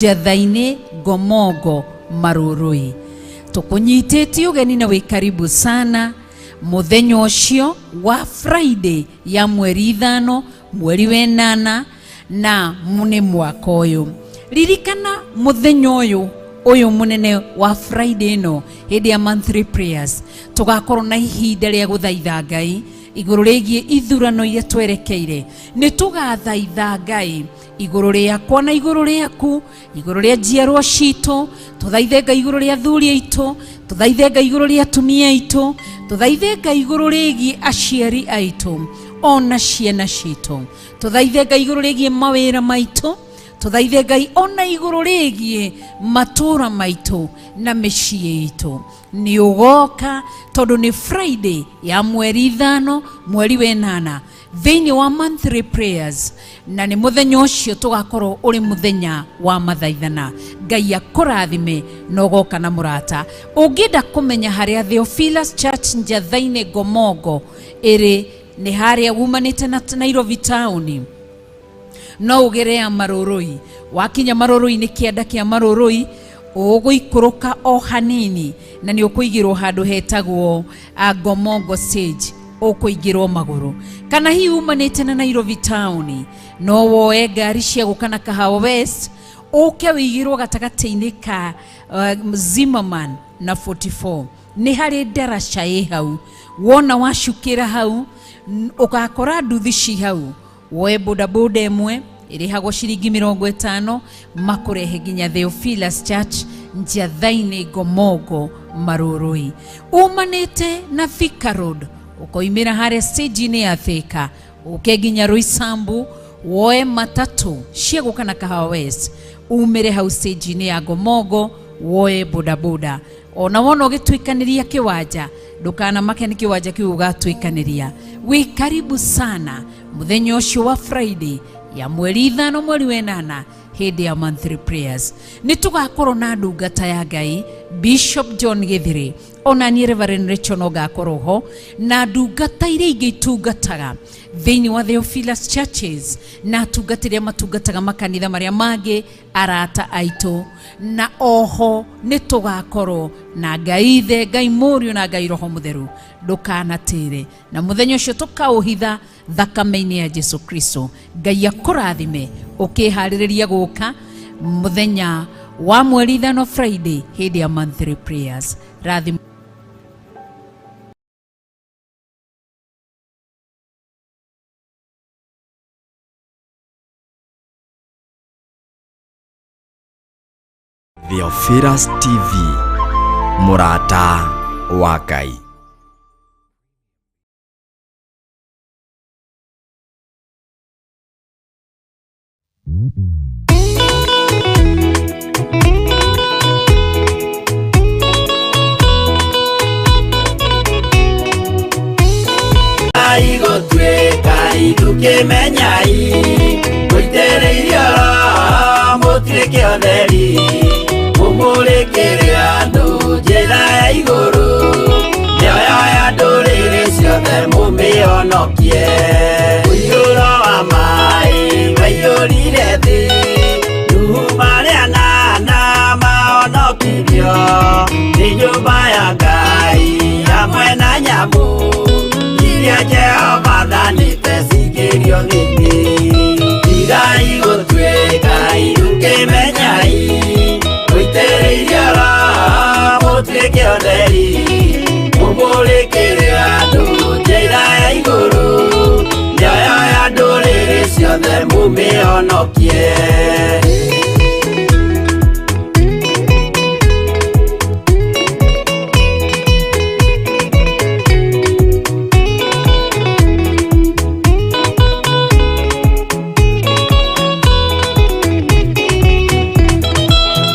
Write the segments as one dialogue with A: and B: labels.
A: Njatha-inĩ Ngomongo Marurui. Tũkũnyitĩtie ũgeni na wĩ karibu sana mũthenya ũcio wa Friday ya mweri 5 mweri 8 na nĩ mwaka ũyũ. Ririkana mũthenya ũyũ ũyũ mũnene wa Friday ĩno hĩndĩ ya monthly prayers tũgakorwo na ihinda rĩa gũthaitha Ngai igũrũ rĩgiĩ ithurano iria twerekeire. Nĩ tũgathaitha Ngai igũrũ rĩakwa na igũrũ rĩaku, igũrũ rĩa njiarwa citũ, tũthaithe Ngai igũrũ rĩa athuri aitũ, tũthaithe Ngai igũrũ rĩa atumia aitũ, tũthaithe Ngai igũrũ rĩgiĩ aciari aitũ ona ciana citũ, tũthaithe Ngai igũrũ rĩgiĩ mawĩra maitũ, tũthaithe Ngai ona igũrũ rĩgiĩ matũũra maitũ na mĩciĩ itũ. Nĩ ũgoka tondũ nĩ Friday ya mweri 5 mweri 8 thĩinĩ wa monthly prayers, na nĩ mũthenya ũcio tũgakorwo ũrĩ mũthenya wa mathaithana. Ngai akũrathime na ũgoka na mũrata. Ũngĩenda kũmenya harĩa Theophilus Church Njatha-inĩ Ngomongo ĩrĩ, nĩ harĩa wumanĩte na Nairobi town, no ũgere ya Marũrũi. Wakinya Marũrũi nĩ kĩanda kĩa Marũrũi, ũgũikũrũka o hanini na nĩ ũkũigĩrwo handũ hetagwo Ngomongo stage, ũkũingĩrwo magũrũ. Kana hihi umanĩte na Nairobi town, no woe ngari cia gũka na Kahawa West, ũke wĩigĩrwo gatagatĩ-inĩ ka Zimmerman na 44. Nĩ harĩ ndaraca ĩ hau, wona wacukĩra hau ũgakora nduthi ci hau, woe bodaboda ĩmwe ĩrĩhagwo ciringi 50 makũrehe nginya Theophilus Church Njatha-inĩ Ngomongo Marũrũi. Umanĩte na Thika Road ũkoimĩra harĩa stage-inĩ ya Thika, ũke nginya Roysambu, woe matatũ cia gũka na Kahawa West, umĩre hau stage-inĩ ya Ngomongo, woe bodaboda. Ona wona ũgĩtuĩkanĩria kĩwanja, ndũkanamake nĩ kĩwanja kĩu ũgatuĩkanĩria. Wĩ karibu sana mũthenya ũcio wa Friday ya mweri 5 mweri 8 hĩndĩ ya monthly prayers. Nĩ tũgakorwo na ndungata ya Ngai Bishop John Githiri, ona niĩ Reverend Rachel no ngakorwo ho, na ndungata iria ingĩ itungataga thĩinĩ wa Theophilus Churches na atungatĩri arĩa matungataga makanitha marĩa mangĩ, arata aitũ, na oho nĩ tũgakorwo na Ngai Ithe, Ngai Mũriũ na Ngai Roho Mũtheru. Ndũkanatĩre, na mũthenya ũcio tũkaũhitha thakame-inĩ ya Jesu Kristo. Ngai akũrathime ũkĩharĩrĩria gũka mũthenya wa mweri 5 Friday hĩndĩ ya monthly prayers. Rathimo.
B: Theophilus TV, mũrata wa Ngai.
C: Igũtuĩka ithukĩmenyai mũitĩrĩirio roho mũtuĩke ũtheri, mũmũrĩkĩre andũ njĩra ya igũrũ, mĩoyo ya ndũrĩrĩ ciothe mũmĩhonokie. Mũiyũro wa maĩ waiyũrire thĩ, Nuhu marĩ anana mahonokirio nĩ nyũmba ya Ngai hamwe na nyamũ iria Jehova athanĩte cingĩrio thĩinĩ. Tigai gũtuĩka irukĩmenyai mũitĩrĩirio roho mũtuĩke ũtheri, mũmũrĩkĩre andũ njĩra ya igũrũ, mĩoyo ya ndũrĩrĩ ciothe mũmĩhonokie.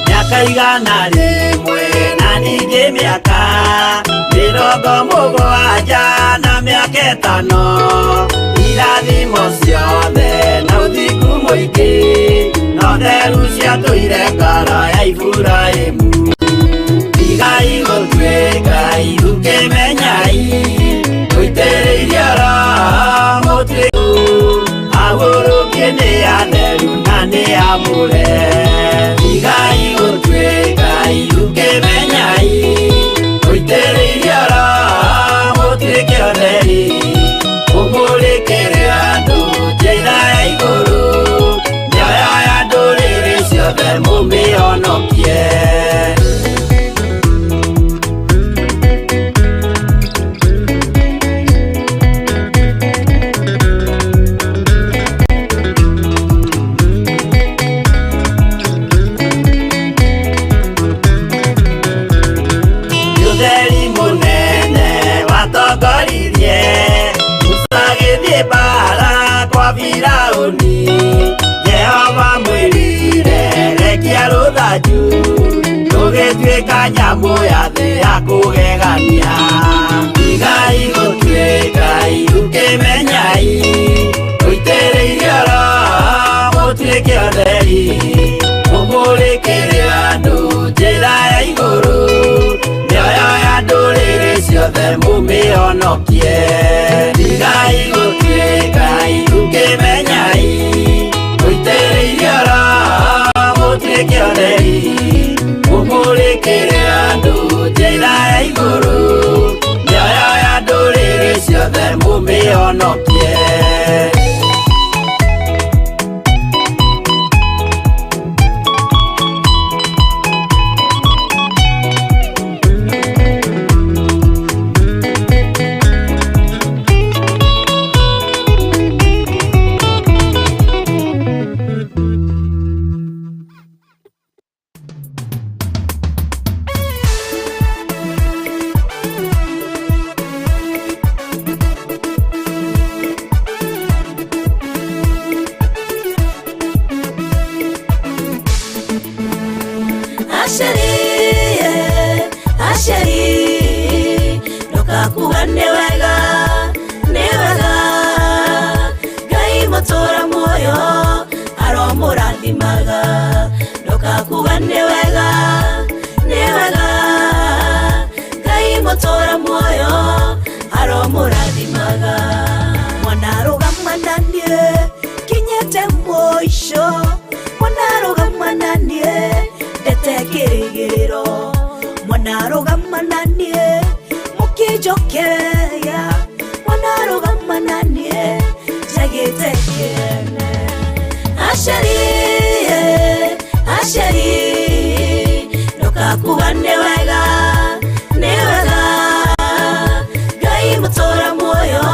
C: Mĩaka 100 na ningĩ mĩaka 70 na mĩaka 5, irathimo ciothe na ũthingu mũingĩ no theru ciatũire ngoro ya Iburahĩmu. Tigai gũtuĩka irukĩmenyai mũitĩrĩirio roho mũtuĩku, ahurũkie nĩ atheru na nĩ amũre. Tigai ciothe mũmĩhonokie. Ũtheri mũnene watongoririe Musa agĩthiĩ mbara kwa Firaũni. Jehova mwĩrire rekia rũthanju rũgĩtuĩka nyamũ ya thĩ ya kũgegania. Tigai gũtuĩka irukĩmenyai mũitĩrĩirio Roho mũtuĩke ũtheri mũmũrĩkĩre andũ njĩra ya igũrũ mĩoyo ya ndũrĩrĩ ciothe mũmĩhonokie. Tigai gũtuĩka irukĩmenyai mũitĩrĩirio Roho mũtuĩke ũtheri mũmũrĩkĩre andũ njĩra ya igũrũ mĩoyo ya ndũrĩrĩ ciothe mũmĩhonokie.
D: Asheri, ndokakuga nĩ wega, nĩ wega. Ngai mũtũra muoyo aromũrathimaga. Ndokakuga nĩ wega, nĩ wega. Ngai mũtũra muoyo aromũrathimaga. Mwana rũgama na niĩ kinyĩte mũico, mwana rũgama na niĩ ndete kĩrĩgĩrĩro, mwana rũgama na niĩ mũkĩnjokeria, mwana rũgama na niĩ njagĩte kĩene. Asheri, asheri, ndokakuga nĩ wega, nĩ wega. Ngai mũtũra muoyo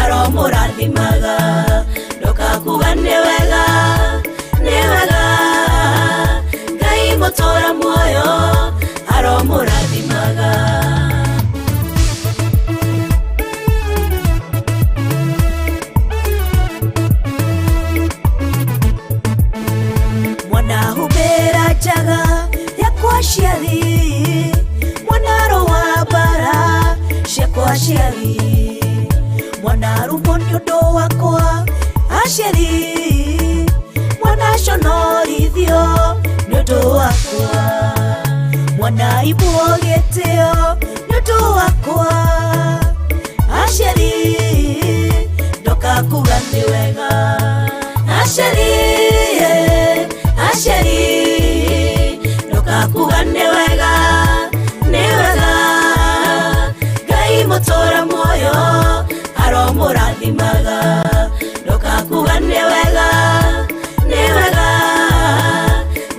D: aromũrathimaga. Ndokakuga nĩ wega, nĩ wega. Ngai mũtũra muoyo aromũrathimaga. Mwana humbĩra njaga yakwa aciari, mwana rũa mbara ciakwa aciari, mwana rumwo nĩ ũndũ wakwa aciari, mwana conorithio nĩ ũndũ wakwa, mwana imwo gĩtĩo nĩ ũndũ wakwa aciari, ndokakuga nĩ wega. Asheri, asheri, ndokakuga nĩ wega, nĩ wega. Ngai mũtũra muoyo aromũrathimaga. Ndokakuga nĩ wega, nĩ wega.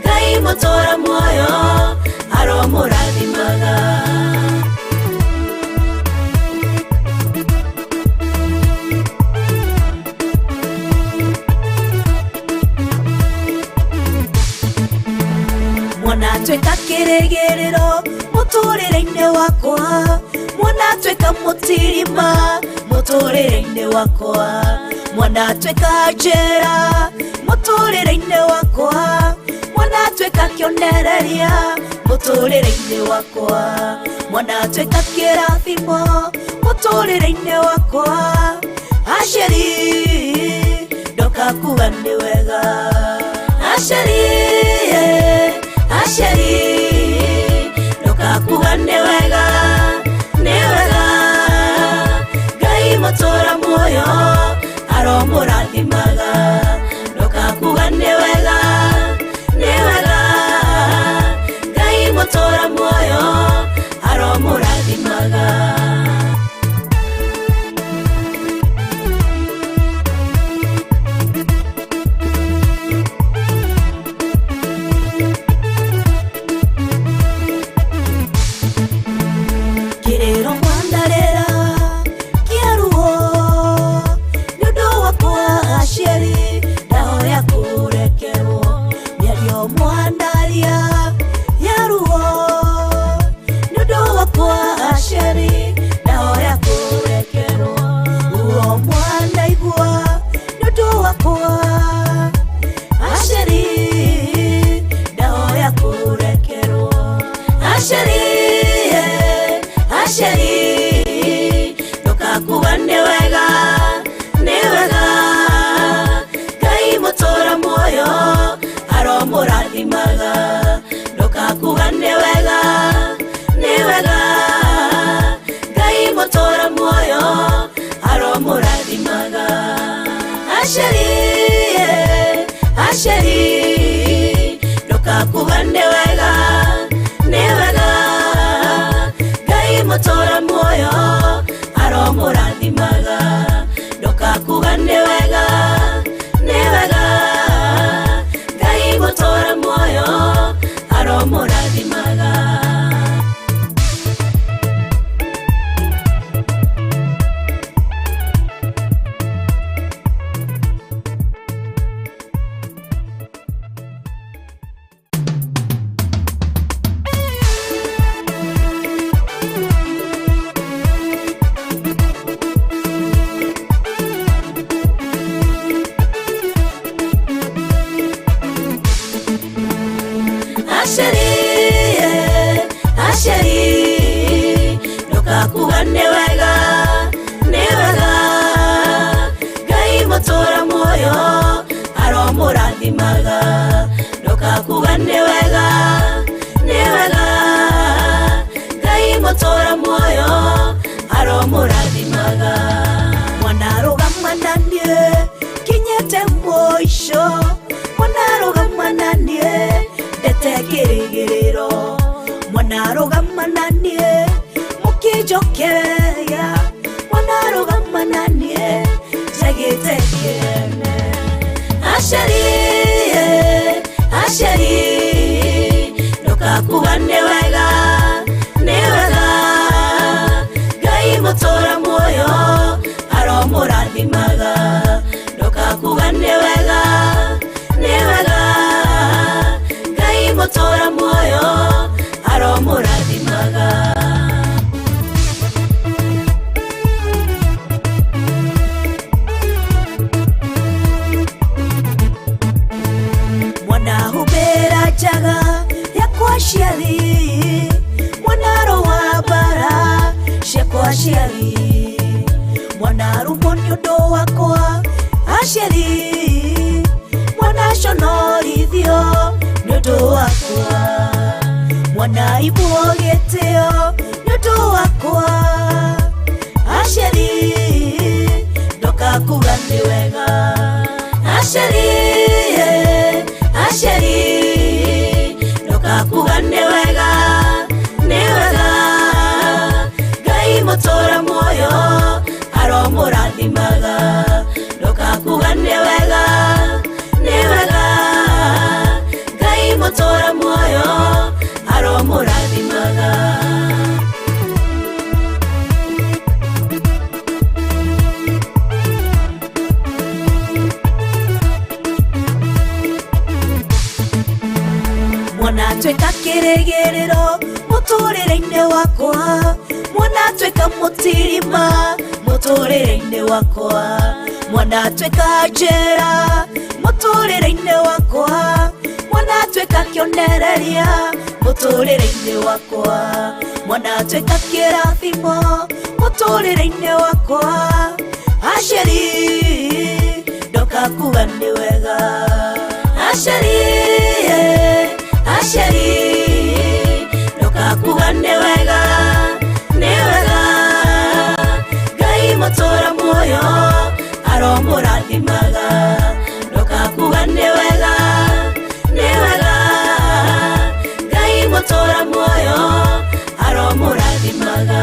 D: Ngai mũtũra muoyo aromũrathimaga. Mwana tuĩka kĩrĩgĩrĩro mũtũrĩre-inĩ wakwa, mwana tuĩka mũtirima mũtũrĩre-inĩ wakwa, mwana tuĩka njĩra mũtũrĩre-inĩ wakwa, mwana tuĩka kĩonereria mũtũrĩre-inĩ wakwa, mwana tuĩka kĩrathimo mũtũrĩre-inĩ wakwa. Asheri, ndokakuga nĩ wega. Asheri, asheri, ndokakuga nĩ wega, nĩ wega. Ngai mũtũra muoyo aromũrathimaga. Ndokakuga nĩ wega, nĩ wega. Ngai mũtũra muoyo aromũrathimaga. Mĩrĩhĩria ya ruo nĩ ũndũ wakwa aciari ndahoya kũrekerwo. Ruo mwanaigua nĩ ũndũ wakwa aciari ndahoya kũrekerwo. Aciari, aciari, ndũkakuga nĩ wega, nĩ wega. Ngai mũtũra muoyo aromũrathimaga. Ndũkakuga nĩ wega, nĩ wega. Ngai mũtũra muoyo aromũrathimaga. Aciari, aciari, ndũkakuga nĩ wega, nĩ wega. Ngai mũtũra muoyo aromũrathimaga. Ndũkakuga nĩ wega, nĩ wega. Ngai mũtũra muoyo aromũrathimaga. Aciari, aciari, ndũkakuga nĩ wega, nĩ wega. Ngai mũtũra muoyo aromũrathimaga. Ndũkakuga nĩ wega, nĩ wega. Ngai mũtũra muoyo aromũrathimaga. Mwana rũgama na niĩ kinyĩte mũico, mwana rũgama na niĩ ndete kĩrĩgĩrĩro, mwana rũgama na niĩ mũkĩnjokeria, mwana rũgama na niĩ njagĩte kĩene. Aciari, aciari, ndũkakuga nĩ wega, nĩ wega. Ngai mũtũra muoyo aromũrathimaga. Ndũkakuga nĩ wega, nĩ wega. Ngai mũtũra muoyo aromũrathimaga. Mwana humbĩra njaga yakwa aciari, mwana rũa mbara ciakwa aciari, mwana rumwo nĩ ũndũ wakwa aciari, mwana conorithio nĩ ũndũ wakwa, mwana ibwo gĩtĩo nĩ ũndũ wakwa aciari, ndũkakuga nĩ wega. Aciari, aciari, ndũkakuga nĩ wega, nĩ wega. Ngai mũtũra muoyo aromũrathimaga. Ndũkakuga nĩ wega, nĩ wega. Ngai mũtũra muoyo aromũrathimaga. Mwana tuĩka kĩrĩgĩrĩro mũtũrĩre-inĩ wakwa, mwana tuĩka mũtirima mũtũrĩre-inĩ wakwa, mwana tuĩka njĩra mũtũrĩre-inĩ wakwa, mwana tuĩka kĩonereria mũtũrĩre-inĩ wakwa, mwana tuĩka kĩrathimo mũtũrĩre-inĩ wakwa. Aciari, ndũkakuga nĩ wega. Aciari, aciari, ndũkakuga nĩ wega, nĩ wega. Ngai mũtũra muoyo aromũrathimaga. Ndũkakuga nĩ wega, nĩ wega. Ngai mũtũra muoyo aromũrathimaga.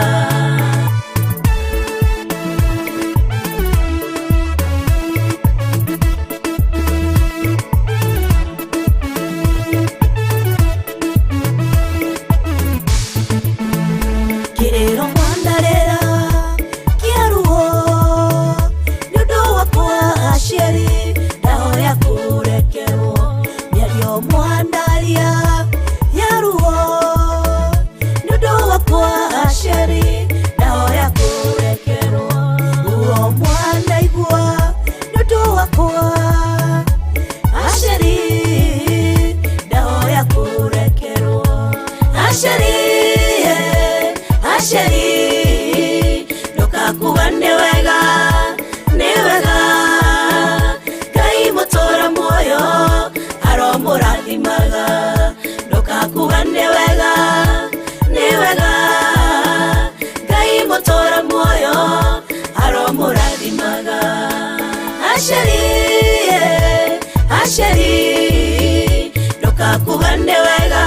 D: Ndokakuga nĩ wega,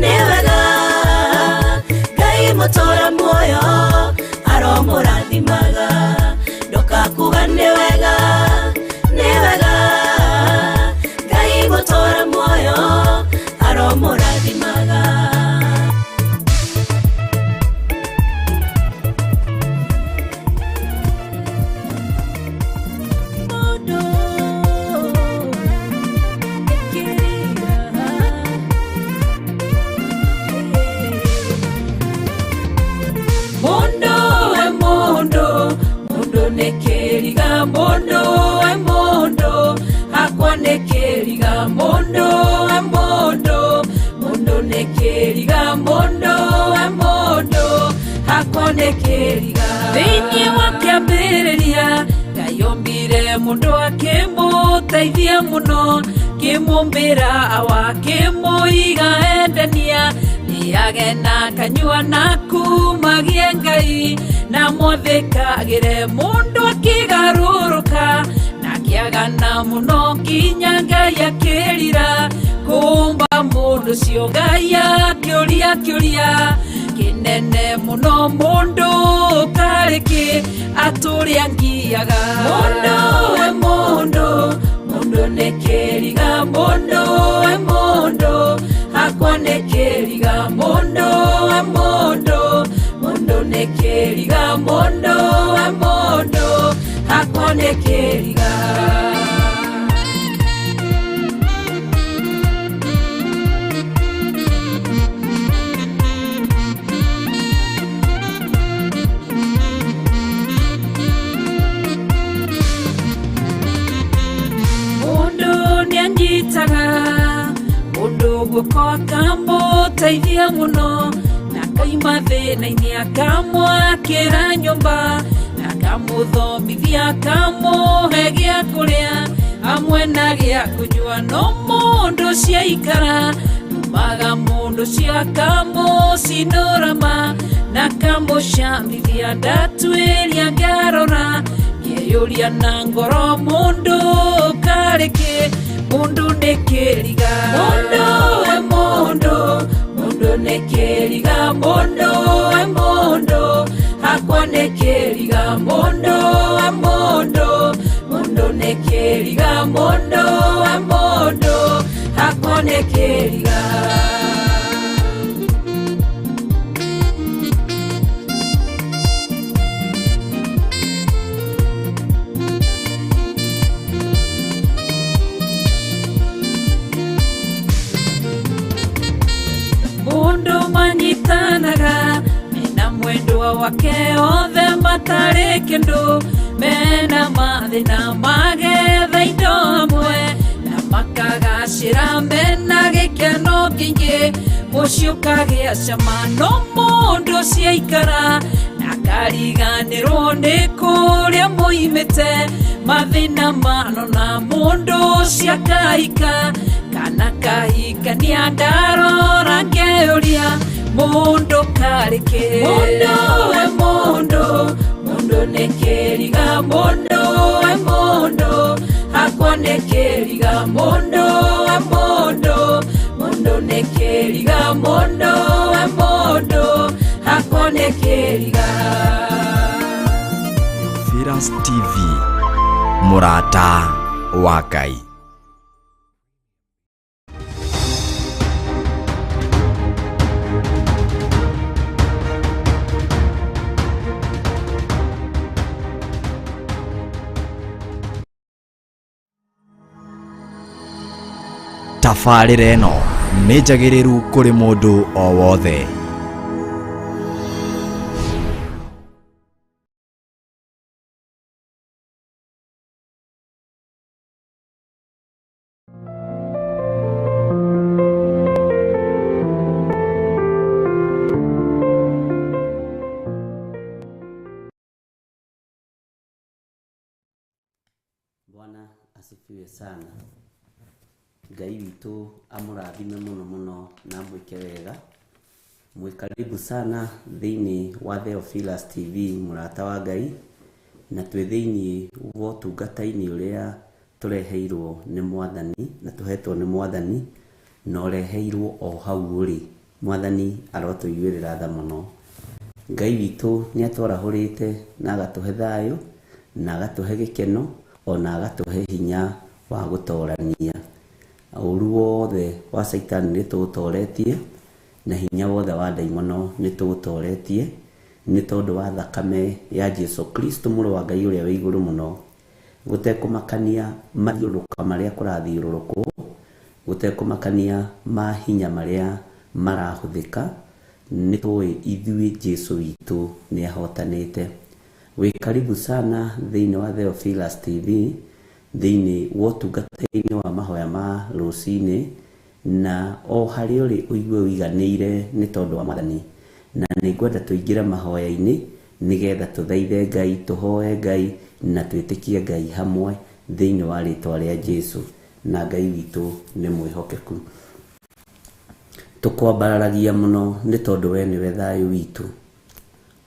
D: nĩ wega Ngai mũtũra muoyo aromũrathimaga. Ndokakuga nĩ wega, nĩ wega Ngai mũtũra muoyo aromũrathimaga.
A: Mundu we mundu, mundu nĩ kĩriga, mundu we mundu, hakwa nĩ kĩriga, mundu we mundu, mundu nĩ kĩriga, mundu we mundu, hakwa nĩ kĩriga. Thĩinĩ wa kĩambĩrĩria Ngai ombire mũndũ akĩmũteithia mũno, kĩmũmbĩra awa kĩmũiga endania, nĩage na kanyua na kumagie Ngai, na mwathĩkagĩre mũndũ akĩgarũrũka, na akĩagana mũno nginya Ngai akĩrira kũmba mũndũ ũcio. Ngai akĩũria kĩũria kĩnene mũno, mũndũ karĩ kĩ atũrĩa angiaga. Mũndũ we mũndũ, mũndũ nĩ kĩriga, mũndũ we mũndũ, hakwa nĩ kĩriga, mũndũ we mũndũ, mũndũ nĩ kĩriga, mũndũ we mũndũ, hakwa nĩ kĩriga. Mundu nĩanyitaga mundu guoko akamũteithia mũno, na akaima thĩna-inĩ akamwakĩra nyũmba, na akamũthomithia akamũhe gĩa kũrĩa hamwe na gĩa kũnyua. No mũndũ ũcio aikara numaga mũndũ ũcio akamũcinũrama na akamũcambithia, ndatuĩria ngarora ngeyũria na ngoro, mũndũ karĩ kĩ, mũndũ nĩ kĩriga. Mũndũ we mũndũ, mũndũ nĩ kĩriga, mũndũ we mũndũ, hakwa nĩ kĩriga, mũndũ we mũndũ, mũndũ nĩ kĩriga, mũndũ we mũndũ, hakwa nĩ kĩriga. Mundu manyitanaga mena mwendwa wake othe matarĩ kĩndũ, mena mathĩna magetha indo hamwe, na makagacĩra mena gĩkeno kĩingĩ, mũciĩ ũkagĩa cama. No mũndũ ũcio aikara na akariganĩrwo nĩ kũrĩa moimĩte, mathĩna manona mũndũ ũcio akahika kana kahikania, ndarora ngeyũria mũndũ karĩ kĩ. Mũndũ we mũndũ, mũndũ nĩ kĩriga, mũndũ we mũndũ, hakwa nĩ kĩriga, mũndũ we mũndũ, mũndũ nĩ kĩriga, mũndũ we mũndũ, hakwa nĩ kĩriga.
B: Theophilus TV, mũrata wa Ngai. Tabarĩra ĩno nĩ njagĩrĩru kũrĩ mũndũ o wothe.
C: Bwana asifiwe sana. Ngai witũ amũrathime mũno mũno na amwĩke wega. Mwĩ karibu sana thĩinĩ wa Theophilus TV, mũrata wa Ngai, na twĩ thĩinĩ wa ũtungata-inĩ ũrĩa tũreheirwo nĩ Mwathani na tũhetwo nĩ Mwathani Na ũreheirwo o hau ũrĩ. Mwathani arotũiguĩrĩra tha mũno. Ngai witũ nĩ atwarahũrĩte na agatũhe thayũ na agatũhe gĩkeno ona agatũhe hinya wa gũtorania. Ũru wothe wa Caitani nĩ tũũtoretie na hinya wothe wa ndaimono nĩ tũũtoretie nĩ tondũ wa thakame ya Jesu Kristo mũrũ wa Ngai ũrĩa wĩ igũrũ mũno. Gũtekũmakania mathiũrũrũka marĩa kũrathiũrũrũkwo, gũtekũmakania mahinya marĩa marahũthĩka, nĩ tũĩ ithuĩ Jesu witũ nĩ ahotanĩte. Wĩ karibu sana thĩinĩ wa Theophilus TV, thĩinĩ wa ũtungata-inĩ wa mahoya ma rũcinĩ, na o harĩa ũrĩ ũigue ũiganĩire nĩ tondũ wa Mwathani. Na nĩ ngwenda tũingĩre mahoya-inĩ nĩgetha tũthaithe Ngai, tũhoe Ngai na twĩtĩkie Ngai hamwe thĩinĩ wa rĩtwa rĩa Jesu. Na Ngai witũ nĩ mwĩhokeku. Tũkwambararagia mũno nĩ tondũ we nĩwe thayũ witũ,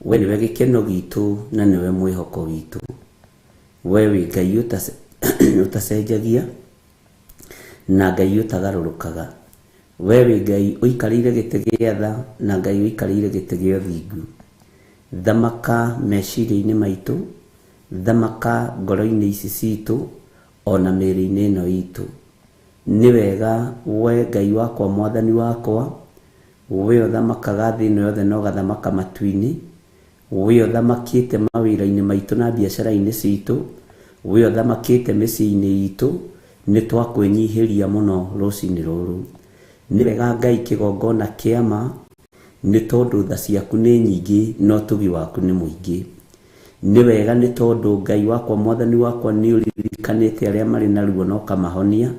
C: we nĩwe gĩkeno gitũ na nĩwe mwĩhoko witũ. We wĩ Ngai ũtacenjagia na Ngai ũtagarũrũkaga. We wĩ Ngai ũikarĩire gĩtĩ gĩa tha na Ngai ũikarĩire gĩtĩ gĩa ũthingu. Thamaka meciria-inĩ maitũ, thamaka ngoro-inĩ ici citũ ona mĩĩrĩ-inĩ ĩno itũ. Nĩ wega we Ngai wakwa Mwathani wakwa, we ũthamakaga thĩ ĩno yothe na ũgathamaka matu-inĩ, we ũthamakĩte mawĩra-inĩ maitũ na biacara-inĩ citũ, we ũthamakĩte mĩciĩ-inĩ itũ, nĩ twakwĩnyihĩria mũno rũcinĩ rũrũ. Nĩ wega Ngai kĩgongona kĩa ma, nĩ tondũ tha ciaku nĩ nyingĩ na ũtugi waku nĩ mũingĩ. Nĩ wega nĩ tondũ Ngai wakwa Mwathani wakwa nĩ ũririkanĩte arĩa marĩ na ruo na ũkamahonia,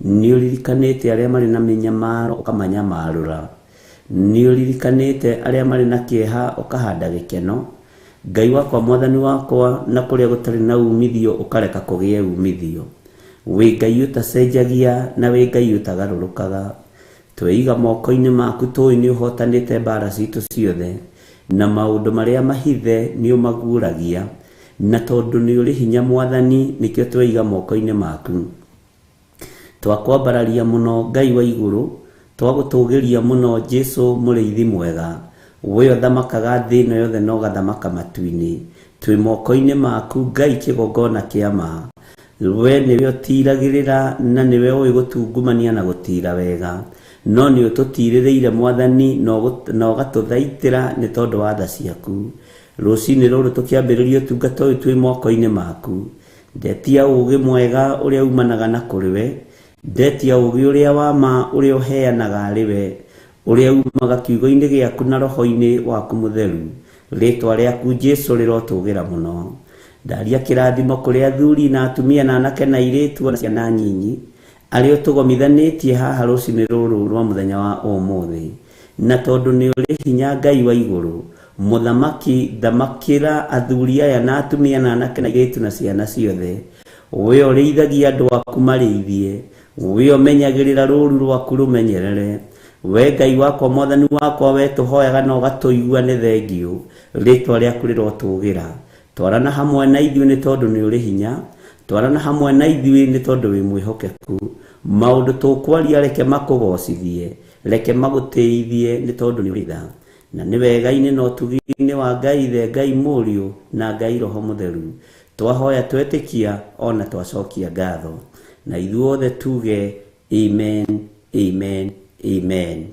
C: nĩ ũririkanĩte arĩa marĩ na mĩnyamaro ũkamanyamarũra, nĩ ũririkanĩte arĩa marĩ na kĩeha ũkahanda gĩkeno. Ngai wakwa Mwathani wakwa, na kũrĩa gũtarĩ na umithio ũkareka kũgĩe umithio. Wĩ Ngai ũtacenjagia na wĩ Ngai ũtagarũrũkaga. Tweiga moko-inĩ maku tũĩ nĩ ũhotanĩte mbara citũ ciothe, na maũndũ marĩa mahithe nĩ ũmaguũragia, na tondũ nĩ ũrĩ hinya Mwathani nĩkĩo tweiga moko-inĩ maku. Twakwambararia mũno Ngai wa igũrũ, twagũtũgĩria mũno Jesu mũrĩithi mwega, we ũthamakaga thĩ ĩno yothe na ũgathamaka matu-inĩ. Twĩ moko-inĩ maku Ngai kĩgongona kĩa ma. We nĩwe ũtiragĩrĩra na nĩwe ũĩ gũtungumania na gũtira wega, no nĩ ũtũtirĩrĩire Mwathani na ũgatũthaitĩra nĩ tondũ wa tha ciaku. Rũcinĩ rũrũ tũkĩambĩrĩria ũtungata ũyũ twĩ moko-inĩ maku. Ndetia ũũgĩ mwega ũrĩa umanaga na kũrĩ we, ndetia ũũgĩ ũrĩa wa ma ũrĩa ũheanaga arĩ we, ũrĩa umaga kiugo-inĩ gĩaku na roho-inĩ waku mũtheru. Rĩtwa rĩaku Jesu rĩrotũgĩra mũno. Ndaria kĩrathimo kũrĩ athuri na atumia na anake na airĩtu na ciana nyinyi arĩa ũtũgomithanĩtie haha rũcinĩ rũrũ rwa mũthenya wa ũmũthĩ. Na tondũ nĩ ũrĩ hinya Ngai wa igũrũ, mũthamaki thamakĩra athuri aya na atumia na anake na airĩtu na ciana ciothe. We ũrĩithagia andũ aku marĩithie, we ũmenyagĩrĩra rũũru rwaku rũmenyerere. We Ngai wakwa Mwathani wakwa, we tũhoyaga na ũgatũigua nĩ thengiũ. Rĩtwa rĩaku rĩrotũgĩra. Twarana hamwe na ithuĩ nĩ tondũ nĩ ũrĩ hinya, twarana hamwe na ithuĩ nĩ tondũ wĩ mwĩhokeku. Maũndũ tũkwaria reke makũgocithie, reke magũtĩithie nĩ tondũ nĩ ũrĩ tha. Na nĩ wega-inĩ na ũtugi-inĩ wa Ngai Ithe, Ngai Mũriũ na Ngai Roho Mũtheru. Twahoya twetĩkia ona twacokia ngatho. Na ithuothe tuge amen, amen, amen.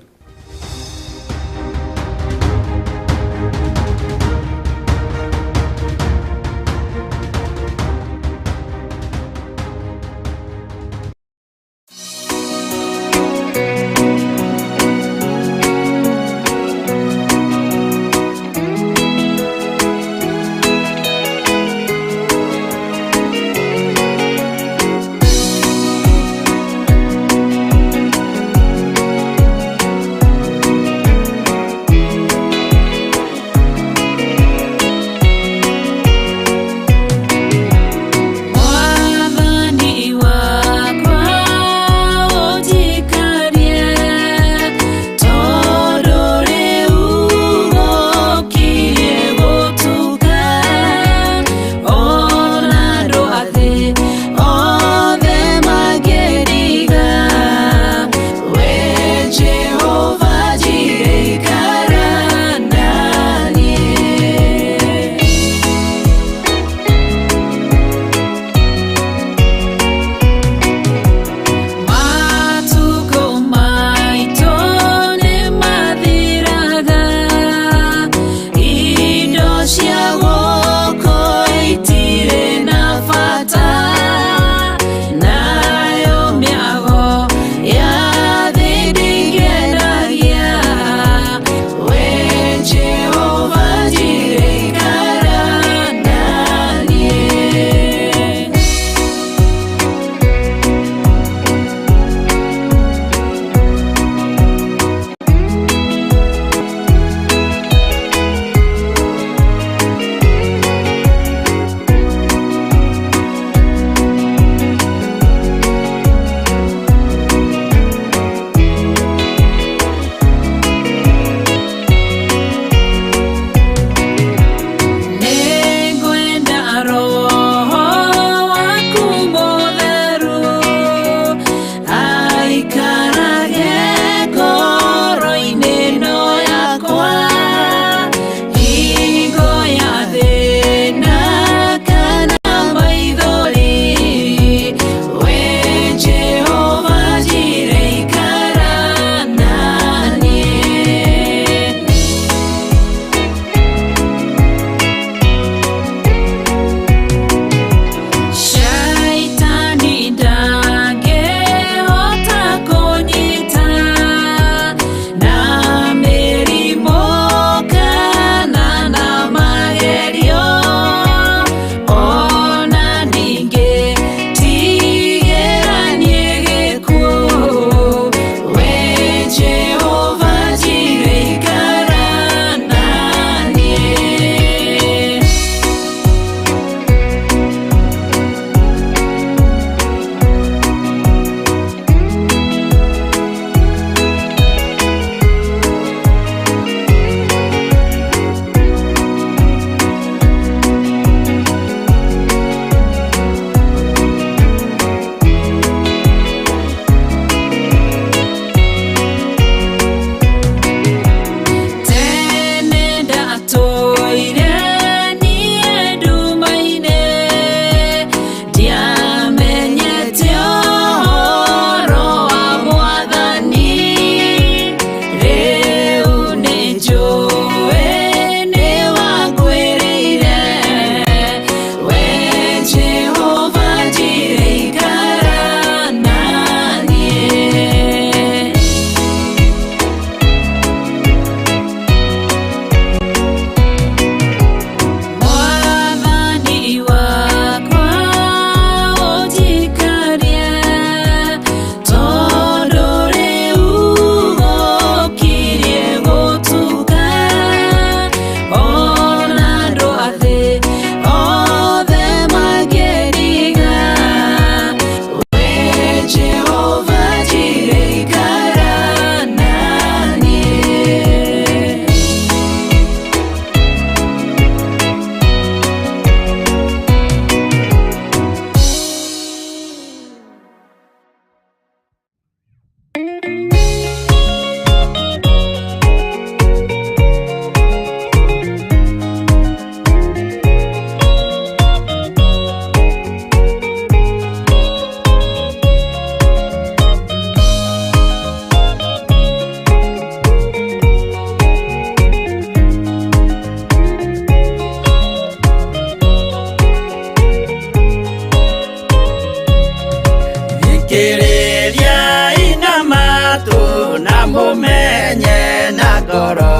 E: Mũmenye na ngoro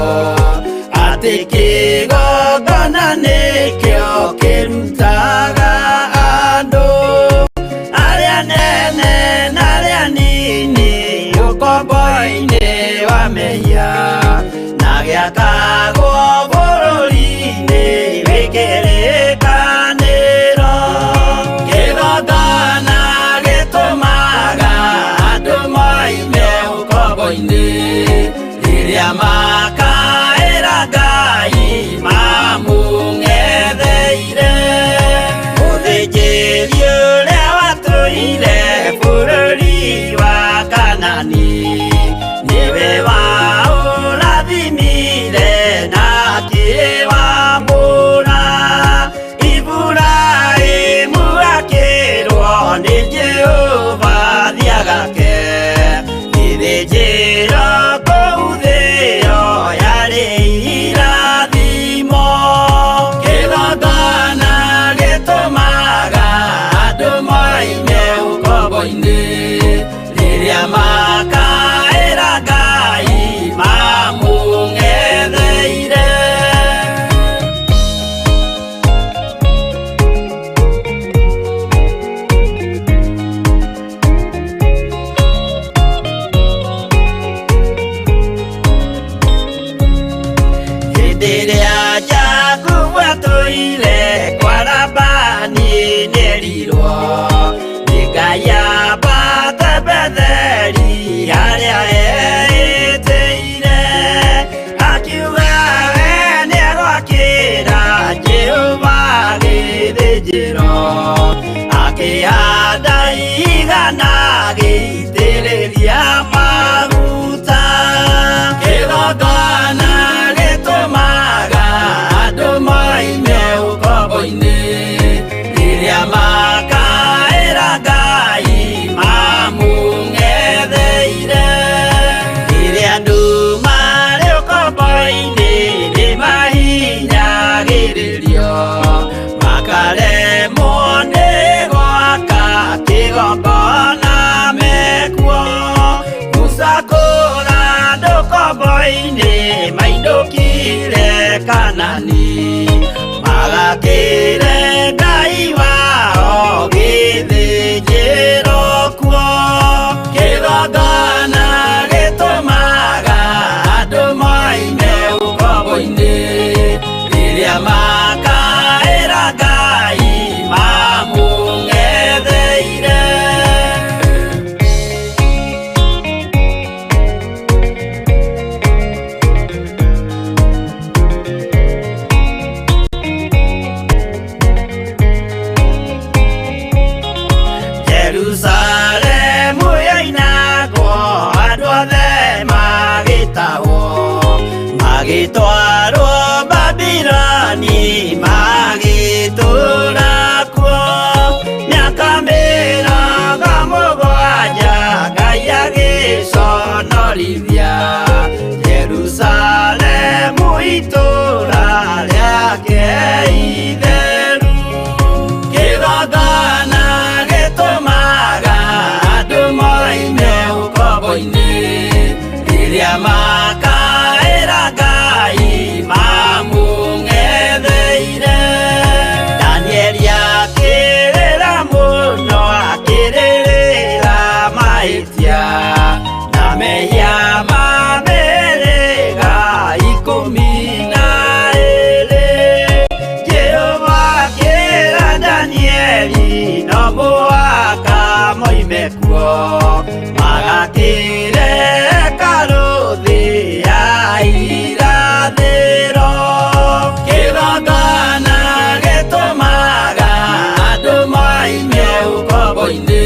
E: atĩ kĩgongona nĩkĩo kĩrutaga andũ arĩa nene na arĩa nini ũkombo-inĩ wa mehia na gĩakagwo bũrũri-inĩ wĩ kĩrĩkanĩro. Kĩgongona gĩtũmaga andũ moime ũkombo-inĩ rĩrĩa makaĩra Ngai mamũng'etheire. Mũthĩnjĩri ũrĩa watũire bũrũri wa Kanani nĩwe waũrathimire na akĩwamũra. Iburahĩmu akĩrwo nĩ Jehova thiagake gĩthĩnjĩro kũu thĩo yarĩ irathimo. Kĩgongona gĩtũmaga andũ moime ũkombo-inĩ rĩrĩa makaĩra Ngai mamũng'etheire. Hĩndĩ ĩrĩa Jakubu atũire kwa Labani nĩerirwo nĩ Ngai ambate Betheli harĩa eĩtĩire. Akiuga we nĩegwakĩra Jehova gĩthĩnjĩro, akĩhanda igana agĩitĩrĩria maguta. Kĩgongona gĩtũmaga andũ moime ũkombo-inĩ rĩrĩa makaĩra Ngai mamũng'etheire. Rĩrĩa andũ marĩ ũkombo-inĩ nĩmahinyagĩrĩrio makaremwo nĩ gwaka kĩgongona mekuo. Musa kũra andũ ũkombo-inĩ mainũkire Kanani magakĩre Ngai wao gĩthĩnjĩro kuo. Kĩgongona gĩtũmaga andũ moime ũkombo-inĩ rĩrĩa makaĩra Ngai mamũng'etheire. Jerusalemu yoinagwo andũ othe magĩtahwo magĩtwarwo Babiloni magĩtũũra kuo. Mĩaka 70 Ngai agĩconorithia Jerusalemu itũũra rĩake itheru. Kĩgongona gĩtũmaga andũ moime ũkombo-inĩ rĩrĩa makaĩra Ngai mamũng'etheire. Danieli akĩrĩra mũno akĩrĩrĩra mahĩtia na mehia ma mĩhĩrĩga 12. Jehova akĩra Danieli no mũhaka moime kuo magakĩre hekarũ thĩ ya irathĩro. Kĩgongona gĩtũmaga andũ moime ũkombo-inĩ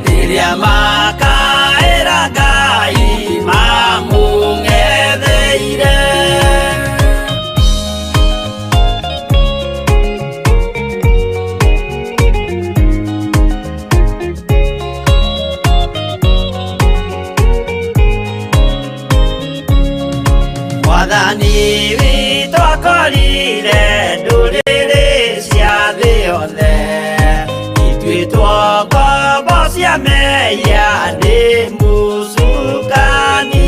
E: rĩrĩa makaĩra Ngai mamũng'etheire. Mwathani witũ akorire ndũrĩrĩ cia thĩ yothe ituĩtwo ngombo cia mehia nĩ mũcukani.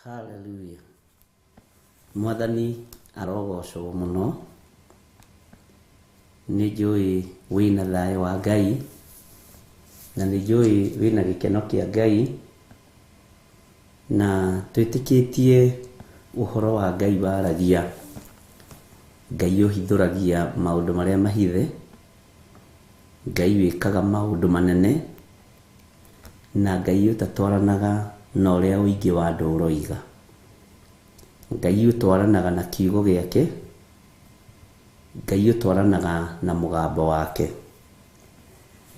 C: Hallelujah. Mwathani arogocwo mũno. Nĩ njũĩ wĩna thayũ wa Ngai, na nĩ njũĩ wĩna gĩkeno kĩa Ngai, na twĩtĩkĩtie ũhoro wa Ngai waragia. Ngai ũhithũragia maũndũ marĩa mahithe, Ngai wĩkaga maũndũ manene, na Ngai ũtatwaranaga na ũrĩa ũingĩ wa andũ ũroiga. Ngai ũtwaranaga na kiugo gĩake, Ngai ũtwaranaga na mũgambo wake.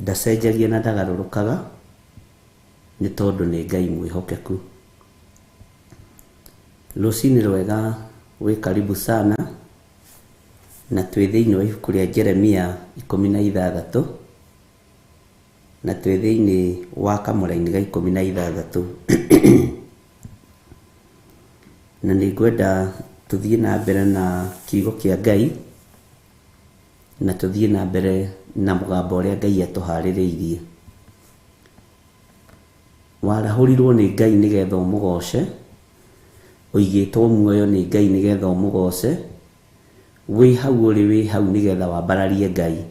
C: Ndacenjagia na ndagarũrũkaga, nĩ tondũ nĩ Ngai mwĩhokeku. Rũcinĩ rwega, wĩ karibu sana, na twĩ thĩinĩ wa ibuku rĩa Jeremia 16, na twĩ thĩinĩ wa kamũraini ga 16. Na nĩ ngwenda tũthiĩ na mbere na kiugo kĩa Ngai, na tũthiĩ na mbere na mũgambo ũrĩa Ngai atũharĩrĩirie. Warahũrirwo nĩ Ngai nĩgetha ũmũgoce, ũigĩtwo muoyo nĩ Ngai nĩgetha ũmũgoce, wĩ hau ũrĩ wĩ hau nĩgetha wambararie Ngai.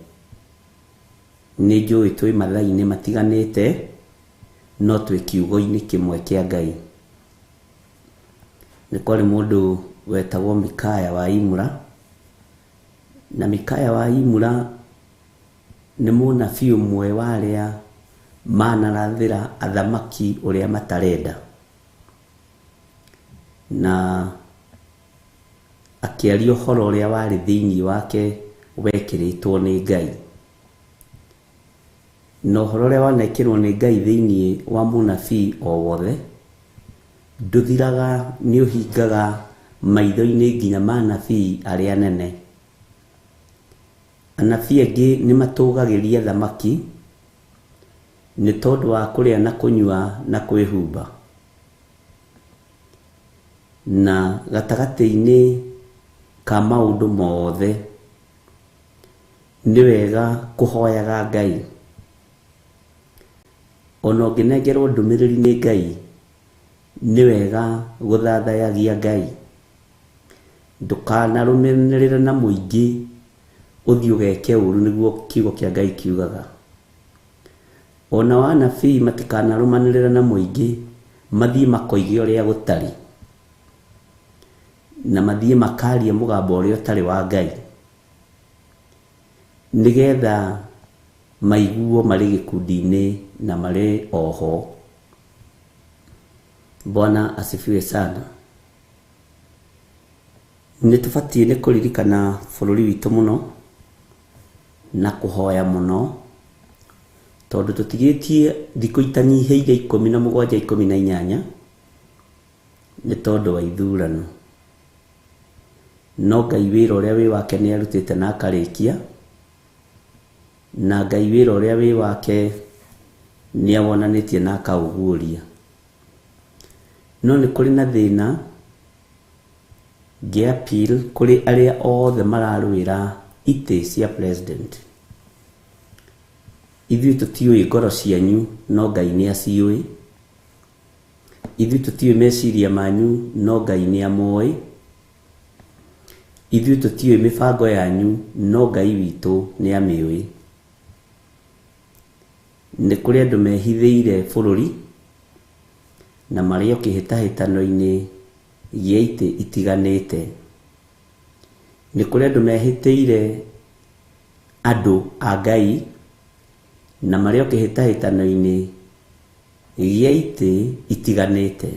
C: Nĩ njũĩ twĩ mathaa-inĩ matiganĩte, no twĩ kiugo-inĩ kĩmwe kĩa Ngai. Nĩ kwarĩ mũndũ wetagwo Mikaya wa Imura, na Mikaya wa Imura nĩ mũnabii ũmwe wa arĩa manarathĩra athamaki ũrĩa matarenda, na akĩaria ũhoro ũrĩa warĩ thĩinĩ wake wekĩrĩtwo nĩ Ngai. Na ũhoro ũrĩa wanekĩrwo nĩ Ngai thĩinĩ wa mũnabii o wothe ndũthiraga, nĩ ũhingaga maitho-inĩ nginya ma anabii arĩa anene. Anabii angĩ nĩ matũgagĩria thamaki nĩ tondũ wa kũrĩa na kũnyua na kwĩhumba, na gatagatĩ-inĩ ka maũndũ mothe nĩ wega kũhoyaga Ngai. Ona ũngĩnengerwo ndũmĩrĩri nĩ Ngai, nĩ wega gũthathayagia Ngai. Ndũkanarũmanĩrĩre na mũingĩ ũthiĩ ũgeke ũru, nĩguo kiugo kĩa Ngai kiugaga. Ona anabii matikanarũmanĩrĩre na mũingĩ, mathiĩ makoige ũrĩa gũtarĩ, na mathiĩ makarie mũgambo ũrĩa ũtarĩ wa Ngai, nĩgetha maiguo marĩ gĩkundi-inĩ na marĩ oho. Bwana asifiwe sana. Nĩ tũbatiĩ nĩ kũririkana bũrũri witũ mũno na kũhoya mũno, tondũ tũtigĩtie thikũ itanyihĩire 17 18 nĩ tondũ wa ithurano. No Ngai wĩra ũrĩa wĩ wake nĩ arutĩte na akarĩkia, na Ngai wĩra ũrĩa wĩ wake nĩ awonanĩtie na akaũguũria. No nĩ kũrĩ na thĩna ngĩ appeal kũrĩ arĩa othe mararũĩra itĩ cia president. Ithuĩ tũtiũĩ ngoro cianyu, no Ngai nĩ aciũĩ. Ithuĩ tũtiũĩ meciria manyu, no Ngai nĩ amoĩ. Ithuĩ tũtiũĩ mĩbango yanyu, no Ngai witũ nĩ amĩũĩ. Nĩ kũrĩ andũ mehithĩire bũrũri na marĩ o kĩhĩtahĩtano-inĩ gĩa itĩ itiganĩte. Nĩ kũrĩ andũ mehĩtĩire andũ a Ngai na marĩ o kĩhĩtahĩtano-inĩ gĩa itĩ itiganĩte.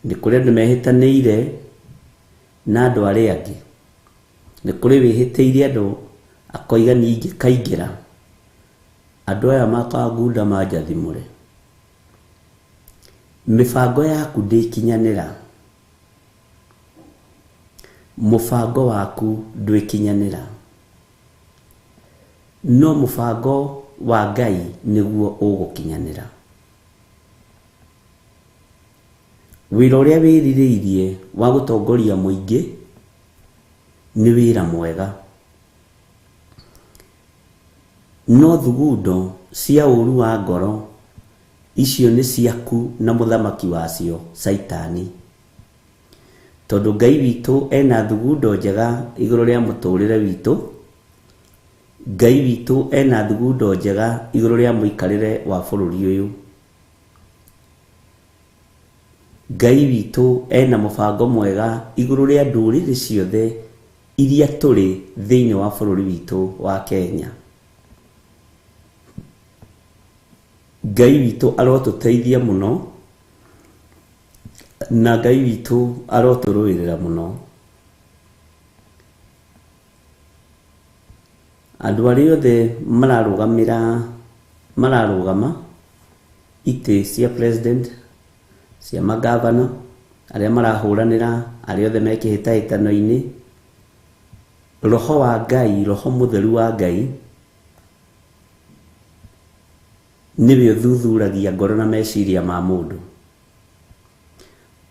C: Nĩ kũrĩ andũ mehĩtanĩire na andũ arĩa angĩ. Nĩ kũrĩ wĩhĩtĩire andũ akoiga niĩ ingĩkaingĩra, andũ aya makangunda manjathimũre. Mĩbango yaku ndĩkinyanĩra, mũbango waku ndwĩkinyanĩra, no mũbango wa Ngai nĩguo ũgũkinyanĩra. Wĩra ũrĩa wĩrirĩirie wa gũtongoria mũingĩ nĩ wĩra mwega, no thugundo cia ũru wa ngoro Icio nĩ ciaku na mũthamaki wacio Caitani. Tondũ Ngai witũ ena thugundo njega igũrũ rĩa mũtũrĩre witũ, Ngai witũ ena thugundo njega igũrũ rĩa mũikarĩre wa bũrũri ũyũ. Ngai witũ ena mũbango mwega igũrũ rĩa ndũrĩrĩ ciothe iria tũrĩ thĩinĩ wa bũrũri witũ wa Kenya. Ngai witũ arotũteithia mũno, na Ngai witũ arotũrũĩrĩra mũno. Andũ arĩa othe mararũgamĩra mararũgama itĩ cia president, cia magavana, arĩa marahũranĩra, arĩa othe me kĩhĩtahĩtano-inĩ, roho wa Ngai, roho mũtheru wa Ngai nĩwe ũthuthuragia ngoro na meciria ma mũndũ.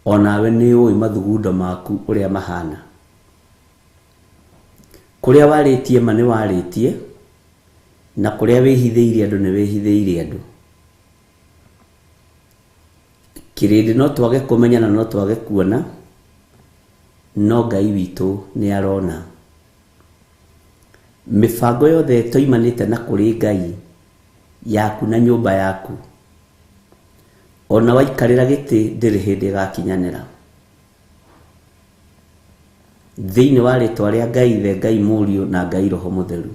C: Onawe nĩ ũĩ mathugundo maku ũrĩa mahana. Kũrĩa warĩtie ma nĩ warĩtie, na kũrĩa wĩhithĩire andũ nĩ wĩhithĩire andũ. Kĩrĩndĩ no twage kũmenya na no twage kuona, no Ngai witũ nĩ arona. Mĩbango yothe toimanĩte na kũrĩ Ngai, yaku na nyũmba yaku, ona waikarĩra gĩtĩ ndĩrĩ hĩndĩ ĩgakinyanĩra. Thĩinĩ wa rĩtwa rĩa Ngai Ithe, Ngai Mũriũ na Ngai Roho Mũtheru.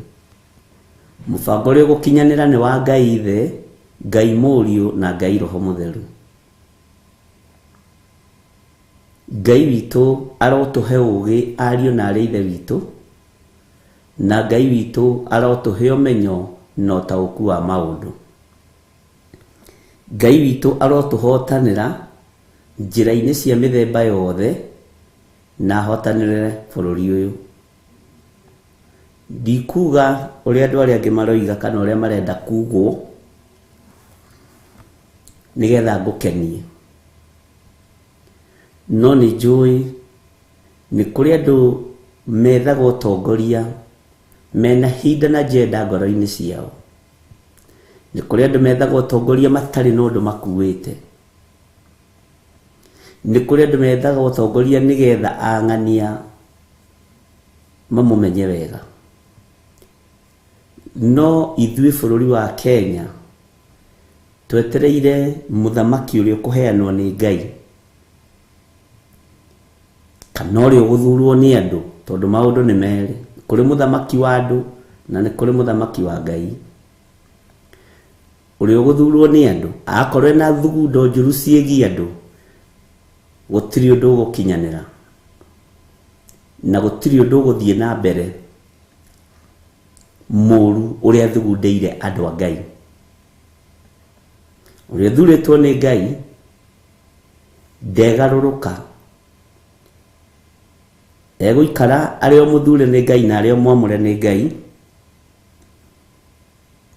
C: Mũbango ũrĩa ũgũkinyanĩra nĩ wa Ngai Ithe, Ngai Mũriũ na Ngai Roho Mũtheru. Ngai witũ arotũhe ũgĩ ariũ na arĩ ithe witũ, na Ngai witũ arotũhe ũmenyo na ũtaũku wa maũndũ. Ngai witũ arotũhotanĩra njĩra-inĩ cia mĩthemba yothe na ahotanĩre bũrũri ũyũ. Ndikuga ũrĩa andũ arĩa angĩ maroiga kana ũrĩa marenda kugwo nĩgetha ngũkenie, no nĩ njũĩ nĩ kũrĩ andũ methaga ũtongoria mena hinda na njenda ngoro-inĩ ciao. Nĩ kũrĩ andũ methaga ũtongoria matarĩ na ũndũ makuĩte. Nĩ kũrĩ andũ methaga ũtongoria nĩgetha ang'ania mamũmenye wega. No ithuĩ bũrũri wa Kenya twetereire mũthamaki ũrĩa ũkũheanwo nĩ Ngai, kana ũrĩa ũgũthurwo nĩ andũ, tondũ maũndũ nĩ merĩ, kũrĩ mũthamaki wa andũ na nĩ kũrĩ mũthamaki wa Ngai. Ũrĩa ũgũthurwo nĩ andũ akorwo ena thugundo njũru ciĩgiĩ andũ, gũtirĩ ũndũ ũgũkinyanĩra na gũtirĩ ũndũ ũgũthiĩ na mbere mũru ũrĩa thugundĩire andũ a Ngai. Ũrĩa ũthurĩtwo nĩ Ngai ndegarũrũka, egũikara arĩ o mũthure nĩ Ngai na arĩ o mwamũre nĩ Ngai,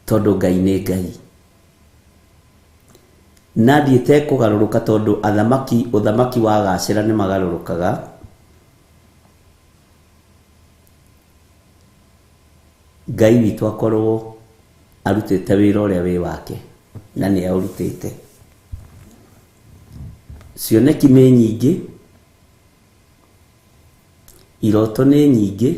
C: tondũ Ngai nĩ Ngai. Na thiĩte kũgarũrũka tondũ athamaki, ũthamaki wagacĩra nĩ magarũrũkaga. Ngai witũ akorwo arutĩte wĩra ũrĩa wĩ wake na nĩ aũrutĩte. Cioneki nĩ nyingĩ, iroto nĩ nyingĩ,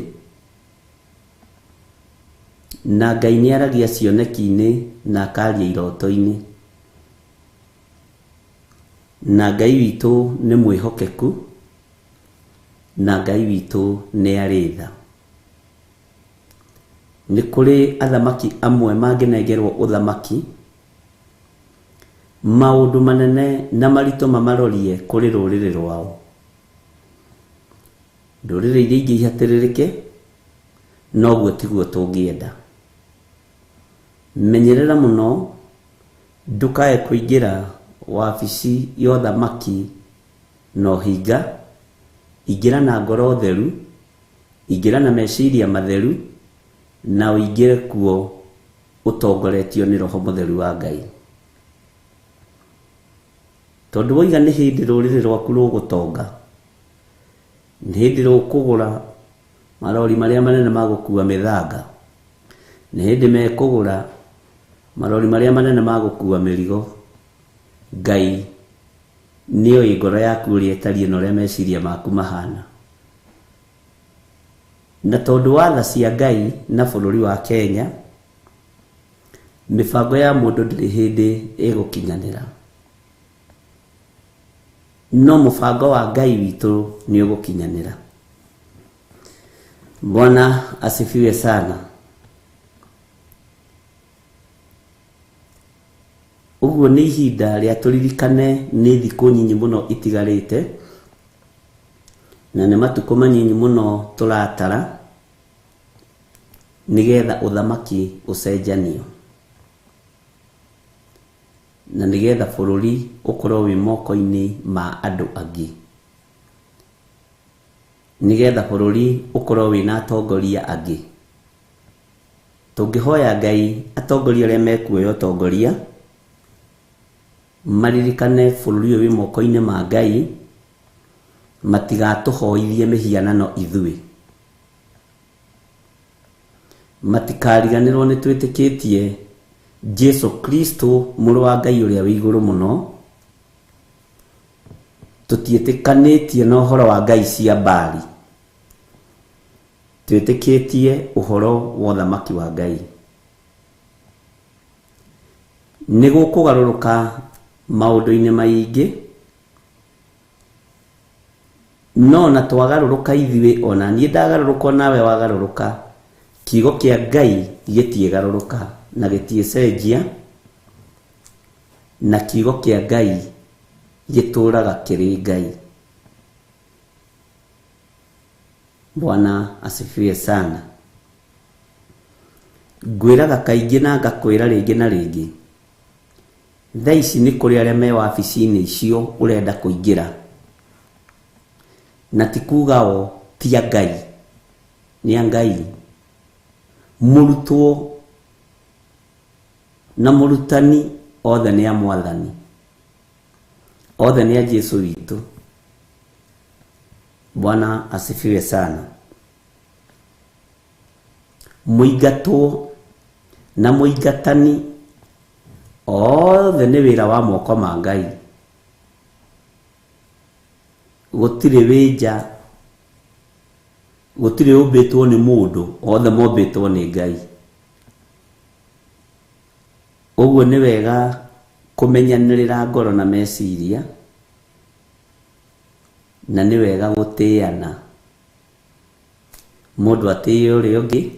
C: na Ngai nĩ aragia cioneki-inĩ na akaria iroto-inĩ. Na Ngai witũ nĩ mwĩhokeku, na Ngai witũ nĩ arĩ tha. Nĩ kũrĩ athamaki amwe mangĩnengerwo ũthamaki, maũndũ manene na maritũ mamarorie kũrĩ rũrĩrĩ rwao. Ndũrĩrĩ iria ingĩ ihatĩrĩrĩke, noguo tiguo tũngĩenda. Menyerera mũno ndũkae kũingĩra wabici ya ũthamaki na ũhinga, ingĩra na ngoro theru, ingĩra na meciria matheru, na ũingĩre kuo ũtongoretio nĩ Roho Mũtheru wa Ngai. Tondũ woiga nĩ hĩndĩ rũrĩrĩ rwaku rũgũtonga, nĩ hĩndĩ rũkũgũra marori marĩa manene ma gũkua mĩthanga, nĩ hĩndĩ mekũgũra marori marĩa manene ma gũkua mĩrigo, Ngai nĩoĩ ngoro yaku ũrĩa ĩtariĩ na ũrĩa meciria maku mahana. Na tondũ wa tha cia Ngai na bũrũri wa Kenya, mĩbango ya mũndũ ndĩrĩ hĩndĩ ĩgũkinyanĩra, no mũbango wa Ngai witũ nĩ ũgũkinyanĩra. Bwana asifiwe sana. Ũguo nĩ ihinda rĩa tũririkane nĩ thikũ nyinyi mũno itigarĩte, na nĩ matukũ manyinyi mũno tũratara nĩgetha ũthamaki ũcenjanio, na nĩgetha bũrũri ũkorwo wĩ moko-inĩ ma andũ angĩ, nĩgetha bũrũri ũkorwo wĩna atongoria angĩ. Tũngĩhoya Ngai atongoria arĩa mekuoya ũtongoria maririkane bũrũri ũyũ wĩ moko-inĩ ma Ngai, matigatũhoithie mĩhianano ithuĩ, matikariganĩrwo nĩ twĩtĩkĩtie Jesu Kristo mũrũ wa Ngai ũrĩa wĩ igũrũ mũno. Tũtiĩtĩkanĩtie na ũhoro wa Ngai cia Baali, twĩtĩkĩtie ũhoro wa ũthamaki wa Ngai. Nĩ gũkũgarũrũka maũndũ-inĩ maingĩ, no na twagarũrũka ithuĩ, ona niĩ ndagarũrũka nawe wagarũrũka, kiugo kĩa Ngai gĩtiĩgarũrũka na gĩtiĩcenjia, na kiugo kĩa Ngai gĩtũũraga kĩrĩ Ngai. Bwana asifiwe sana. Ngwĩraga kaingĩ na ngakwĩra rĩngĩ na rĩngĩ, thaa ici nĩ kũrĩ arĩa me wabici-inĩ icio ũrenda kũingĩra, na ti kuga o ti a Ngai, nĩ a Ngai. Mũrutwo na mũrutani othe nĩ a Mwathani, othe nĩ a Jesu witũ. Bwana asifiwe sana. Mũingatwo na mũingatani othe nĩ wĩra wa moko ma Ngai. Gũtirĩ wĩnja, gũtirĩ ũmbĩtwo nĩ mũndũ, othe mombĩtwo nĩ Ngai. Ũguo nĩ wega kũmenyanĩrĩra ngoro na meciria, na nĩ wega gũtĩana. Mũndũ atĩe ũrĩa ũngĩ,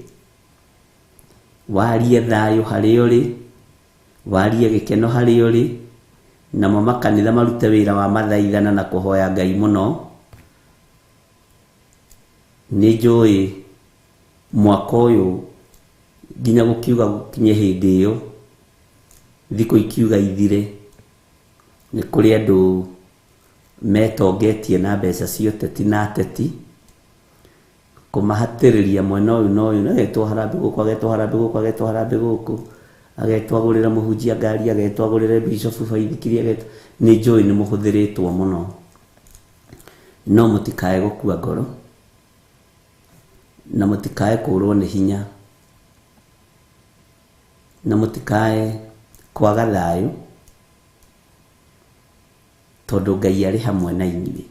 C: warie thayũ harĩa ũrĩ, warie gĩkeno harĩa ũrĩ, namo makanitha marute wĩra wa mathaithana na kũhoya Ngai mũno. Nĩ njũĩ mwaka ũyũ nginya gũkiuga gũkinye hĩndĩ ĩyo, thikũ ikiuga ithire, nĩ kũrĩ andũ metongetie na mbeca cia ũteti na ateti, kũmahatĩrĩria mwena ũyũ na ũyũ, agetwo harambĩ gũkũ, agetwo harambĩ gũkũ, agetwo harambĩ gũkũ, agetwo agũrĩre mũhunjia ngari, agetwo agũrĩre bishop baithikiri, agetwo. Nĩ njũĩ nĩ mũhũthĩrĩtwo mũno, no mũtikae gũkua ngoro na mũtikae kũrwo nĩ hinya na mũtikae kwaga thayũ, tondũ Ngai arĩ hamwe na inyuĩ.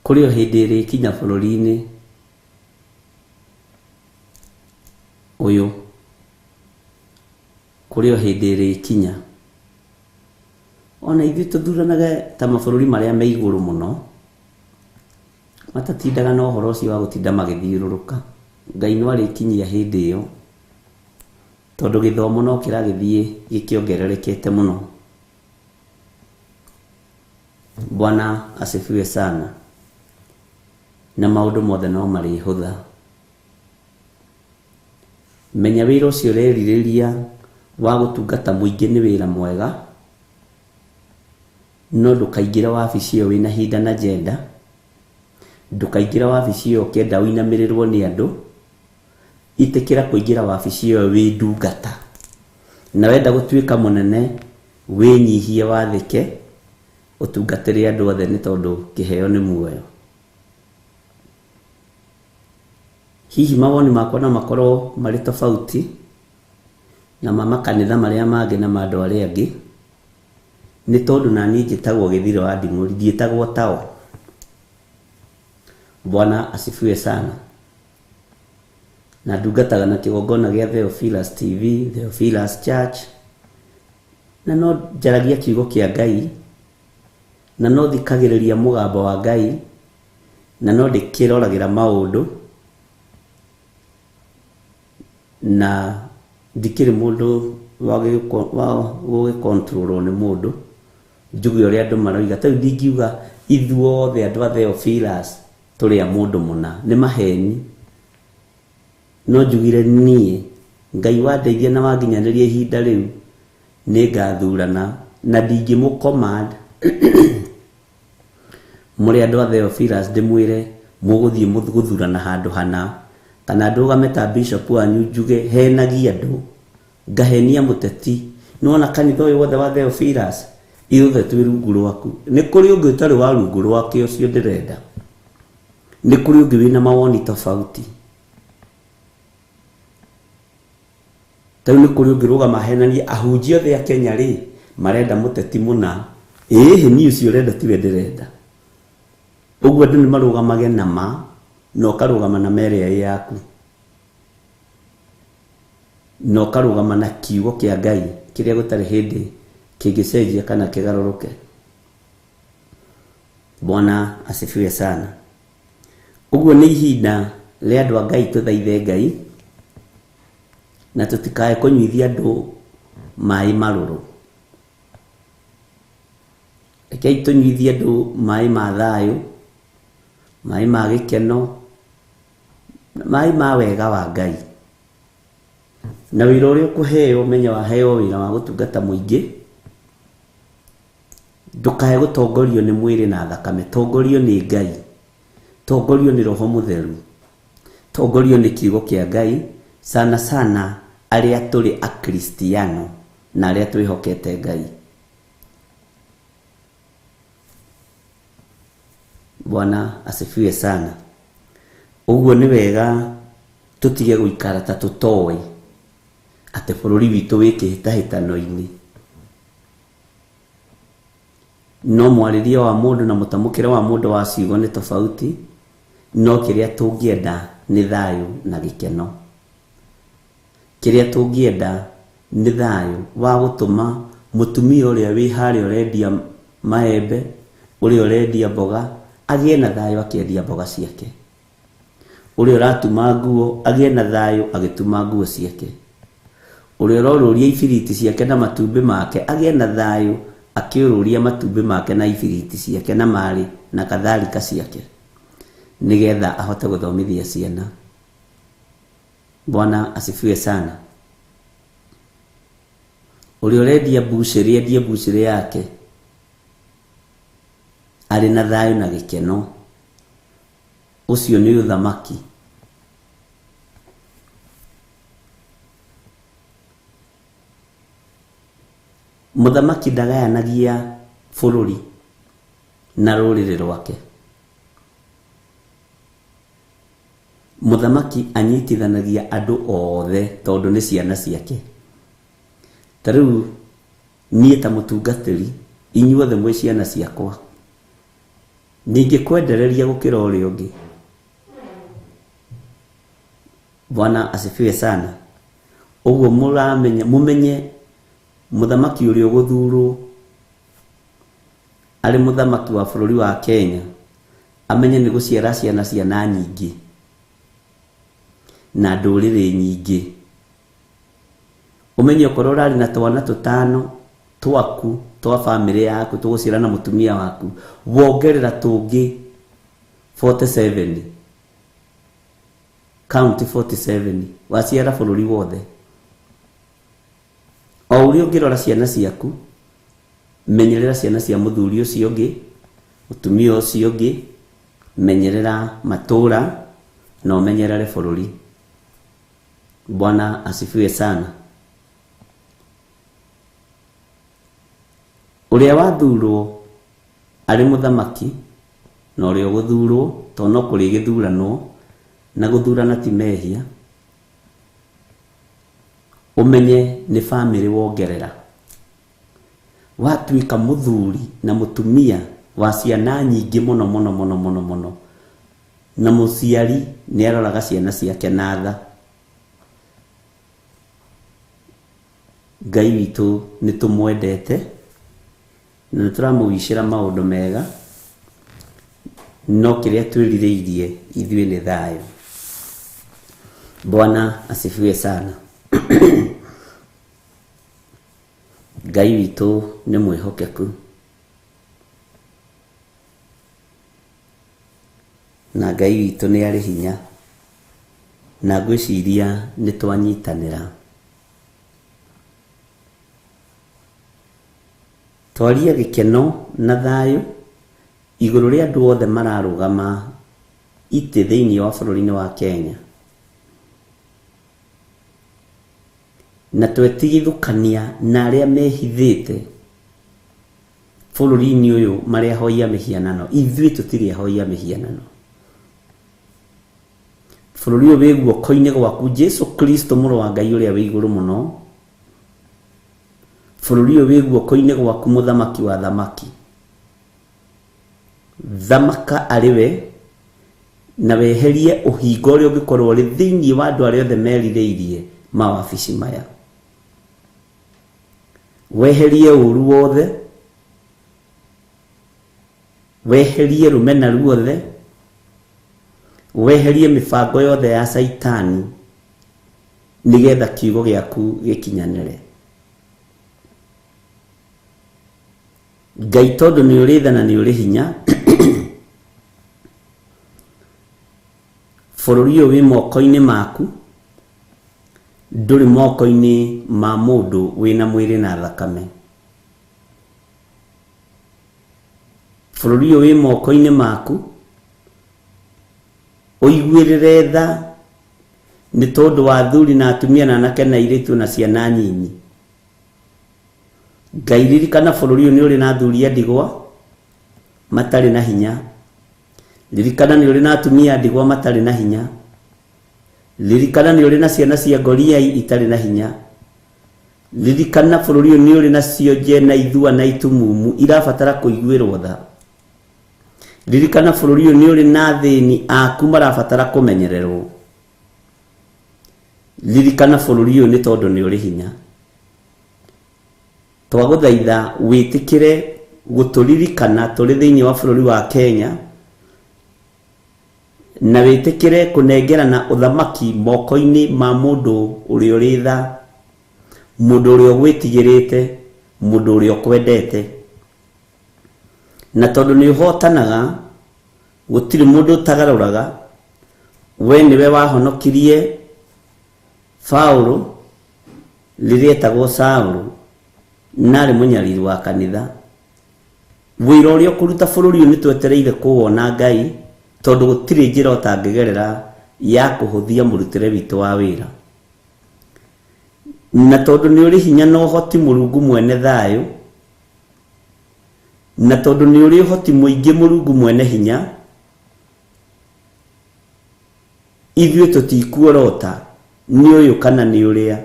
C: Kũrĩ o hĩndĩ ĩrĩkinya bũrũri-inĩ ũyũ, kũrĩ o hĩndĩ ĩrĩkinya ona ithuĩ tũthuranage ta mabũrũri marĩa me igũrũ mũno, matatindaga na ũhoro ũcio wa gũtinda magĩthiũrũrũka. Ngai no arĩkinyia hĩndĩ ĩyo, tondũ gĩthomo no kĩragĩthiĩ gĩkĩongererekete mũno. Bwana asifiwe sana. Na maũndũ mothe no marĩhũtha. Menya wĩra ũcio ũrerirĩria wa gũtungata mũingĩ nĩ wĩra mwega, no ndũkaingĩre wabici ĩyo wĩna hidden agenda, ndũkaingĩre wabici ĩyo ũkĩenda ũinamĩrĩrwo nĩ andũ. Itĩkĩra kũingĩra wabici ĩyo wĩ ndungata, na wenda gũtuĩka mũnene wĩnyihie, wathĩke, ũtungatĩre andũ othe, nĩ tondũ kĩheo nĩ muoyo. Hihi mawoni makwa no makorwo marĩ tofauti, Na ma makanitha marĩa mangĩ na ma andũ arĩa angĩ, nĩ tondũ naniĩ njĩtagwo Gĩthirĩ wa Nding'ũri, ndiĩtagwo tao. Bwana asifiwe sana. Na ndungataga na kĩgongona gĩa Theophilus TV, Theophilus Church, na no njaragia kiugo kĩa Ngai, na no thikagĩrĩria mũgambo wa Ngai, na no ndĩkĩroragĩra maũndũ, na ndikĩrĩ mũndũ wa gũgĩkontrolwo nĩ mũndũ, njuge ũrĩa andũ maroiga. Ta rĩu ndingiuga ithuothe andũ a Theophilus tũrĩ a mũndũ mũna, nĩ maheni. No njugire niĩ Ngai wandeithia na wanginyanĩria ihinda rĩu, nĩ ngathurana na ndingĩmũ command mũrĩ andũ a Theophilus ndĩmwĩre mũgũthiĩ gũthurana handũ hana, kana ndũgame ta bishop wanyu njuge henagia andũ, ngahenia mũteti. Nĩwona kanitha ũyũ wothe wa Theophilus ithuothe twĩ rungu rwaku. Nĩ kũrĩ ũngĩ ũtarĩ wa rungu rwake, ũcio ndĩrenda. Nĩ kũrĩ ũngĩ wĩna mawoni tofauti. Ta rĩu nĩ kũrĩ ũngĩ rũgama ahenanie ahunjia othe a Kenya rĩ marenda mũteti mũna, ĩhĩ niĩ ũcio ũrenda tiwe ndĩrenda. Ũguo andũ nĩ marũgamage na ma, na ũkarũgama na ma ĩrĩa ĩ yaku, na ũkarũgama na kiugo kĩa Ngai kĩrĩa gũtarĩ hĩndĩ kĩngĩcenjia kana kĩgarũrũke. Bwana asifiwe sana. Ũguo nĩ ihinda rĩa andũ a Ngai tũthaithe Ngai na tũtikae kũnyuithia andũ maĩ marũrũ. Rekei tũnyuithie andũ maĩ ma thayũ, maĩ ma gĩkeno, maĩ ma wega wa Ngai. Na wĩra ũrĩa ũkũheo, ũmenye waheo wĩra wa gũtungata mũingĩ, ndũkae gũtongorio nĩ mwĩrĩ na thakame, tongorio nĩ Ngai, tongorio nĩ Roho Mũtheru, tongorio nĩ kiugo kĩa Ngai, sana sana arĩa tũrĩ akristiano na arĩa twĩhokete Ngai. Bwana asifiwe sana. Ũguo nĩ wega tũtige gũikara ta tũtoĩ atĩ bũrũri witũ wĩ kĩhĩtahĩtano-inĩ. No mwarĩrie wa mũndũ na mũtamũkĩre wa mũndũ wa ciugo nĩ tofauti, no kĩrĩa tũngĩenda nĩ thayũ na gĩkeno. Kĩrĩa tũngĩenda nĩ thayũ wa gũtũma mũtumia ũrĩa wĩ harĩa ũrendia maembe, ũrĩa ũrendia mboga, agĩe na thayũ akĩendia mboga ciake. Ũrĩa ũratuma nguo agĩe na thayũ agĩtuma nguo ciake. Ũrĩa ũrorũria ibiriti ciake na matumbĩ make agĩe na thayũ akĩũrũria matumbĩ make na ibiriti ciake na marĩ na kadhalika ciake, nĩgetha ahote gũthomithia ciana. Bwana asifiwe sana. Ũrĩa ũrendia mbucĩrĩ endie mbucĩrĩ yake arĩ na thayũ na gĩkeno. Ũcio nĩ ũthamaki. Mũthamaki ndagayanagia bũrũri na rũrĩrĩ rwake. Mũthamaki anyitithanagia andũ othe tondũ nĩ ciana ciake. Ta rĩu niĩ ta mũtungatĩri, inyuothe mwĩ ciana ciakwa, ndingĩkwendereria gũkĩra ũrĩa ũngĩ. Bwana asifiwe sana. Ũguo mũramenya, mũmenye mũthamaki ũrĩa ũgũthurwo arĩ mũthamaki wa bũrũri wa Kenya, amenye nĩ gũciara ciana ciana nyingĩ na ndũrĩrĩ nyingĩ. Ũmenye okorwo ũrarĩ na twana tũtano twaku twa bamĩrĩ yaku tũgũciara na mũtumia waku, wongerera tũngĩ 47, county 47, waciara bũrũri wothe. O ũrĩa ũngĩrora ciana ciaku, menyerera ciana cia mũthuri ũcio ũngĩ, mũtumia ũcio ũngĩ, menyerera matũra na ũmenyerere bũrũri. Bwana asifiwe sana. Ũrĩa wathurwo arĩ mũthamaki na ũrĩa ũgũthurwo, tondũ no kũrĩ gĩthurano, na gũthurana ti mehia. Ũmenye nĩ bamĩrĩ wongerera. Watuĩka mũthuri na mũtumia wa ciana nyingĩ mũno mũno mũno mũno mũno. Na mũciari nĩ aroraga ciana ciake na tha. Ngai witũ nĩ tũmwendete na nĩ tũramũwicĩra maũndũ mega, no kĩrĩa twĩrirĩirie ithuĩ nĩ thayũ. Bwana asifiwe sana. Ngai witũ nĩ mwĩhokeku na Ngai witũ nĩ arĩ hinya, na ngwĩciria nĩ twanyitanĩra. Twarie gĩkeno na thayũ igũrũ rĩa andũ othe mararũgama itĩ thĩinĩ wa bũrũri-inĩ wa Kenya, na twetigithũkania na arĩa mehithĩte bũrũri-inĩ ũyũ marĩa ahoi a mĩhianano. Ithuĩ tũtirĩ ahoi a mĩhianano. Bũrũri ũyũ wĩ guoko-inĩ gwaku Jesu Kristo mũrũ wa Ngai ũrĩa wĩ igũrũ mũno. Bũrũri ũyũ wĩ guoko-inĩ gwaku mũthamaki wa thamaki. Thamaka arĩ we na weherie ũhinga ũrĩa ũngĩkorwo ũrĩ thĩinĩ wa andũ arĩa othe merirĩirie mawabici maya. Weherie ũru wothe, weherie rũmena ruothe, weherie mĩbango yothe ya Caitani nĩgetha kiugo gĩaku gĩkinyanĩre. Ngai tondũ nĩ ũrĩ tha na nĩ ũrĩ hinya, bũrũri ũyũ wĩ moko-inĩ maku, ndũrĩ moko-inĩ ma mũndũ wĩna mwĩrĩ na thakame. Bũrũri ũyũ wĩ moko-inĩ maku, ũiguĩrĩre tha nĩ tondũ wa athuri na atumia na anake na airĩtu na ciana nyinyi. Ngai ririkana bũrũri ũyũ nĩ ũrĩ na athuri a ndigwa matarĩ na hinya. Ririkana nĩ ũrĩ na atumia a ndigwa matarĩ na hinya. Ririkana nĩ ũrĩ na ciana cia ngoriai itarĩ na hinya. Ririkana bũrũri ũyũ nĩ ũrĩ na cionje na ithua na itumumu irabatara kũiguĩrwo tha. Ririkana bũrũri ũyũ nĩ ũrĩ na athĩni aku marabatara kũmenyererwo. Ririkana bũrũri ũyũ nĩ tondũ nĩ ũrĩ hinya. Twagũthaitha wĩtĩkĩre gũtũririkana tũrĩ thĩinĩ wa bũrũri wa Kenya, na wĩtĩkĩre kũnengerana ũthamaki moko-inĩ ma mũndũ ũrĩa ũrĩ tha, mũndũ ũrĩa ũgwĩtigĩrĩte, mũndũ ũrĩa ũkwendete. Na tondũ nĩ ũhotanaga, gũtirĩ mũndũ ũtagarũraga, we nĩwe wahonokirie Paũlũ rĩrĩa etagwo Saũlũ, na arĩ mũnyariri wa kanitha. Wĩra ũrĩa ũkũruta bũrũri ũyũ nĩ twetereire kũwona Ngai, tondũ gũtirĩ njĩra ũtangĩgerera ya kũhũthia mũrutĩre witũ wa wĩra. Na tondũ nĩ ũrĩ hinya na ũhoti Mũrungu mwene thayũ, na tondũ nĩ ũrĩ ũhoti mũingĩ Mũrungu mwene hinya, ithuĩ tũtikuorota nĩ ũyũ kana nĩ ũrĩa,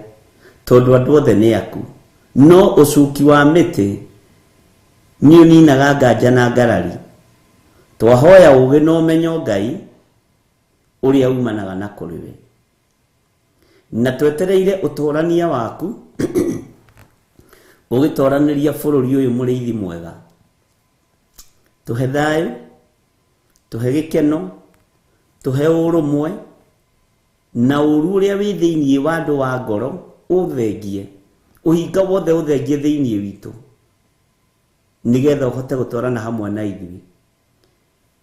C: tondũ andũ othe nĩ aku. No ũcuki wa mĩtĩ nĩ ũninaga nganja na ngarari. Twahoya ũũgĩ na ũmenyo Ngai ũrĩa umanaga na kũrĩ we. Na twetereire ũtũrania waku ũgĩtoranĩria bũrũri ũyũ mũrĩithi mwega. Tũhe thayũ, tũhe gĩkeno, tũhe ũrũmwe, na ũru ũrĩa wĩ thĩinĩ wa andũ wa ngoro ũthengie, ũhinga wothe ũthengie thĩinĩ witũ, nĩgetha ũhote gũtwarana hamwe na ithuĩ.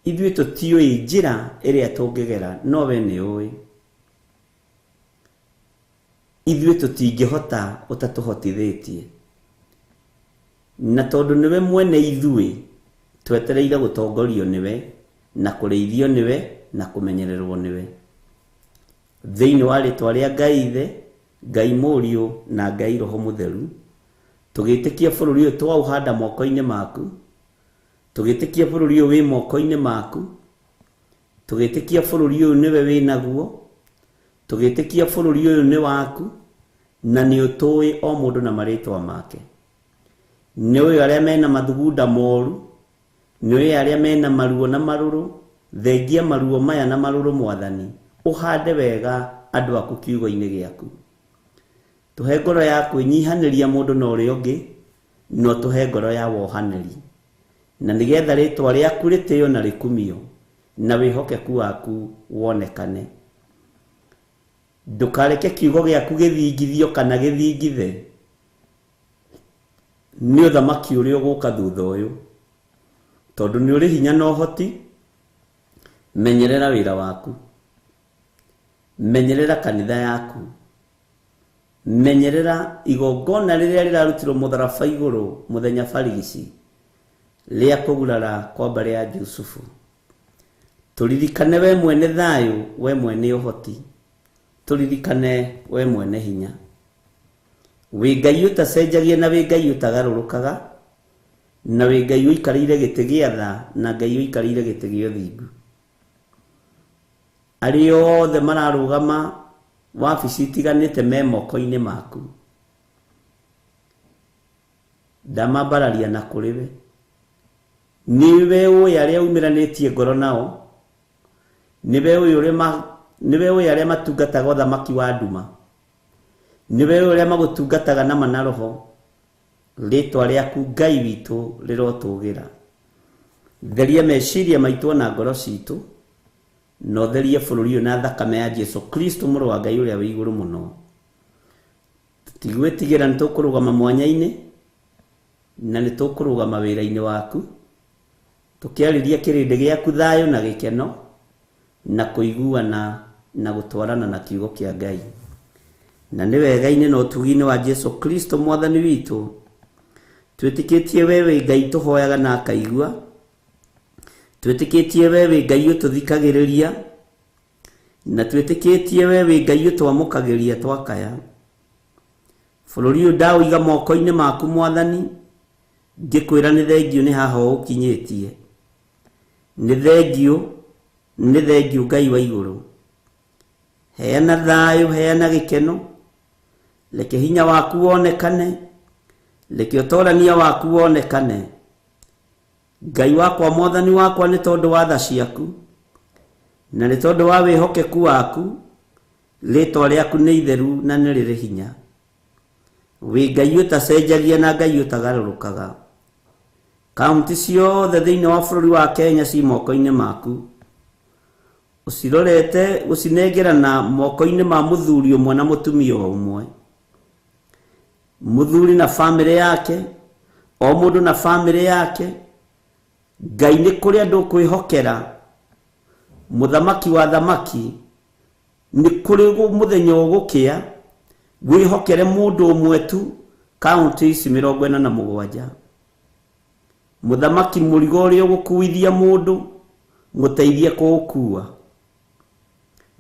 C: Ithuĩ tũtiũĩ njĩra ĩrĩa tũngĩgera, no we nĩ ũĩ. Ithuĩ tũtingĩhota ũtatũhotithĩtie. Na tondũ nĩwe mwene ithuĩ, twetereire gũtongorio nĩwe, na kũrĩithio nĩwe, na kũmenyererwo nĩwe. Thĩinĩ wa rĩtwa rĩa Ngai Ithe, Ngai Mũriũ na Ngai Roho Mũtheru, tũgĩtĩkia bũrũri ũyũ twaũhanda moko-inĩ maku, tũgĩtĩkia bũrũri ũyũ wĩ moko-inĩ maku, tũgĩtĩkia bũrũri ũyũ nĩwe wĩ naguo, tũgĩtĩkia bũrũri ũyũ nĩ waku, Na nĩ ũtũĩ o mũndũ na marĩtwa make. Nĩ ũĩ arĩa mena mathugunda moru, nĩ ũĩ arĩa mena maruo na marũrũ. Thengia maruo maya na marũrũ Mwathani, ũhande wega andũ aku kiugo-inĩ gĩaku. Tũhe ngoro ya kwĩnyihanĩria mũndũ na ũrĩa ũngĩ, no tũhe ngoro ya wohanĩri, na nĩgetha rĩtwa rĩaku rĩtĩo na rĩkumio, na wĩhokeku waku wonekane. Ndũkareke kiugo gĩaku gĩthingithio kana gĩthingithe nĩ ũthamaki ũrĩa ũgũka thutha ũyũ, tondũ nĩ ũrĩ hinya na ũhoti. Menyerera wĩra waku, menyerera kanitha yaku, menyerera igongona rĩrĩa rĩrarutirwo mũtharaba igũrũ mũthenya barigici rĩa kũgurara kwa mbarĩ ya Jusufu. Tũririkane we mwene thayũ, we mwene ũhoti, tũririkane we mwene hinya. Wĩ Ngai ũtacenjagia na wĩ Ngai ũtagarũrũkaga, na wĩ Ngai ũikarĩire gĩtĩ gĩa tha, na Ngai ũikarĩire gĩtĩ gĩa ũthingu. Arĩa othe mararũgama wabici itiganĩte me moko-inĩ maku, ndamambararia na kũrĩ we. Nĩwe ũĩ arĩa umĩranĩtie ngoro nao, nĩwe ũĩ arĩa matungataga ũthamaki wa nduma, nĩwe ũĩ arĩa magũtungataga na ma na roho. Rĩtwa rĩaku Ngai witũ rĩrotũgĩra. Theria meciria maitũ na ngoro citũ, na ũtherie bũrũri ũyũ na thakame ya Jesu Kristo mũrũ wa Ngai ũrĩa wĩ igũrũ mũno. Tũtigwĩtigĩra, nĩ tũkũrũgama mwanya-inĩ na nĩ tũkũrũgama wĩra-inĩ waku, tũkĩarĩria kĩrĩndĩ gĩaku thayũ na gĩkeno na kũiguana na gũtwarana na kiugo kĩa Ngai. Na nĩ wega-inĩ na ũtugi-inĩ wa Jesu Kristo Mwathani witũ, twĩtĩkĩtie we wĩ Ngai tũhoyaga na akaigua, twĩtĩkĩtie we wĩ Ngai ũtũthikagĩrĩria, na twĩtĩkĩtie we wĩ Ngai ũtwamũkagĩria twakaya. Bũrũri ũyũ ndaũiga moko-inĩ maku Mwathani, ngĩkwĩra nĩ thengiũ nĩ haha ũkinyĩtie. Nĩ thengiũ, nĩ thengiũ Ngai wa igũrũ. Heana thayũ, heana gĩkeno, reke hinya waku wonekane, reke ũtorania waku wonekane. Ngai wakwa Mwathani wakwa, nĩ tondũ wa tha ciaku na nĩ tondũ wa wĩhokeku waku, rĩtwa rĩaku nĩ itheru na nĩ rĩrĩ hinya. Wĩ Ngai ũtacenjagia na Ngai ũtagarũrũkaga. Kaunti ciothe thĩinĩ wa bũrũri wa Kenya ci moko-inĩ maku, ũcirorete gũcinengerana moko-inĩ ma mũthuri ũmwe na mũtumia ũmwe, mũthuri na bamĩrĩ yake, o mũndũ na bamĩrĩ yake. Ngai nĩ kũrĩ andũ ũkwĩhokera, mũthamaki wa thamaki, nĩ kũrĩ mũthenya ũgũkĩa wĩhokere mũndũ ũmwe tu kaunti ici 47. Mũthamaki mũrigo ũrĩa ũgũkuithia mũndũ mũteithie kũũkua.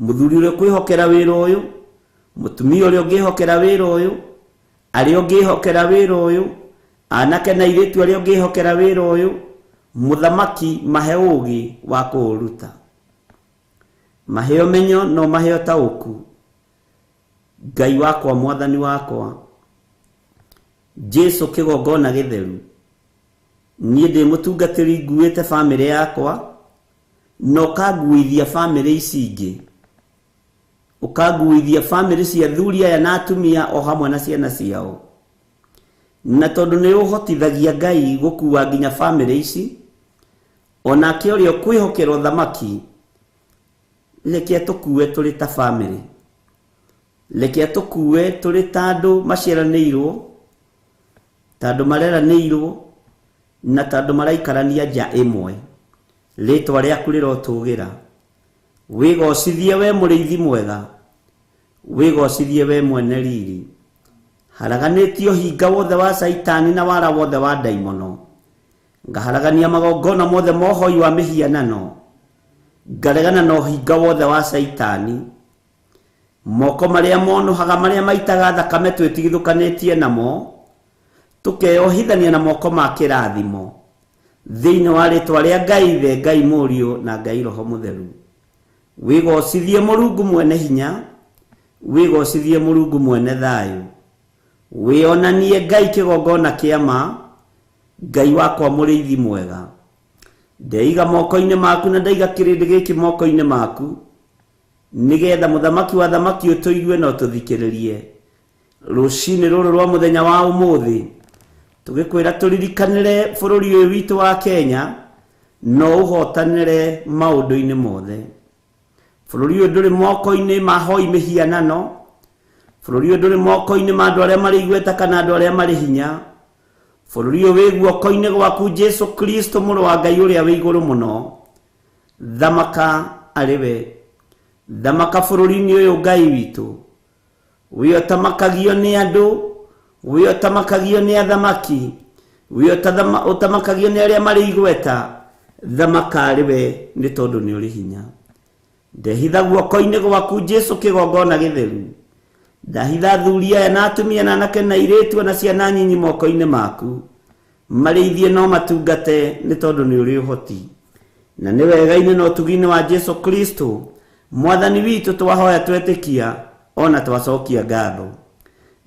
C: Mũthuri ũrĩa ũkwĩhokera wĩra ũyũ, mũtumia ũrĩa ũngĩhokera wĩra ũyũ, arĩa ũngĩhokera wĩra ũyũ, anake na airĩtu arĩa ũngĩhokera wĩra ũyũ, mũthamaki mahe ũũgĩ wa kũũruta, mahe ũmenyo no mahe ũtaũku. Ngai wakwa Mwathani wakwa, Jesu kĩgongona gĩtheru, niĩ ndĩ mũtungatĩri nguĩte bamĩrĩ yakwa, na ũkanguithia bamĩrĩ ici ingĩ, ũkanguithia bamĩrĩ cia athuri aya na atumia o hamwe na ciana ciao. Na tondũ nĩ ũhotithagia Ngai gũkua nginya bamĩrĩ ici, onake ũrĩa ũkwĩhokera ũthamaki, reke tũkue tũrĩ ta bamĩrĩ, reke tũkue tũrĩ ta andũ maciaranĩirwo, ta andũ mareranĩirwo, na ta andũ maraikarania nja ĩmwe. Rĩtwa rĩaku rĩrotũgĩra. Wĩgocithie we mũrĩithi mwega, wĩgocithie we mwene riri. Haraganĩtie ũhinga wothe wa Caitani na wara wothe wa ndaimono, ngaharagania magongona mothe ma ũhoi wa mĩhianano, ngaregana na ũhinga wothe wa Caitani. Moko marĩa monũhaga, marĩa maitaga thakame twĩtigithũkanĩtie namo, tũkeyohithania na moko ma kĩrathimo thĩinĩ wa rĩtwa rĩa Ngai Ithe, Ngai Mũriũ na Ngai Roho Mũtheru. Wĩgocithie Mũrungu mwene hinya, Wĩgocithie Mũrungu mwene thayũ, wĩonanie Ngai kĩgongona kĩa ma, Ngai wakwa mũrĩithi mwega. Ndeiga moko-inĩ maku na ndaiga kĩrĩndĩ gĩkĩ moko-inĩ maku, nĩgetha mũthamaki wa thamaki ũtũigue na ũtũthikĩrĩrie. Rũcinĩ rũrũ rwa mũthenya wa ũmũthĩ tũgĩkwĩra tũririkanĩre bũrũri ũyũ witũ wa Kenya, no ũhotanĩre maũndũ-inĩ mothe. Bũrũri ũyũ ndũrĩ moko-inĩ ma hoi mĩhianano, bũrũri ũyũ ndũrĩ moko-inĩ ma andũ arĩa marĩ igweta kana andũ arĩa marĩ hinya. Bũrũri ũyũ wĩ guoko-inĩ gwaku Jesu Kristo mũrũ wa Ngai ũrĩa wĩ igũrũ mũno. Thamaka arĩ we, thamaka bũrũri-inĩ ũyũ Ngai witũ. Wĩ ũtamakagio nĩ andũ, wĩ ũtamakagio nĩ athamaki, wĩ ũtamakagio nĩ arĩa marĩ igweta. Thamaka arĩ we nĩ tondũ nĩ ũrĩ hinya. Ndehitha guoko-inĩ gwaku Jesu kĩgongona gĩtheru. Ndahitha athuri aya na atumia na anake na airĩtu na ciana nyinyi moko-inĩ maku, marĩithie no matungate nĩ tondũ nĩ ũrĩ ũhoti. Na nĩ wega-inĩ na ũtugi-inĩ wa Jesu Kristo mwathani witũ twahoya twetĩkia ona twacokia ngatho.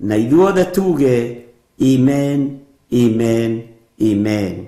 C: Na ithuothe tuge amen, amen, amen.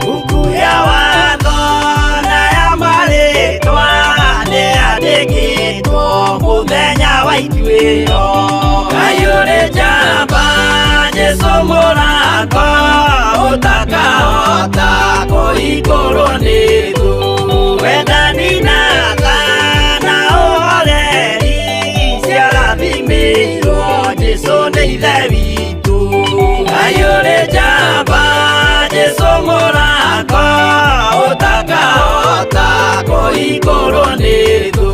E: Buku ya watho na ya kũhingũrwo nĩ thũ wendani na tha na ũhoreri ciarathimĩirwo Jesũ nĩ ithe witũ Ngai ũrĩ njamba Jesũ mũrango ũtakahota kũhingũrwo nĩ thũ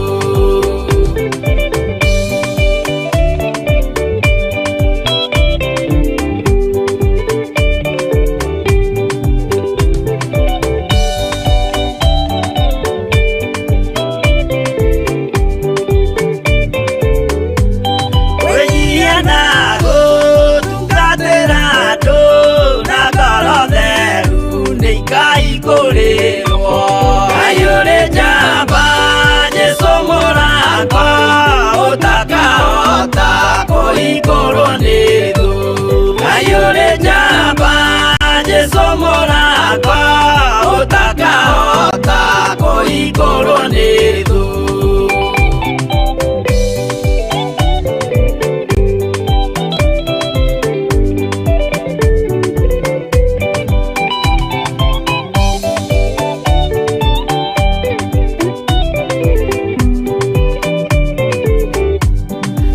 E: Kwĩnyihia na gũtungatĩra andũ na ngoro theru nĩ ikaihingũrĩrwo Ngai ũrĩ njamba Jesũ mũrango ũtakahota kũhingũrwo nĩ thũ Ngai ũrĩ njamba Jesũ mũrango ũtakahota kũhingũrwo nĩ thũ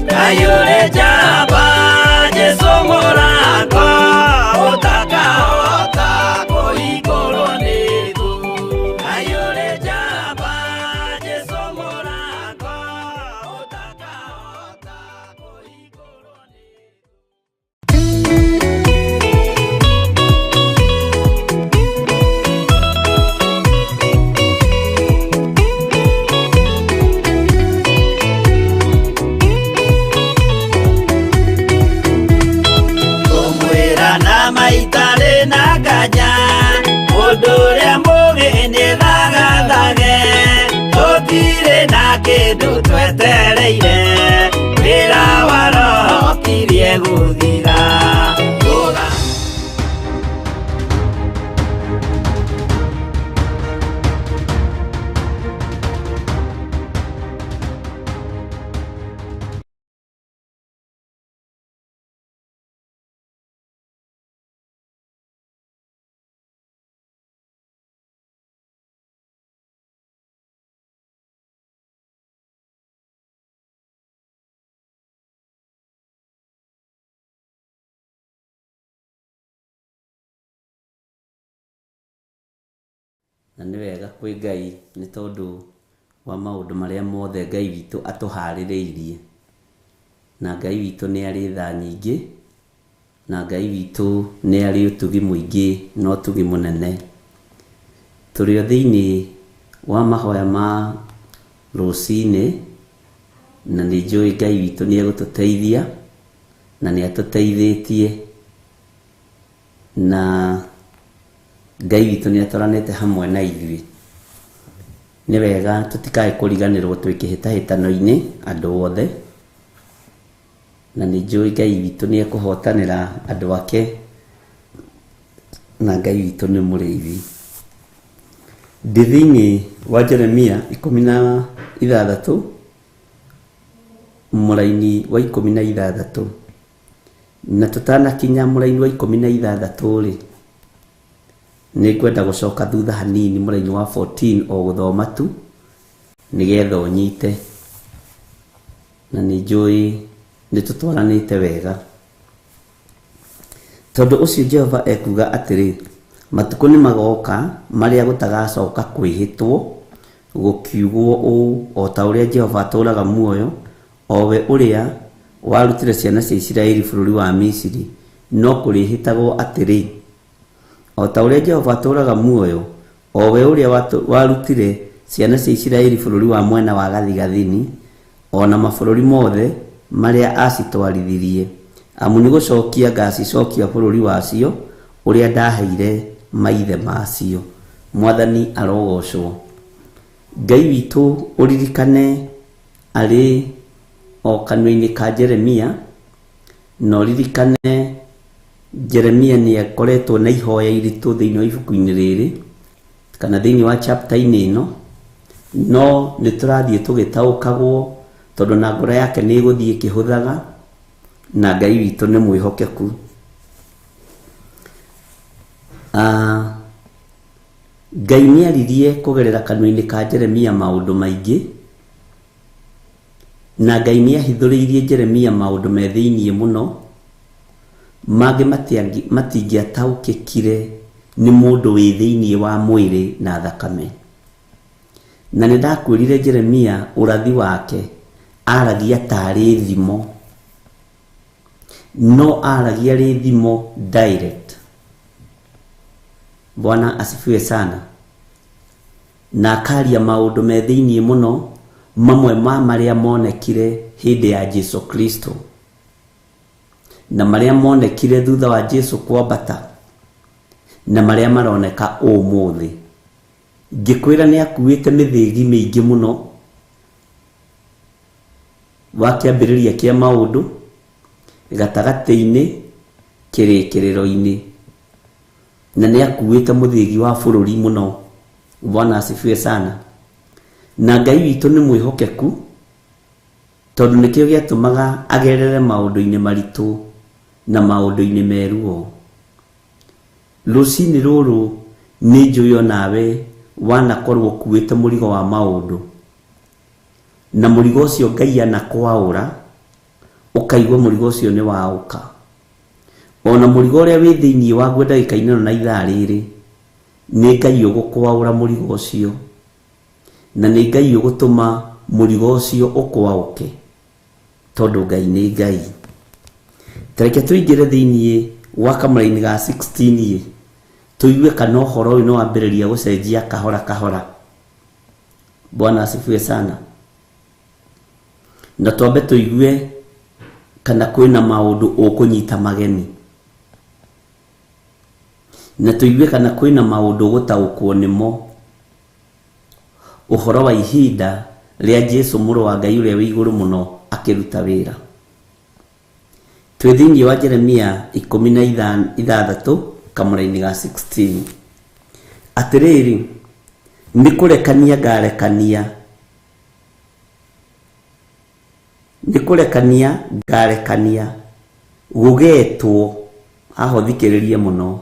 E: Ngai ũrĩ njamba Jesũ mũrango ũtakahota kũhingũrwo nĩ thũ Ngai ũrĩ njamba Jesũ mũrango ũtakahota kũhingũrwo nĩ thũ Kũmwĩra na maitarĩ na nganja mũndũ ũrĩa mũgĩ nĩ thagathage tũtirĩ na kĩndũ twetereire wĩra wa roho kirie gũthira Gũga
C: Na nĩ wega kwĩ Ngai nĩ tondũ wa maũndũ marĩa mothe Ngai witũ atũharĩrĩirie. Na Ngai witũ nĩ arĩ tha nyingĩ, na Ngai witũ nĩ arĩ ũtugi mũingĩ na ũtugi mũnene. Tũrĩ o thĩinĩ wa mahoya ma rũcinĩ, na nĩ njũĩ Ngai witũ nĩ egũtũteithia, na nĩ atũteithĩtie, na Ngai witũ nĩ atwaranĩte hamwe na ithuĩ. Nĩ wega tũtikae kũriganĩrwo twĩ kĩhĩtahĩtano-inĩ andũ othe, na nĩ njũĩ Ngai witũ nĩ ekũhotanĩra andũ ake, na Ngai witũ nĩ mũrĩithi. Ndĩ thĩinĩ wa Jeremia 16 mũraini wa 16, na tũtanakinya mũraini wa 16 rĩ, nĩ ngwenda gũcoka thutha hanini mũraini wa 14 o gũthoma tu nĩgetha ũnyite, na nĩ njũĩ nĩ tũtwaranĩte wega. Tondũ ũcio Jehova ekuuga atĩrĩ, matukũ nĩ magoka marĩa gũtagacoka kwĩhĩtwo gũkiugwo ũũ, o ta ũrĩa Jehova atũũraga muoyo, o we ũrĩa warutire ciana cia Isiraeli bũrũri wa Misiri, no kũrĩhĩtagwo atĩrĩ, o ta ũrĩa Jehova atũũraga muoyo, o we ũrĩa warutire ciana cia Isiraeli bũrũri wa mwena wa gathigathini, o na mabũrũri mothe marĩa acitwarithirie, amu nĩ gũcokia ngacicokia bũrũri wacio ũrĩa ndaheire maithe macio. Mwathani arogocwo. Ngai witũ ũririkane arĩ o kanua-inĩ ka Jeremia, na ũririkane Jeremia nĩ akoretwo na ihoya iritũ thĩinĩ wa ibuku-inĩ rĩrĩ kana thĩinĩ wa chapter-inĩ ĩno, no nĩ tũrathiĩ tũgĩtaũkagwo tondũ na ngoro yake nĩ ĩgũthiĩ ĩkĩhũthaga, na Ngai witũ nĩ mwĩhokeku. Ngai nĩaririe kũgerera kanua-inĩ ka Jeremia maũndũ maingĩ, na Ngai nĩahithũrĩirie Jeremia maũndũ me thĩiniĩ mũno, mangĩ matingĩataũkĩkire nĩ mũndũ wĩ thĩiniĩ wa mwĩrĩ na thakame. Na nĩ ndakwĩrire Jeremia ũrathi wake aragia tarĩ thimo, no aragia rĩ thimo direct. Bwana asifiwe sana. Na akaria maũndũ me thĩiniĩ mũno, mamwe ma marĩa monekire hĩndĩ ya Jesu Kristo na marĩa monekire thutha wa Jesu kwambata na marĩa maroneka ũmũthĩ. Ngĩkwĩra nĩ akuĩte mĩthĩgi mĩingĩ mũno wa kĩambĩrĩria kĩa maũndũ, gatagatĩ-inĩ, kĩrĩkĩrĩro-inĩ, na nĩ akuĩte mũthĩgi wa bũrũri mũno. Bwana asifiwe sana. Na Ngai witũ nĩ mwĩhokeku, tondũ nĩkĩo gĩatũmaga agerere maũndũ-inĩ maritũ na maũndũ-inĩ meruo. Rũcinĩ rũrũ nĩ njũĩ onawe wanakorwo ũkuĩte mũrigo wa maũndũ, na mũrigo ũcio Ngai anakwaũra, ũkaigua mũrigo ũcio nĩ waũka. Ona mũrigo ũrĩa wĩ thĩiniĩ waguo ndagĩka-inĩ ĩno na ithaa rĩrĩ, nĩ Ngai ũgũkwaũra mũrigo ũcio, na nĩ Ngai ũgũtũma mũrigo ũcio ũkwaũke, tondũ Ngai nĩ Ngai. Tareke tũingĩre thĩiniĩ wa kamũraini ga 16 tũigue kana ũhoro ũyũ nĩ wambĩrĩria gũcenjia kahora kahora. Bwana asifiwe sana. Na twambe tũigue kana kwĩna maũndũ ũkũnyita mageni, na tũigue kana kwĩna maũndũ ũgũtaũkwo nĩmo ũhoro wa ihinda rĩa Jesu mũrũ wa Ngai ũrĩa wĩ igũrũ mũno akĩruta wĩra. Twĩ thĩiniĩ wa Jeremia 16 kamũraini ga 16. Atĩrĩrĩ, nĩ kũrekania ngarekania, nĩ kũrekania ngarekania gũgetwo, haha ũthikĩrĩrie mũno,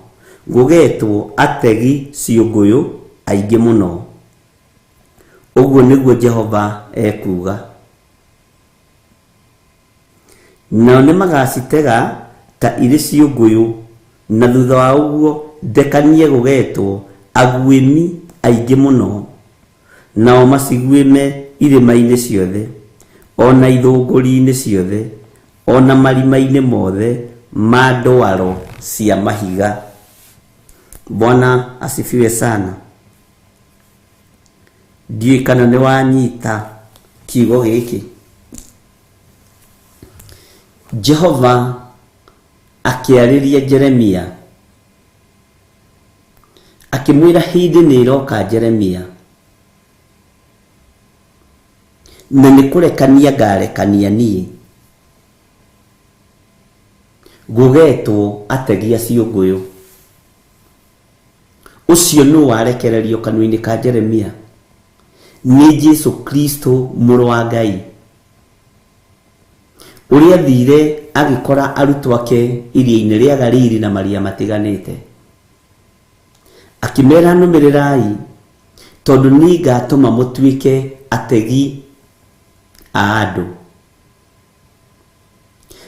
C: gũgetwo ategi ciũngũyũ aingĩ mũno. Ũguo nĩguo Jehova ekuuga. Nao nĩmagacitega ta irĩ ciũngũyũ, na thutha wa ũguo ndekanie gũgetwo aguĩmi aingĩ mũno, nao maciguĩme irĩma-inĩ ciothe, ona ithũngũri-inĩ ciothe, ona marima-inĩ mothe ma ndwaro cia mahiga. Bwana asifiwe sana. Ndiũĩ kana nĩ wanyita kiugo gĩkĩ. Jehova akĩarĩria Jeremia akĩmwĩra hĩndĩ nĩ ĩroka Jeremia, na nĩ kũrekania ngarekania niĩ gũgetwo ategi a ciũngũyũ. Ũcio nũ warekererio kanua-inĩ ka Jeremia? Nĩ Jesu Kristo mũrũ wa Ngai, ũrĩa thire agĩkora arutwo ake iria-inĩ rĩa Galili na maria matiganĩte, akĩmera nũmĩrĩrai, tondũ niĩ ngatũma mũtuĩke ategi a andũ,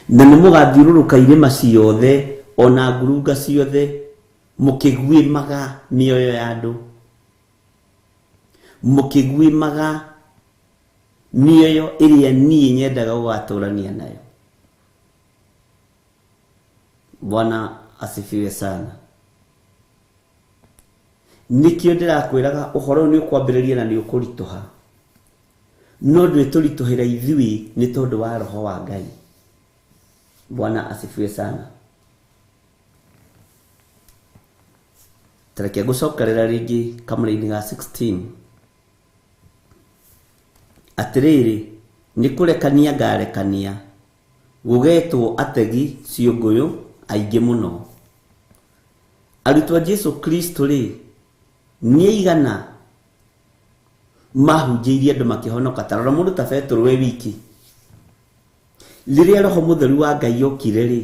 C: na nĩ mũgathiũrũrũka irĩma ciothe ona ngurunga ciothe mũkĩguĩmaga mĩoyo ya andũ, mũkĩguĩmaga mĩoyo ĩrĩa niĩ nyendaga gũgatũrania nayo. Bwana asifiwe sana. Nĩkĩo ndĩrakwĩraga ũhoro ũyũ nĩ ũkwambĩrĩria na nĩ ũkũritũha, no ndwĩtũritũhĩra ithuĩ nĩ tondũ wa Roho wa Ngai. Bwana asifiwe sana. Tareke ngũcokerera rĩngĩ kamũra-inĩ ga 16. Atĩrĩrĩ, nĩ kũrekania ngarekania gũgetwo ategi ciũngũyũ aingĩ mũno. Arutwo a Jesu Kristo rĩ, nĩ aigana mahunjĩirie andũ makĩhonoka? Ta rora mũndũ ta Petero we wiki. Rĩrĩa Roho Mũtheru wa Ngai okire rĩ,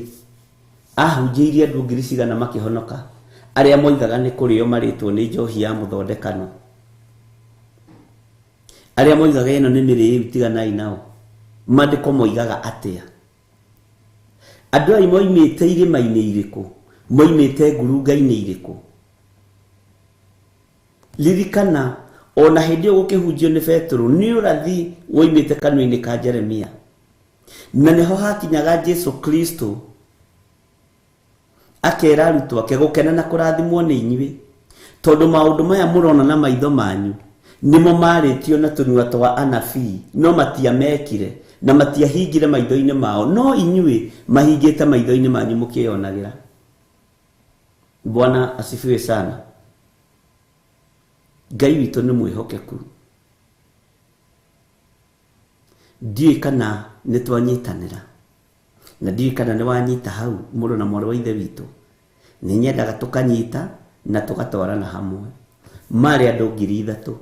C: ahunjĩirie andũ ngiri cigana makĩhonoka. Arĩa moigaga nĩ kũrĩo marĩtwo nĩ njohi ya mũthondekano. Arĩa moigaga ĩno nĩ mĩrĩu tiganai nao. Maandĩko moigaga atĩa? Andũ aya moimĩte irĩma-inĩ irĩkũ? Moimĩte ngurunga-inĩ irĩkũ? Ririkana ona hĩndĩ ĩyo gũkĩhunjio nĩ Petero nĩ ũrathi woimĩte kanua-inĩ ka Jeremia. Na nĩho hakinyaga Jesu Kristo akera arutwo ake gũkena na kũrathimwo nĩ inyuĩ tondũ maũndũ maya mũrona na maitho manyu nĩmo marĩtio na tũnua twa anabii no matiamekire na matiahingire maitho-inĩ mao no inyuĩ mahingĩte maitho-inĩ manyu mũkĩyonagĩra. Bwana asifiwe sana. Ngai witũ nĩ mwĩhokeku. Ndiũĩ kana nĩ twanyitanĩra na ndiũĩ kana nĩ wanyita hau mũrũ na mwarĩ wa ithe witũ. Nĩ nyendaga tũkanyita na tũgatwarana hamwe. Marĩ andũ 3,000.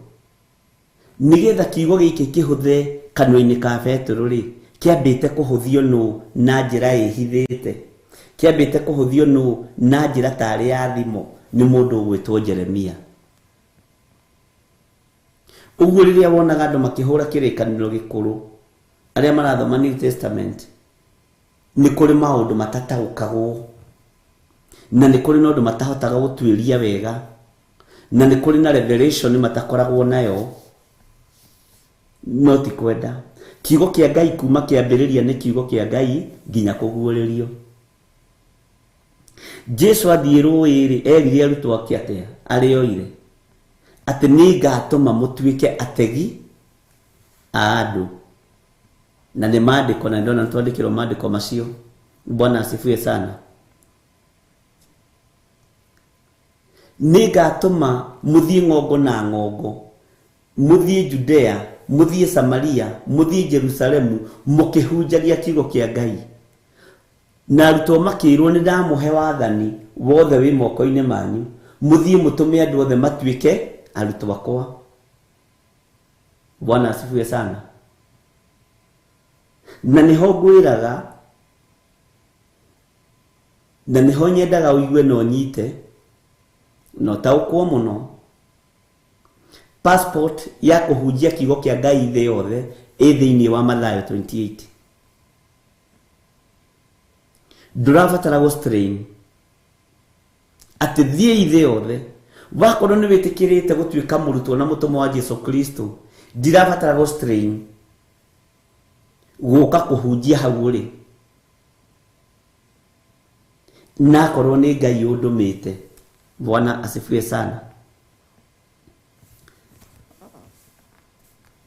C: Nĩgetha kiugo gĩkĩ kĩhũthe kanua-inĩ ka Petero rĩ, kĩambĩte kũhũthio nũ na njĩra ĩhithĩte. Kĩambĩte kũhũthio nũ na njĩra tarĩ ya thimo nĩ mũndũ ũgwĩtwo Jeremia. Ũguo rĩrĩa wonaga andũ makĩhũra kĩrĩkanĩro gĩkũrũ arĩa marathoma New Testament nĩ kũrĩ maũndũ matataũkagwo na nĩ kũrĩ na ũndũ matahotaga gũtuĩria wega na nĩ kũrĩ na revelation matakoragwo nayo no ti kwenda. Kiugo kĩa Ngai kuma kĩambĩrĩria nĩ kiugo kĩa Ngai nginya kũguũrĩrio. Jesu athiĩ rũĩ-rĩ erire arutwo ake atĩa arĩa oire atĩ nĩngatũma mũtuĩke ategi a andũ. Na nĩ maandĩko na ndona twandĩkĩrwo maandĩko macio. Bwana asifiwe sana. Nĩngatũma mũthiĩ ng'ongo na ng'ongo, mũthiĩ Judea, mũthiĩ Samaria, mũthiĩ Jerusalemu mũkĩhunjagia kiugo kĩa Ngai. Na arutwo makĩrwo nĩ ndamũhe wathani wothe wĩ moko-inĩ manyu, mũthiĩ mũtũme andũ othe matuĩke arutwo akwa. Bwana asifiwe sana. Na nĩho ngwĩraga na nĩho nyendaga ũigue na ũnyite na ũtaũkwo mũno. Passport ya kũhunjia kiugo kĩa Ngai thĩ yothe ĩ thĩinĩ wa Mathayo 28. Ndũrabatara gũ strain atĩ thiĩ thĩ yothe. Wakorwo nĩ wĩtĩkĩrĩte gũtuĩka mũrutwo na mũtũmwo wa Jesu Kristo, ndirabatara gũ strain gũka kũhunjia hau ũrĩ. Na akorwo nĩ Ngai ũndũmĩte. Bwana asifiwe sana.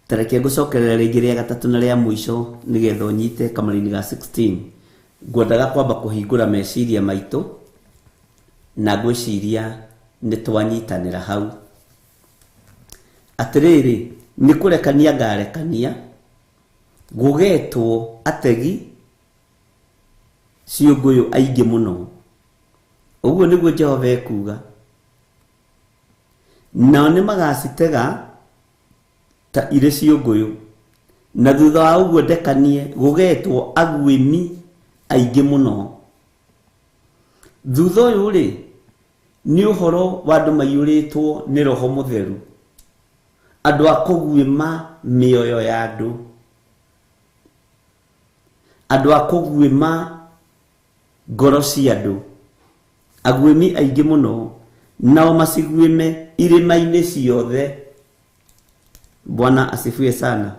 C: Tareke ngũcokerera rĩngĩ rĩa gatatũ na rĩa mũico nĩgetha ũnyite kamũraini ga 16. Ngwendaga kwamba kũhingũra meciria maitũ na ngwĩciria nĩ twanyitanĩra hau. Atĩrĩrĩ, nĩ kũrekania ngarekania gũgetwo ategi ciũngũyũ aingĩ mũno. Ũguo nĩguo Jehova ekuuga. Nao nĩ magacitega ta irĩ ciũngũyũ, na thutha wa ũguo ndekanie gũgetwo aguĩmi aingĩ mũno. Thutha ũyũ rĩ nĩ ũhoro wa andũ maiyũrĩtwo nĩ Roho Mũtheru, andũ a kũguĩma mĩoyo ya andũ, andũ a kũguĩma ngoro cia andũ, aguĩmi aingĩ mũno, nao maciguĩme irĩma-inĩ ciothe. Bwana asifiwe sana.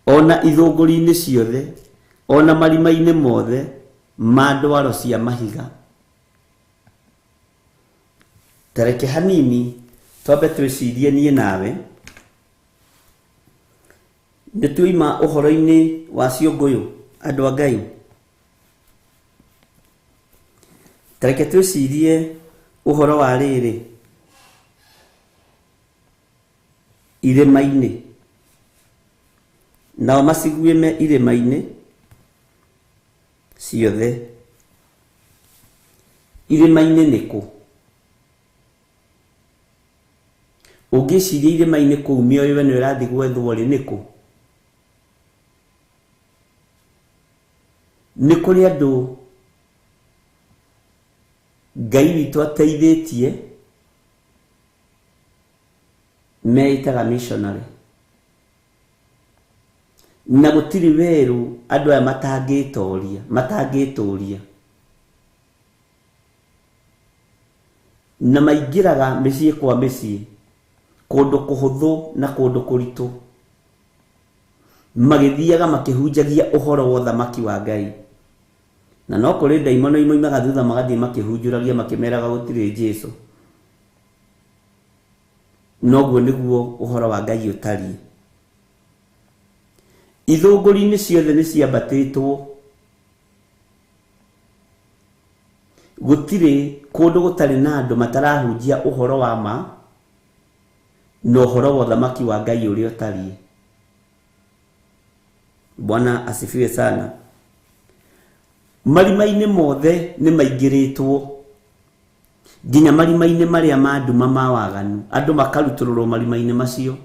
C: Ona ithũngũri-inĩ ciothe, ona marima-inĩ mothe ma ndwaro cia mahiga. Tareke hanini twambe twĩcirie niĩ nawe nĩ tuima ũhoro-inĩ wa ciũngũyũ andũ a Ngai. Tareke twĩcirie ũhoro wa rĩrĩ irĩma-inĩ, nao maciguĩme irĩma-inĩ ciothe. Irĩma-inĩ nĩkũ? Ũngĩciria irĩma-inĩ kũu mĩoyo ĩno ĩrathiĩ gwethwo rĩ nĩkũ? Nĩ kũrĩ andũ Ngai witũ ateithĩtie meitaga missionary na gũtirĩ werũ andũ aya matangĩtoria matangĩtũria na maingĩraga mĩciĩ kwa mĩciĩ kũndũ kũhũthũ na kũndũ kũritũ magĩthiaga makĩhunjagia ũhoro wa ũthamaki wa Ngai na no kũrĩ ndaimono imoimaga thutha magathiĩ makĩhunjũragia makĩmeraga gũtirĩ Jesũ. Noguo nĩguo ũhoro wa Ngai ũtariĩ. Ithũngũri-inĩ ciothe nĩ ciambatĩtwo, gũtirĩ kũndũ gũtarĩ na andũ matarahunjia ũhoro wa ma na ũhoro wa ũthamaki wa Ngai ũrĩa ũtariĩ. Bwana asifiwe sana. Marima-inĩ mothe nĩ maingĩrĩtwo, nginya marima-inĩ marĩa ma nduma ma waganu, andũ makarutũrũrwo marima-inĩ macio,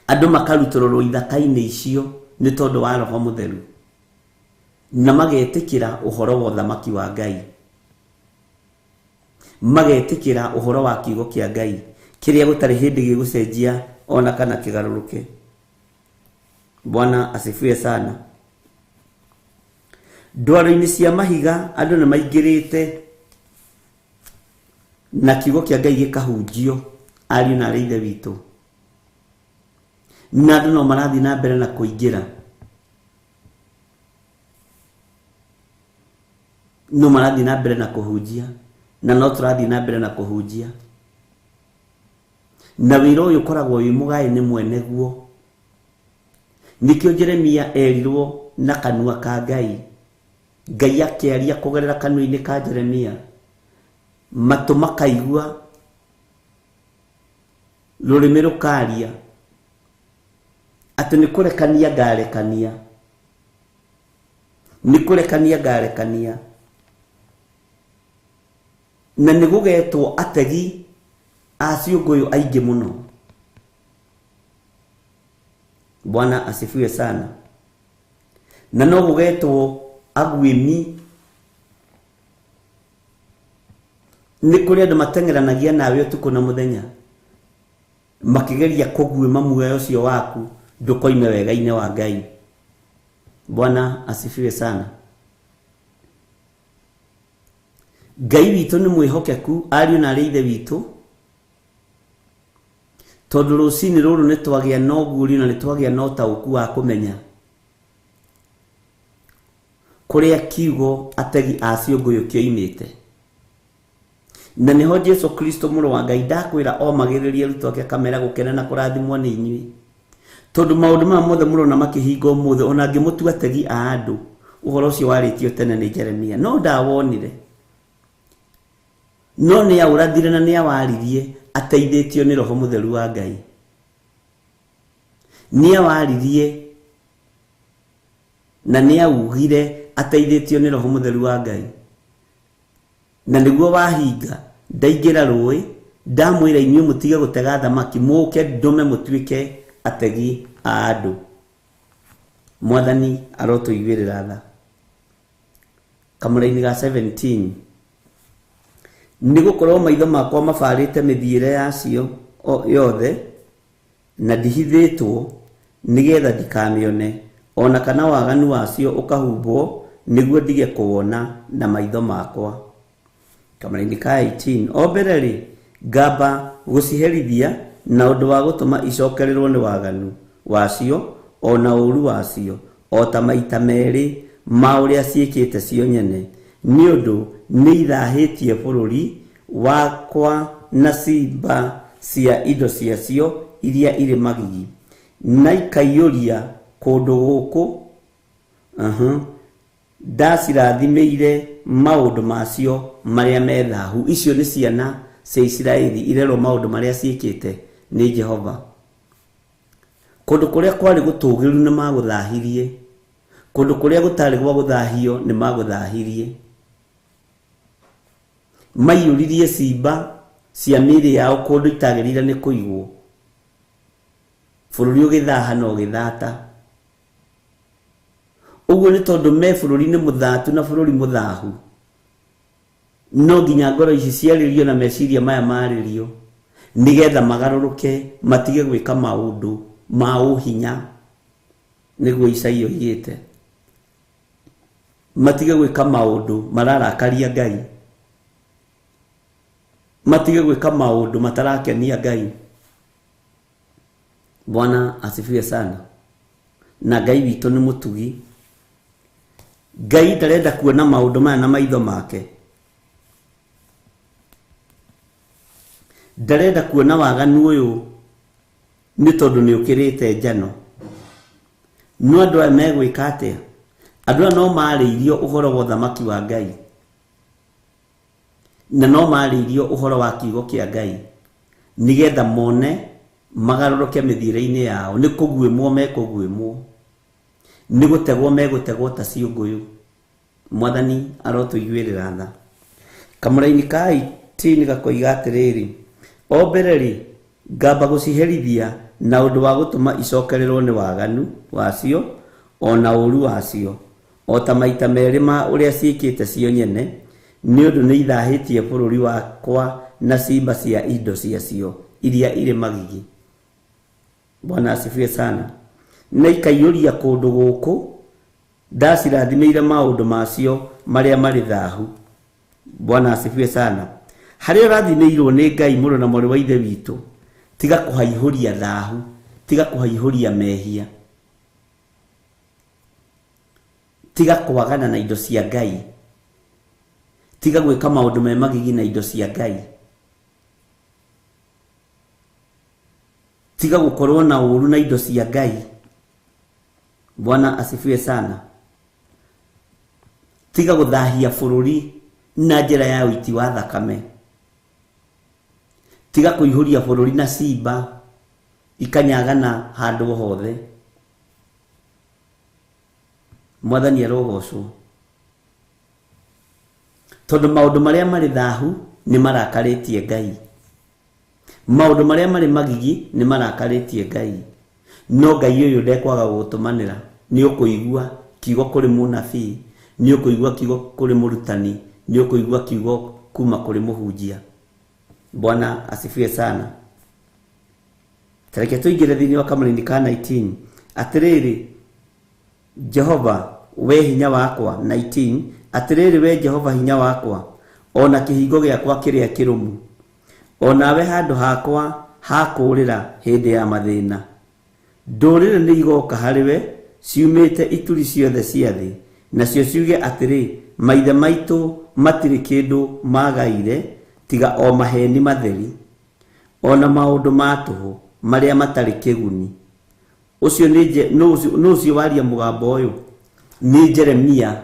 C: andũ makarutũrũrwo ithaka-inĩ icio nĩ tondũ wa Roho Mũtheru, na magetĩkĩra ũhoro wa ũthamaki wa Ngai, magetĩkĩra ũhoro wa kiugo kĩa Ngai kĩrĩa gũtarĩ hĩndĩ gĩgũcenjia ona kana kĩgarũrũke. Bwana asifiwe sana. Ndwaro-inĩ cia mahiga andũ nĩ maingĩrĩte na kiugo kĩa Ngai gĩkahunjio, ariũ na arĩ ithe witũ, na andũ no marathiĩ na mbere na kũingĩra, no marathiĩ na mbere na kũhunjia, na no tũrathiĩ na mbere na kũhunjia, na wĩra ũyũ ũkoragwo wĩ mũgaĩ nĩ mwene guo. Nĩkĩo Jeremia erirwo na kanua ka Ngai, Ngai akĩaria kũgerera kanua-inĩ ka Jeremia, matũ makaigua, rũrĩmĩ rũkaria, atĩ nĩ kũrekania ngarekania, nĩ kũrekania ngarekania, na nĩ gũgetwo ategi a ciũngũyũ aingĩ mũno. Bwana asifiwe sana. Na no gũgetwo aguĩmi, nĩ kũrĩ andũ mateng'eranagia nawe ũtukũ na mũthenya makĩgeria kũguĩma muoyo ũcio waku ndũkoime wega-inĩ wa Ngai. Bwana asifiwe sana. Ngai witũ nĩ mwĩhokeku, ariũ na arĩ ithe witũ, tondũ rũcinĩ rũrũ nĩ twagĩa na ũguũrio na nĩ twagĩa na ũtaũku wa kũmenya kũrĩa kiugo ategi a ciũngũyũ kĩoimĩte. Na nĩho Jesu Kristo mũrũ wa Ngai ndakwĩra omagĩrĩrie arutwo ake akamera gũkena na kũrathimwo nĩ inyuĩ, tondũ maũndũ maya mothe mũrona makĩhinga ũmũthĩ, ona ngĩmũtua ategi a andũ, ũhoro ũcio warĩtio tene nĩ Jeremia, no ndawonire, no nĩ aũrathire na nĩ awaririe ateithĩtio nĩ Roho Mũtheru wa Ngai. Nĩ awaririe na nĩ augire ateithĩtio nĩ Roho Mũtheru wa Ngai, na nĩguo wahinga. Ndaingĩra rũĩ, ndamwĩra inyuĩ mũtige gũtega thamaki, mũke ndũme mũtuĩke ategi a andũ. Mwathani arotũiguĩrĩra tha. Kamũraini ga 17, nĩ gũkorwo maitho makwa mabarĩte mĩthiĩre yacio yothe, na ndihithĩtwo nĩgetha ndikamĩone, ona kana waganu wacio ũkahumbwo nĩguo ndige kũwona na maitho makwa. Kamũraini ka 18, o mbere rĩ ngamba gũciherithia na ũndũ wa gũtũma icokererwo nĩ waganu wacio ona ũũru wacio, o ta maita merĩ ma ũrĩa ciĩkĩte cio nyene, nĩ ũndũ nĩ ithahĩtie bũrũri wakwa na ciimba cia indo ciacio iria irĩ magigi, na ikaiyũria kũndũ gũkũ. Ndacirathimĩire maũndũ macio marĩa me thahu. Icio nĩ ciana cia Isiraeli irerwo maũndũ marĩa ciĩkĩte nĩ Jehova. Kũndũ kũrĩa kwarĩ gũtũũgĩru nĩ magũthahirie, kũndũ kũrĩa gũtarĩ gwa gũthahio nĩ magũthahirie. Maiyũririe ciimba cia mĩĩrĩ yao kũndũ itagĩrĩire nĩ kũigwo, bũrũri ũgĩthaha na ũgĩthata. Ũguo nĩ tondũ me bũrũri-inĩ mũthatu na bũrũri mũthahu. No nginya ngoro ici ciarĩrio na meciria maya marĩrio nĩgetha magarũrũke matige gwĩka maũndũ ma ũhinya, nĩguo Isaia oigĩte. Matige gwĩka maũndũ mararakaria Ngai, matige gwĩka maũndũ matarakenia Ngai. Bwana asifiwe sana. Na Ngai witũ nĩ mũtugi. Ngai ndarenda kuona maũndũ maya na maitho make, ndarenda kuona waganu ũyũ nĩ tondũ nĩ ũkĩrĩte njano. No andũ aya megwĩka atĩa? Andũ aya no marĩirio ũhoro wa ũthamaki wa Ngai, na no marĩirio ũhoro wa kiugo kĩa Ngai nĩgetha mone magarũrũke mĩthiĩre-inĩ yao. Nĩ kũguĩmwo mekũguĩmwo, nĩ gũtegwo megũtegwo ta ciũngũyũ. Mwathani arotũiguĩrĩra tha. Kamũraini ka 18 gakoiga atĩrĩrĩ, o mbere rĩ, ngamba gũciherithia na ũndũ wa gũtũma icokererwo nĩ waganu wacio o na ũũru wacio, o ta maita merĩ ma ũrĩa ciĩkĩte cio nyene, nĩ ũndũ nĩ ithahĩtie bũrũri wakwa na cimba cia indo ciacio iria irĩ magigi. Bwana asifiwe sana. Na ikaiyũria kũndũ gũkũ ndacirathimĩire maũndũ macio marĩa marĩ thahu. Bwana asifiwe sana. Harĩa ũrathimĩirwo nĩ Ngai mũrũ na mwarĩ wa Ithe witũ, tiga kũhaihũria thahu, tiga kũhaihũria mehia, tiga kwagana na indo cia Ngai, tiga gwĩka maũndũ me magigi na indo cia Ngai, tiga gũkorwo na ũũru na indo cia Ngai. Bwana asifiwe sana. Tiga gũthahia bũrũri na njĩra ya ũiti wa thakame, tiga kũihũria bũrũri na cimba ikanyagana handũ hothe. Mwathani arogocwo, tondũ maũndũ marĩa marĩ thahu nĩ marakarĩtie Ngai, maũndũ marĩa marĩ magigi nĩ marakarĩtie Ngai. No Ngai ũyũ ndekwaga gũgũtũmanĩra. Nĩ ũkũigua kiugo kũrĩ mũnabii, nĩ ũkũigua kiugo kũrĩ mũrutani, nĩ ũkũigua kiugo kuma kũrĩ mũhunjia. Bwana asifiwe sana. Tareke tũingĩre thĩinĩ wa kamũraini ka 19. Atĩrĩrĩ Jehova we hinya wakwa, 19. Atĩrĩrĩ we Jehova hinya wakwa, o na kĩhingo gĩakwa kĩrĩa kĩrũmu, o nawe handũ hakwa ha kũũrĩra hĩndĩ ya mathĩna. Ndũrĩrĩ nĩ igoka harĩ we ciumĩte ituri ciothe cia thĩ, nacio ciuge atĩrĩ, maithe maitũ matirĩ kĩndũ magaire tiga o maheni matheri, o na maũndũ ma tũhũ marĩa matarĩ kĩguni. Ũcio nĩ ũcio waria mũgambo ũyũ nĩ Jeremia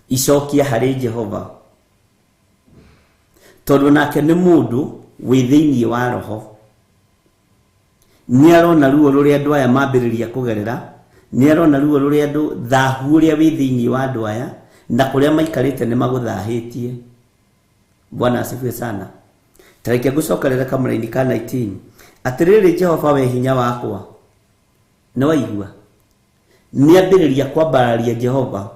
C: icokia harĩ Jehova, tondũ nake nĩ mũndũ wĩ thĩinĩ wa roho. Nĩ arona ruo rũrĩa andũ aya mambĩrĩria kũgerera, nĩ arona ruo rũrĩa andũ, thahu ũrĩa wĩ thĩinĩ wa andũ aya, na kũrĩa maikarĩte nĩ magũthahĩtie. Bwana asifiwe sana. Tareke ngũcokerere kamũraini ka 19. Atĩrĩrĩ Jehova we hinya wakwa, nĩ waigua nĩ ambĩrĩria kwambararia Jehova,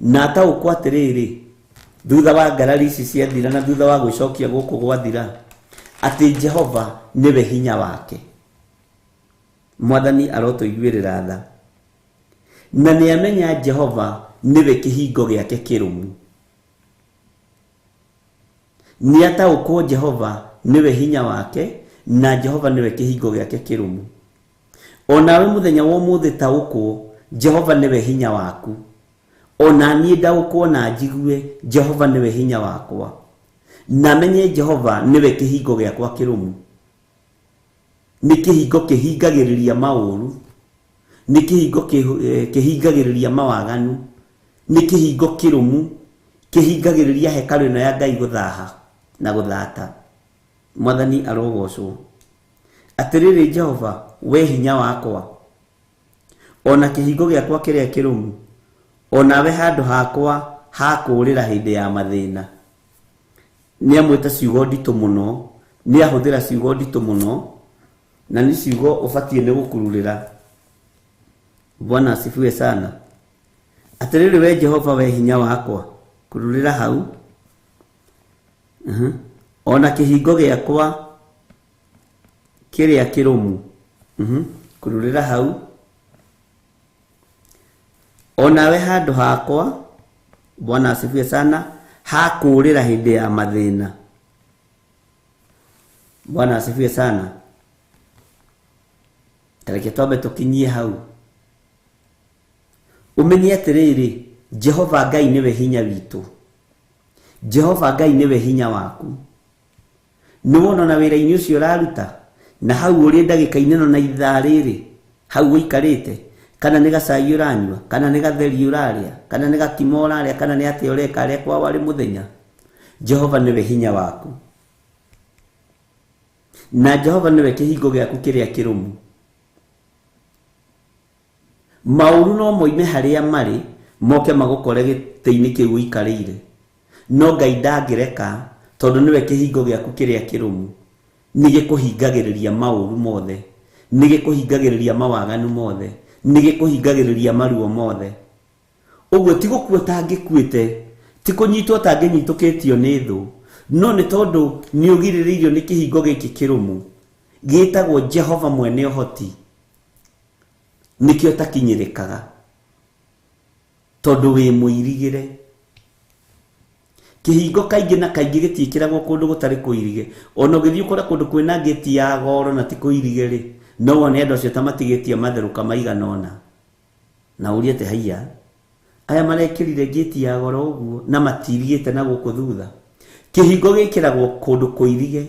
C: na ataũkwo atĩrĩrĩ, thutha wa ngarari ici ciathira na thutha wa gwĩcokia gũkũ gwathira, atĩ Jehova nĩwe hinya wake. Mwathani arotũiguĩrĩra tha. Na nĩ amenya Jehova nĩwe kĩhingo gĩake kĩrũmu. Nĩ ataũkwo Jehova nĩwe hinya wake, na Jehova nĩwe kĩhingo gĩake kĩrũmu. O nawe mũthenya wa ũmũthĩ taũkwo Jehova nĩwe hinya waku. O na niĩ ndaũkwo na njigue Jehova nĩwe hinya wakwa, na menye Jehova nĩwe kĩhingo gĩakwa kĩrũmu. Nĩ kĩhingo kĩhingagĩrĩria maũru, nĩ kĩhingo kĩhingagĩrĩria mawaganu, nĩ kĩhingo kĩrũmu kĩhingagĩrĩria hekarũ ĩno ya Ngai gũthaha na gũthata. Mwathani arogocwo. Atĩrĩrĩ Jehova we hinya wakwa, o na kĩhingo gĩakwa kĩrĩa kĩrũmu, o nawe handũ hakwa ha kũũrĩra hĩndĩ ya mathĩna. Nĩ amwĩta ciugo nditũ mũno, nĩ ahũthĩra ciugo nditũ mũno, na nĩ ciugo ũbatiĩ nĩ gũkururĩra. Bwana asifiwe sana. Atĩrĩrĩ we Jehova we hinya wakwa, kururĩra hau. Ona kĩhingo gĩakwa kĩrĩa kĩrũmu. Kururĩra hau. Onawe handũ hakwa, Bwana asifiwe sana, hakũũrĩra hĩndĩ ya mathĩna. Bwana asifiwe sana. Tareke twambe tũkinyie hau. Ũmenye atĩrĩrĩ, Jehova Ngai nĩwe hinya witũ. Jehova Ngai nĩwe hinya waku. Nĩwona na wĩra-inĩ ũcio ũraruta, na hau ũrĩ ndagĩka-inĩ ĩno na ithaa rĩrĩ, hau ũikarĩte, kana nĩ gacai ũranyua, kana nĩ gatheri ũrarĩa, kana nĩ gakima ũrarĩa, kana nĩ atĩa ũreka arĩa kwa warĩ mũthenya. Jehova nĩwe hinya waku. Na Jehova nĩwe kĩhingo gĩaku kĩrĩa kĩrũmu. Maũru no moime harĩa marĩ, moke magũkore gĩtĩ-inĩ kĩu ũikarĩire. No Ngai ndangĩreka, tondũ nĩwe kĩhingo gĩaku kĩrĩa kĩrũmu. Nĩgĩkũhingagĩrĩria maũru mothe, nĩgĩkũhingagĩrĩria mawaganu mothe, nĩgĩkũhingagĩrĩria maruo mothe. Ũguo ti gũkua ũtangĩkuĩte, ti kũnyitwo ũtangĩnyitũkĩtio nĩ thũ, no nĩ tondũ nĩ ũgirĩrĩirio nĩ kĩhingo gĩkĩ kĩrũmu gĩtagwo Jehova mwene ũhoti, nĩkĩo ũtakinyĩrĩkaga, tondũ wĩ mũirigĩre. Kĩhingo kaingĩ na kaingĩ gĩtiĩkĩragwo kũndũ gũtarĩ kũirige. Ona ũgĩthiĩ ũkore kũndũ kwĩna ngĩti ya goro na ti kũirige rĩ, no wone andũ acio ta matigĩtie matherũka maigana ũna. Na ũrie atĩ haiya, aya marekĩrire ngĩti ya goro ũguo na matirigĩte na gũkũ thutha. Kĩhingo gĩkĩragwo kũndũ kũirige,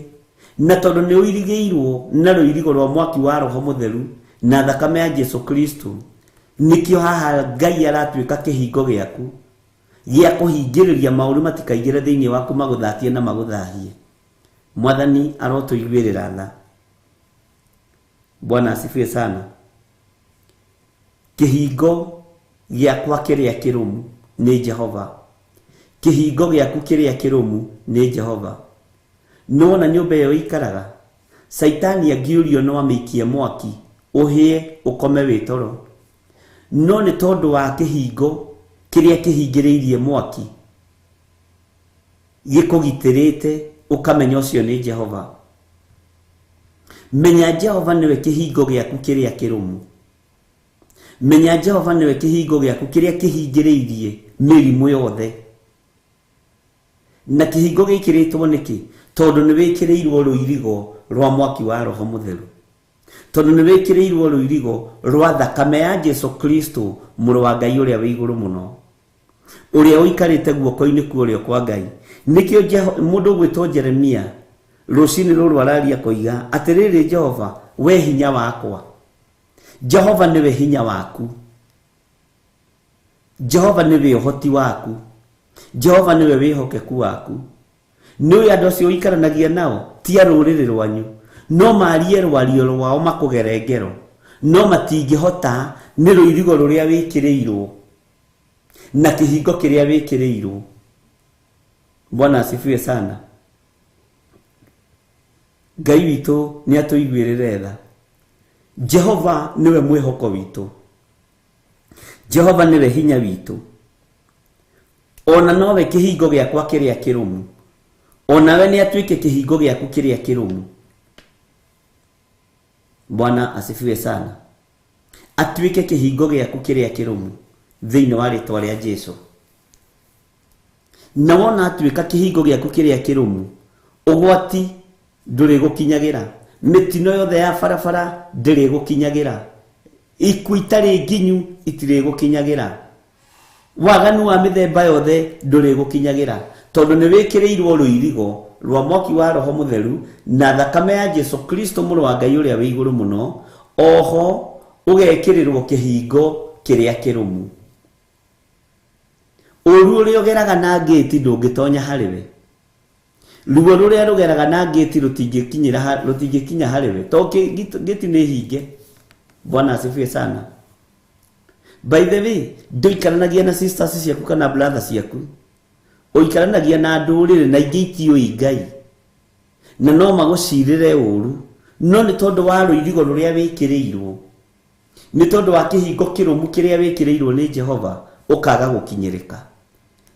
C: na tondũ nĩ ũirigĩirwo na rũirigo rwa mwaki wa Roho Mũtheru na thakame ya Jesu Kristo, nĩkĩo haha Ngai aratuĩka kĩhingo gĩaku gĩa kũhingĩrĩria maũru matikaingĩre thĩinĩ waku magũthatie na magũthahie. Mwathani arotũiguĩrĩra tha. Bwana asifiwe sana. Kĩhingo gĩakwa kĩrĩa kĩrũmu nĩ Jehova. Kĩhingo gĩaku kĩrĩa kĩrũmu nĩ Jehova. Nĩwona nyũmba ĩyo ĩikaraga, Caitani angĩũrio no amĩikie mwaki, ũhĩe ũkome wĩ toro. No nĩ tondũ wa kĩhingo kĩrĩa kĩhingĩrĩirie mwaki gĩkũgitĩrĩte, ũkamenya ũcio nĩ Jehova. Menya Jehova nĩwe kĩhingo gĩaku kĩrĩa kĩrũmu. Menya Jehova nĩwe kĩhingo gĩaku kĩrĩa kĩhingĩrĩirie mĩrimũ yothe. Na kĩhingo gĩkĩrĩtwo nĩkĩ? Tondũ nĩ wĩkĩrĩirwo rũirigo rwa mwaki wa Roho Mũtheru. Tondũ nĩ wĩkĩrĩirwo rũirigo rwa thakame ya Jesu Kristo, mũrũ wa Ngai ũrĩa wĩ igũrũ mũno, ũrĩa ũikarĩte guoko-inĩ kwa ũrĩo kwa Ngai. Nĩkĩo mũndũ ũgwĩtwo Jeremia rũcinĩ rũrũ araria koiga atĩrĩrĩ, Jehova we hinya wakwa. Jehova nĩwe hinya waku. Jehova nĩwe ũhoti waku. Jehova nĩwe wĩhokeku waku. Nĩũĩ andũ acio ũikaranagia nao ti a rũrĩrĩ rwanyu, no marie rwario rwao makũgere ngero, no matingĩhota nĩ rũirigo rũrĩa wĩkĩrĩirwo na kĩhingo kĩrĩa wĩkĩrĩirwo. Bwana asifiwe sana. Ngai witũ nĩ atũiguĩrĩre tha. Jehova nĩwe mwĩhoko witũ. Jehova nĩwe hinya witũ. Ona nowe kĩhingo gĩakwa kĩrĩa kĩrũmu. Onawe nĩ atuĩke kĩhingo gĩaku kĩrĩa kĩrũmu. Bwana asifiwe sana. Atuĩke kĩhingo gĩaku kĩrĩa kĩrũmu thĩinĩ wa rĩtwa rĩa Jesu. Na wona atuĩka kĩhingo gĩaku kĩrĩa kĩrũmu, ũgwati ndũrĩgũkinyagĩra, mĩtino yothe ya barabara ndĩrĩgũkinyagĩra, ikuũ itarĩ nginyu itirĩgũkinyagĩra, waganu wa mĩthemba yothe ndũrĩgũkinyagĩra, tondũ nĩ wĩkĩrĩirwo rũirigo rwa mwaki wa Roho Mũtheru na thakame ya Jesu Kristo mũrũ wa Ngai ũrĩa wĩ igũrũ mũno, oho ũgekĩrĩrwo kĩhingo kĩrĩa kĩrũmu. Ũru ũrĩa ũgeraga na ngĩti ndũngĩtonya harĩ we. Ruo rũrĩa rũgeraga na ngĩti rũtingĩkinya harĩ we, tondũ ngĩti nĩ hinge. Bwana asifiwe sana. By the way, ndũikaranagia na sisters ciaku kana brothers ciaku, ũikaranagia na ndũrĩrĩ na ingĩ itiũĩ Ngai, na no magũcirĩre ũru, no nĩ tondũ wa rũirigo rũrĩa wĩkĩrĩirwo, nĩ tondũ wa kĩhingo kĩrũmu kĩrĩa wĩkĩrĩirwo nĩ Jehova, ũkaga gũkinyĩrĩka.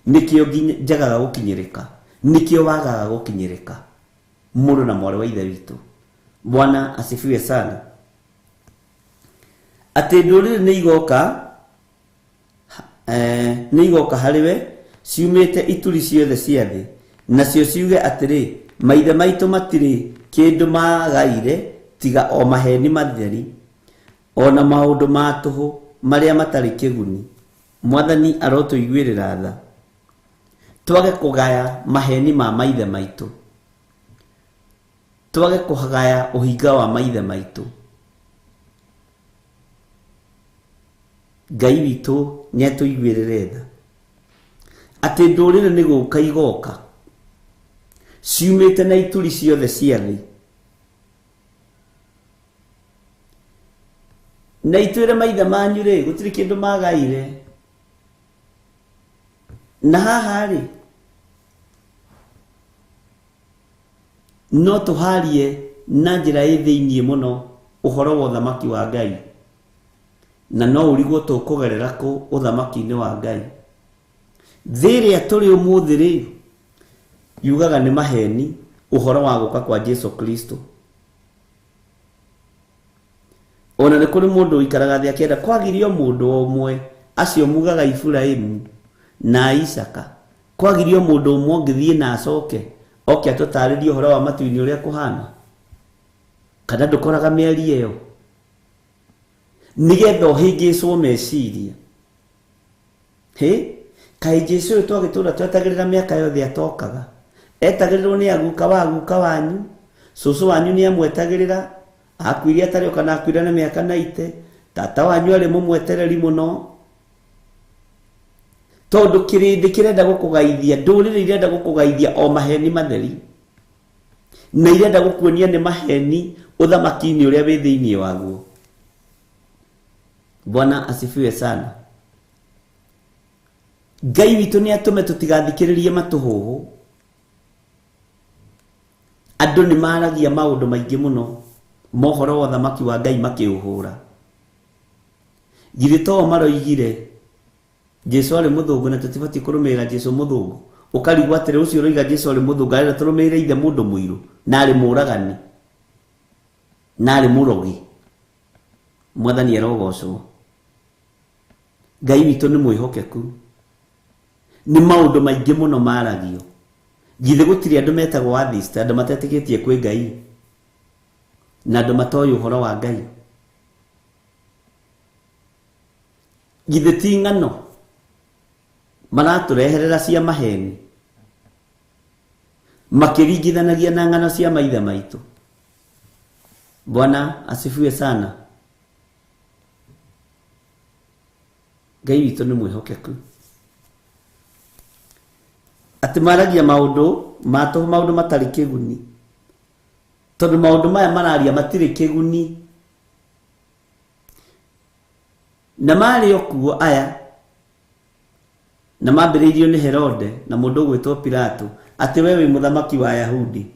C: Nĩkĩo njagaga gũkinyĩrĩka, Nĩkĩo wagaga gũkinyĩrĩka mũrũ na mwarĩ wa ithe witũ. Bwana asifiwe sana. Atĩ ndũrĩrĩ nĩ igoka nĩ igoka harĩ we ciumĩte ituri ciothe cia thĩ, nacio ciuge atĩrĩ, maithe maitũ matirĩ kĩndũ magaire tiga o maheni matheri ona maũndũ ma tũhũ marĩa matarĩ kĩguni. Mwathani arotũiguĩrĩra tha, twage kũgaya maheni ma maithe maitũ, twage kũgaya ũhinga wa maithe maitũ. Ngai witũ nĩ atũiguĩrĩre tha. Atĩ ndũrĩrĩ nĩ gũka igoka ciumĩte na ituri ciothe cia thĩ, na itwĩre maithe manyu rĩ gũtirĩ kĩndũ magaire. Na haha rĩ no tũharie na njĩra ĩ thĩiniĩ mũno ũhoro wa ũthamaki wa Ngai, na no ũrigwo tũkũgerera kũ ũthamaki-inĩ wa Ngai. Thĩ ĩrĩa tũrĩ ũmũthĩ rĩ yugaga nĩ maheni ũhoro wa gũka kwa Jesu Kristo. Ona nĩ kũrĩ mũndũ ũikaraga thĩ akĩenda kwagirio mũndũ ũmwe, acio mugaga Iburahĩmu na Isaka, kwagirio mũndũ ũmwe ũngĩthiĩ na acoke oke atũtarĩrie ũhoro wa matu-inĩ ũrĩa kũhana. Kana ndũkoraga mĩario ĩyo nĩgetha ũhĩngĩcwo meciria. Hĩ, kaĩ Jesu ũyũ twagĩtũra twetagĩrĩra mĩaka yothe atokaga, etagĩrĩrwo nĩ aguka wa aguka wanyu, cũcũ wanyu nĩ amwetagĩrĩra, akuire atarĩ o kana akuire na mĩaka 90, tata wanyu arĩ mũmwetereri mũno, tondũ kĩrĩndĩ kĩrenda gũkũgaithia, ndũrĩrĩ irenda gũkũgaithia o maheni matheri, na irenda gũkuonia nĩ maheni ũthamaki-inĩ ũrĩa wĩ thĩiniĩ waguo. Bwana asifiwe sana. Ngai witũ nĩ atũme tũtigathikĩrĩrie matũhũhũ. Andũ nĩ maragia maũndũ maingĩ mũno mohoro wa ũthamaki wa Ngai makĩũhũra. Githĩ to maroigire Jesu arĩ mũthũngũ na tũtibatiĩ kũrũmĩrĩra Jesu mũthũngũ. Ũkarigwo atĩrĩ, ũcio ũroiga Jesu arĩ mũthũngũ arenda tũrũmĩrĩre ithe mũndũ mũirũ, na arĩ mũũragani, na arĩ mũrogi. Mwathani arogocwo. Ngai witũ nĩ mwĩhokeku. Nĩ maũndũ maingĩ mũno maragio. Githĩ gũtirĩ andũ metagwo atheist, andũ matetĩkĩtie kwĩ Ngai, na andũ matoĩ ũhoro wa Ngai. Githĩ ti ng'ano maratũreherera cia maheni makĩringithanagia na ng'ano cia maithe maitũ. Bwana asifiwe sana. Ngai witũ nĩ mwĩhokeku. Atĩ maragia maũndũ ma tũhũ, maũndũ matarĩ kĩguni, tondũ maũndũ maya mararia matirĩ kĩguni. Na marĩ o kuo aya, na mambĩrĩirio nĩ Herode na mũndũ ũgwĩtwo Pilato, atĩ we wĩ mũthamaki wa Ayahudi,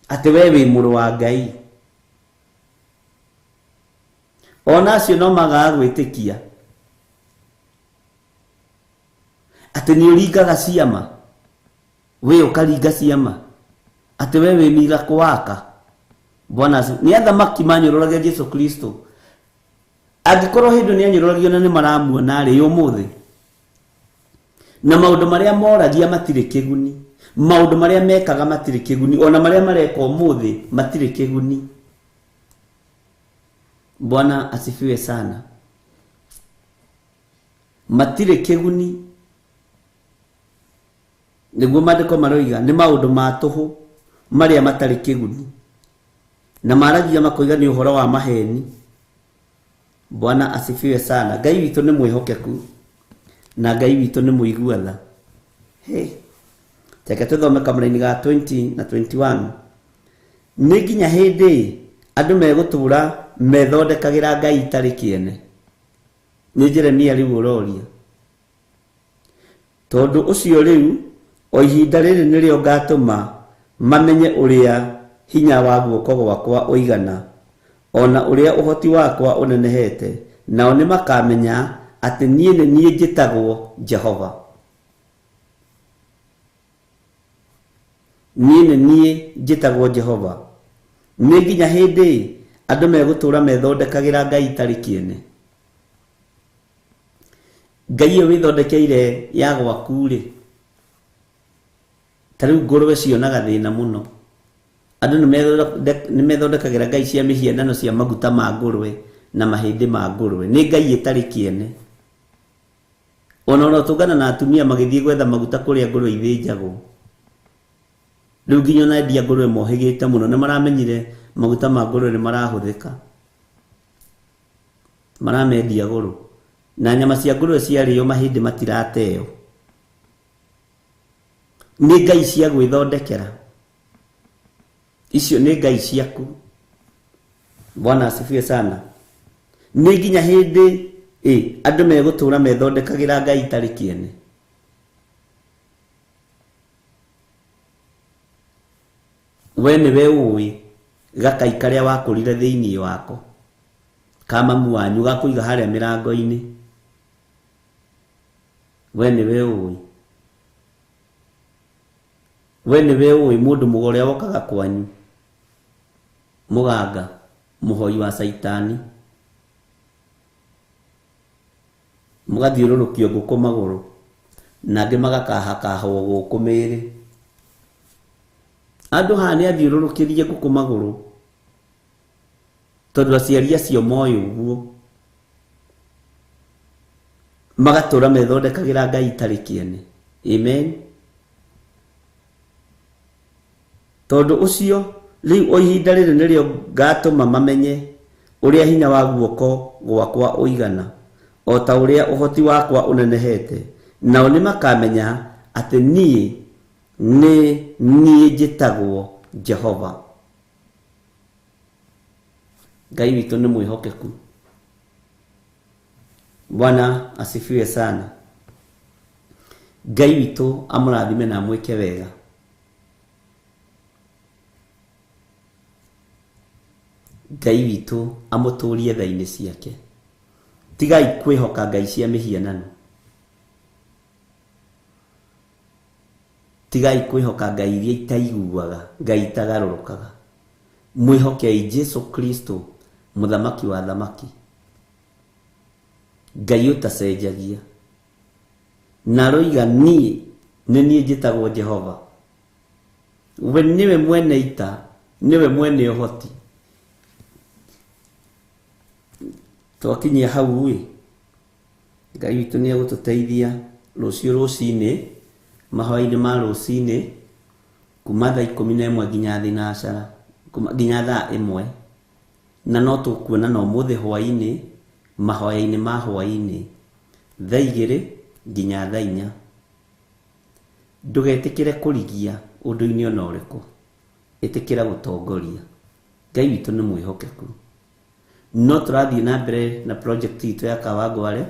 C: atĩ we wĩ mũrũ wa Ngai. Ona acio no magaga gwĩtĩkia atĩ nĩ ũringaga ciama, we ũkaringa ciama, atĩ we wĩ miracle worker. Bwana nĩ athamaki manyũrũragia Jesu Kristo. Angĩkorwo hĩndĩ nĩ anyũrũragio na nĩ maramuona rĩ ũmũthĩ, na maũndũ marĩa moragia matirĩ kĩguni, maũndũ marĩa mekaga matirĩ kĩguni, ona marĩa mareka ũmũthĩ matirĩ kĩguni. Bwana asifiwe sana. Matirĩ kĩguni, nĩguo maandĩko maroiga nĩ maũndũ ma tũhũ marĩa matarĩ kĩguni, na maragia makoiga nĩ ũhoro wa maheni. Bwana asifiwe sana. Ngai witũ nĩ mwĩhokeku na Ngai witũ nĩ mũigua tha. Hey, reke tũthome kamũraini ga 20 na 21. Nĩ nginya hĩndĩ andũ megũtũra methondekagĩra Ngai itarĩ kĩene. Nĩ Jeremia rĩu ũroria. Tondũ ũcio rĩu o ihinda rĩrĩ nĩrĩo ngatũma mamenye ũrĩa hinya wa guoko gwakwa ũigana, ona ũrĩa ũhoti wakwa ũnenehete, nao nĩ makamenya atĩ niĩ nĩ niĩ njĩtagwo Jehova. Niĩ nĩ niĩ njĩtagwo Jehova. Nĩ nginya hĩndĩ andũ megũtũũra methondekagĩra ngai itarĩ kĩene? Ngai ĩyo wĩthondekeire ya gwaku rĩ, ta rĩu ngũrwe cionaga thĩna mũno. Andũ nĩ methondekagĩra ngai cia mĩhianano cia maguta ma ngũrwe na mahĩndĩ ma ngũrwe. Nĩ ngai ĩtarĩ kĩene. Ona ũrotũngana na atumia magĩthiĩ gwetha maguta kũrĩa ngũrwe ithĩnjagwo. Rĩu nginya ona endia ngũrwe mohĩgĩte mũno, nĩ maramenyire maguta ma ngũrwe nĩ marahũthĩka, maramendia goro. Na nyama cia ngũrwe ciarĩo mahĩndĩ matirateo. Nĩ ngai cia gwĩthondekera. Icio nĩ ngai ciaku. Bwana asifiwe sana. Nĩ nginya hĩndĩ andũ megũtũũra methondekagĩra ngai itarĩ kĩene? We nĩwe ũĩ gakai karĩa wakũrire thĩinĩ wako ka mamu wanyu gakũiga harĩa mĩrango-inĩ. We nĩwe ũĩ. We nĩwe ũĩ mũndũ mũgo ũrĩa wokaga kwanyu, mũganga, mũhoi wa caitani, mũgathiũrũrũkio ngũkũ magũrũ na angĩ magakahakahwo gũkũ mĩĩrĩ. Andũ haha nĩ athiũrũrũkĩrie ngũkũ magũrũ tondũ aciari acio moĩ ũguo, magatũra methondekagĩra ngai itarĩ kĩene. Amen. Tondũ ũcio rĩu o ihinda rĩrĩ nĩrĩo ngatũma mamenye ũrĩa hinya wa guoko gwakwa ũigana, o ta ũrĩa ũhoti wakwa ũnenehete, nao nĩ makamenya atĩ niĩ nĩ niĩ njĩtagwo Jehova. Ngai witũ nĩ mwĩhokeku. Bwana asifiwe sana. Ngai witũ amũrathime na amwĩke wega. Ngai witũ amũtũrie tha-inĩ ciake. Tigai kwĩhoka ngai cia mĩhianano. Tigai kwĩhoka ngai iria itaiguaga, ngai itagarũrũkaga. Mwĩhokei Jesu Kristo, mũthamaki wa thamaki, ngai ũtacenjagia. Na aroiga niĩ nĩ niĩ njĩtagwo Jehova. We nĩwe mwene ita, nĩwe mwene ũhoti. Twakinyia hau ĩ, Ngai witũ nĩ egũtũteithia rũciũ rũcinĩ, mahoya-inĩ ma rũcinĩ, kuma thaa 11 nginya thinacara, nginya thaa 1. Na no tũkuona na ũmũthĩ hwaĩ-inĩ, mahoya-inĩ ma hwaĩ-inĩ, thaa 2 nginya thaa 4. Ndũgetĩkĩre kũrigia ũndũ-inĩ ona ũrĩkũ, ĩtĩkĩra gũtongoria. Ngai witũ nĩ mwĩhokeku. No tũrathiĩ na mbere na project itũ ya Kawangware,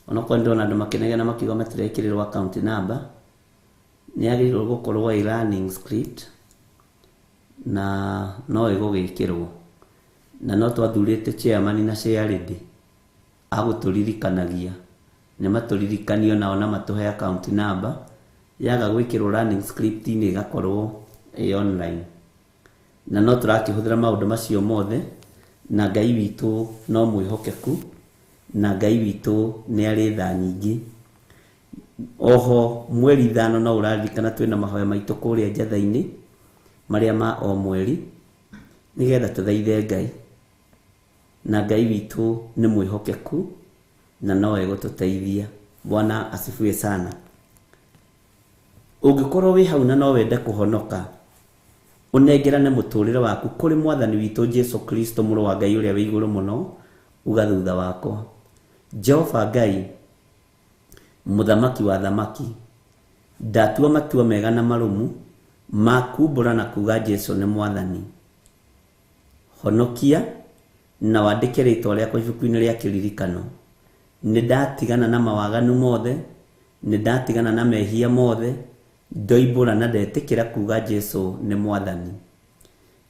C: onokorwo ndĩrona andũ makĩnegena makiuga matirekĩrĩrwo account number. Nĩ yagĩrĩirwo gũkorwo ĩ running script na no ĩgũgĩkĩrwo. Na no twathurĩte chairman na chairlady agũtũririkanagia, nĩ matũririkanie onao na matũhe account number. Yaga gwĩkĩrwo running script -inĩ ĩgakorwo ĩ online. Na no tũrakĩhũthĩra maũndũ macio mothe, na Ngai witũ no mwĩhokeku, na Ngai witũ nĩ arĩ tha nyingĩ. Oho mweri 5 no ũraririkana twĩna mahoya maitũ kũrĩa Njatha-inĩ marĩa ma o mweri, nĩgetha tũthaithe Ngai. Na Ngai witũ nĩ mwĩhokeku na no egũtũteithia. Bwana asifiwe sana. Ũngĩkorwo wĩ hau na no wende kũhonoka, ũnengerane mũtũrĩre waku kũrĩ Mwathani witũ Jesu Kristo, mũrũ wa Ngai ũrĩa wĩ igũrũ mũno, uga thutha wakwa: Jehova Ngai, mũthamaki wa thamaki, ndatua matua mega na marũmu ma kumbũra na kuga Jesu nĩ Mwathani. Honokia na wandĩke rĩtwa rĩakwa ibuku-inĩ rĩa kĩririkano. Nĩ ndatigana na mawaganu mothe, nĩ ndatigana na mehia mothe, ndoimbũra na ndetĩkĩra kuga Jesu nĩ Mwathani.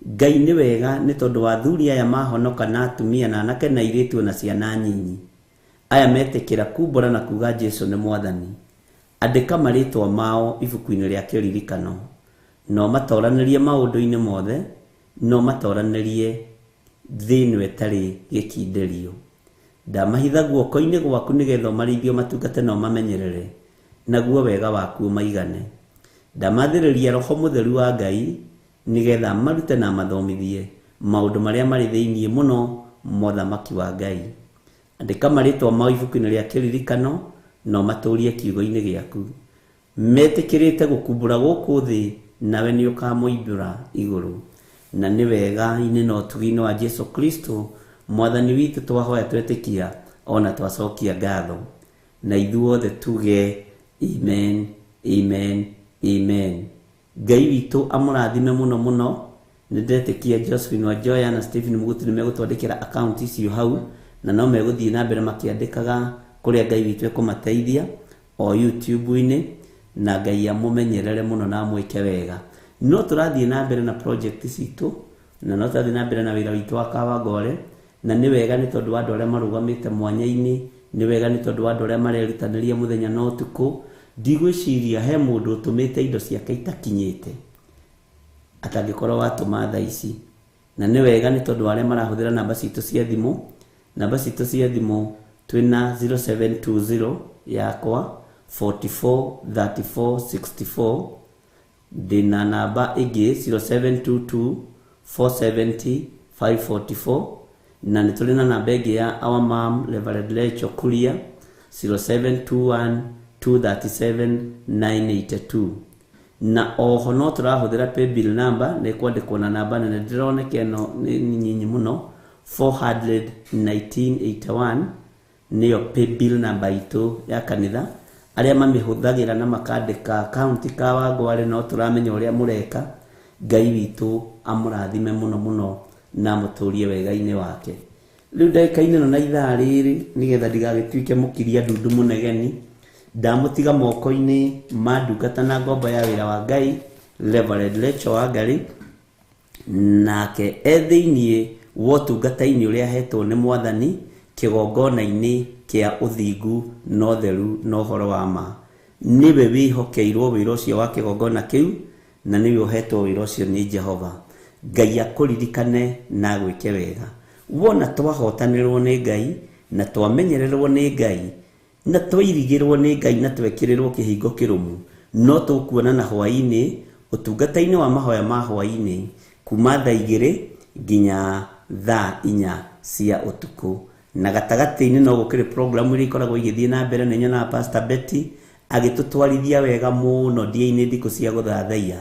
C: Ngai nĩ wega nĩ tondũ wa athuri aya mahonoka na atumia na anake na airĩtu na ciana nyinyi. Aya metĩkĩra kumbũra na kuga Jesu nĩ Mwathani. Andĩka marĩtwa mao ibuku-inĩ rĩa kĩririkano. Na ũmatoranĩrie maũndũ-inĩ mothe, na ũmatoranĩrie thĩ ĩno ĩtarĩ gĩkindĩrio. Ndamahitha guoko-inĩ gwaku nĩgetha ũmarĩithie, ũmatungate na ũmamenyerere, naguo wega waku ũmaigane. Ndamathĩrĩria Roho Mũtheru wa Ngai nĩgetha marute na mathomithie maũndũ marĩa marĩ thĩinĩ mũno ma ũthamaki wa Ngai. Andĩka marĩtwa mao ibuku-inĩ rĩa kĩririkano na ũmatũrie kiugo-inĩ gĩaku. Metĩkĩrĩte gũkumbũra gũkũ thĩ, nawe nĩ ũkamoimbũra igũrũ. Na nĩ wega-inĩ na ũtugi-inĩ wa Jesu Kristo Mwathani witũ twahoya twetĩkia ona twacokia ngatho. Na ithuothe tuge amen, amen, amen. Ngai witũ amũrathime mũno mũno. Nĩ ndetĩkia Josephine Wanjoya na Stephen Mugutu nĩ megũtwandĩkĩra akaunti icio hau, na no megũthiĩ na mbere makĩandĩkaga kũrĩa Ngai witũ ekũmateithia o YouTube-inĩ, na Ngai amũmenyerere mũno na amwĩke wega. No tũrathiĩ na mbere na project citũ, na no tũrathiĩ na mbere na wĩra witũ wa Kawangware, na nĩ wega nĩ tondũ wa andũ arĩa marũgamĩte mwanya-inĩ, nĩ wega nĩ tondũ wa andũ arĩa marerutanĩria mũthenya na ũtukũ. Ndigwĩciria he mũndũ ũtũmĩte indo ciake itakinyĩte atangĩkorwo watũma thaa ici. Na nĩ wega nĩ tondũ wa arĩa marahũthĩra namba citũ cia thimũ. Namba citũ cia thimũ twĩna 0720 yakwa 44 34 64, ndĩna namba ĩngĩ 0722 470 544, na nĩ tũrĩ na namba ĩngĩ ya our mom Reverend Rachel Kuria 0721 237 982. Na oho no tũrahũthĩra paybill number, nĩ kwandĩkwo na namba nene ndĩroneka ĩno nĩ nyinyi mũno, 41981 nĩyo paybill number itũ ya kanitha. Arĩa mamĩhũthagĩra na makandĩka akaunti Kawangware no tũramenya ũrĩa mũreka. Ngai witũ amũrathime mũno mũno na amũtũrie wega-inĩ wake. Rĩu ndagĩka-inĩ ĩno na ithaa rĩrĩ, nĩgetha ndigagĩtuĩke mũkiria ndundu mũnegeni, ndamũtiga moko-inĩ ma ndungata na ngombo ya wĩra wa Ngai Reverend Rachel Wangari, nake e thĩiniĩ wa ũtungata-inĩ ũrĩa ahetwo nĩ Mwathani kĩgongona-inĩ kĩa ũthingu na ũtheru na ũhoro wa ma. Nĩwe wĩhokeirwo wĩra ũcio wa kĩgongona kĩu, na nĩwe ũhetwo wĩra ũcio nĩ Jehova. Ngai akũririkane na agwĩke wega. Wona twahotanĩrwo nĩ Ngai na twamenyererwo nĩ Ngai na twairigĩrwo nĩ Ngai na twekĩrĩrwo kĩhingo kĩrũmu, no tũkuonana hwaĩ-inĩ ũtungata-inĩ wa mahoya ma hwaĩ-inĩ kuma thaa 2 nginya thaa 4 cia ũtukũ. Na gatagatĩ-inĩ no gũkĩrĩ programu iria ikoragwo igĩthiĩ na mbere. Nĩ nyonaga Pastor Betty agĩtũtwarithia wega mũno ndia-inĩ ndiku cia gũthathaiya.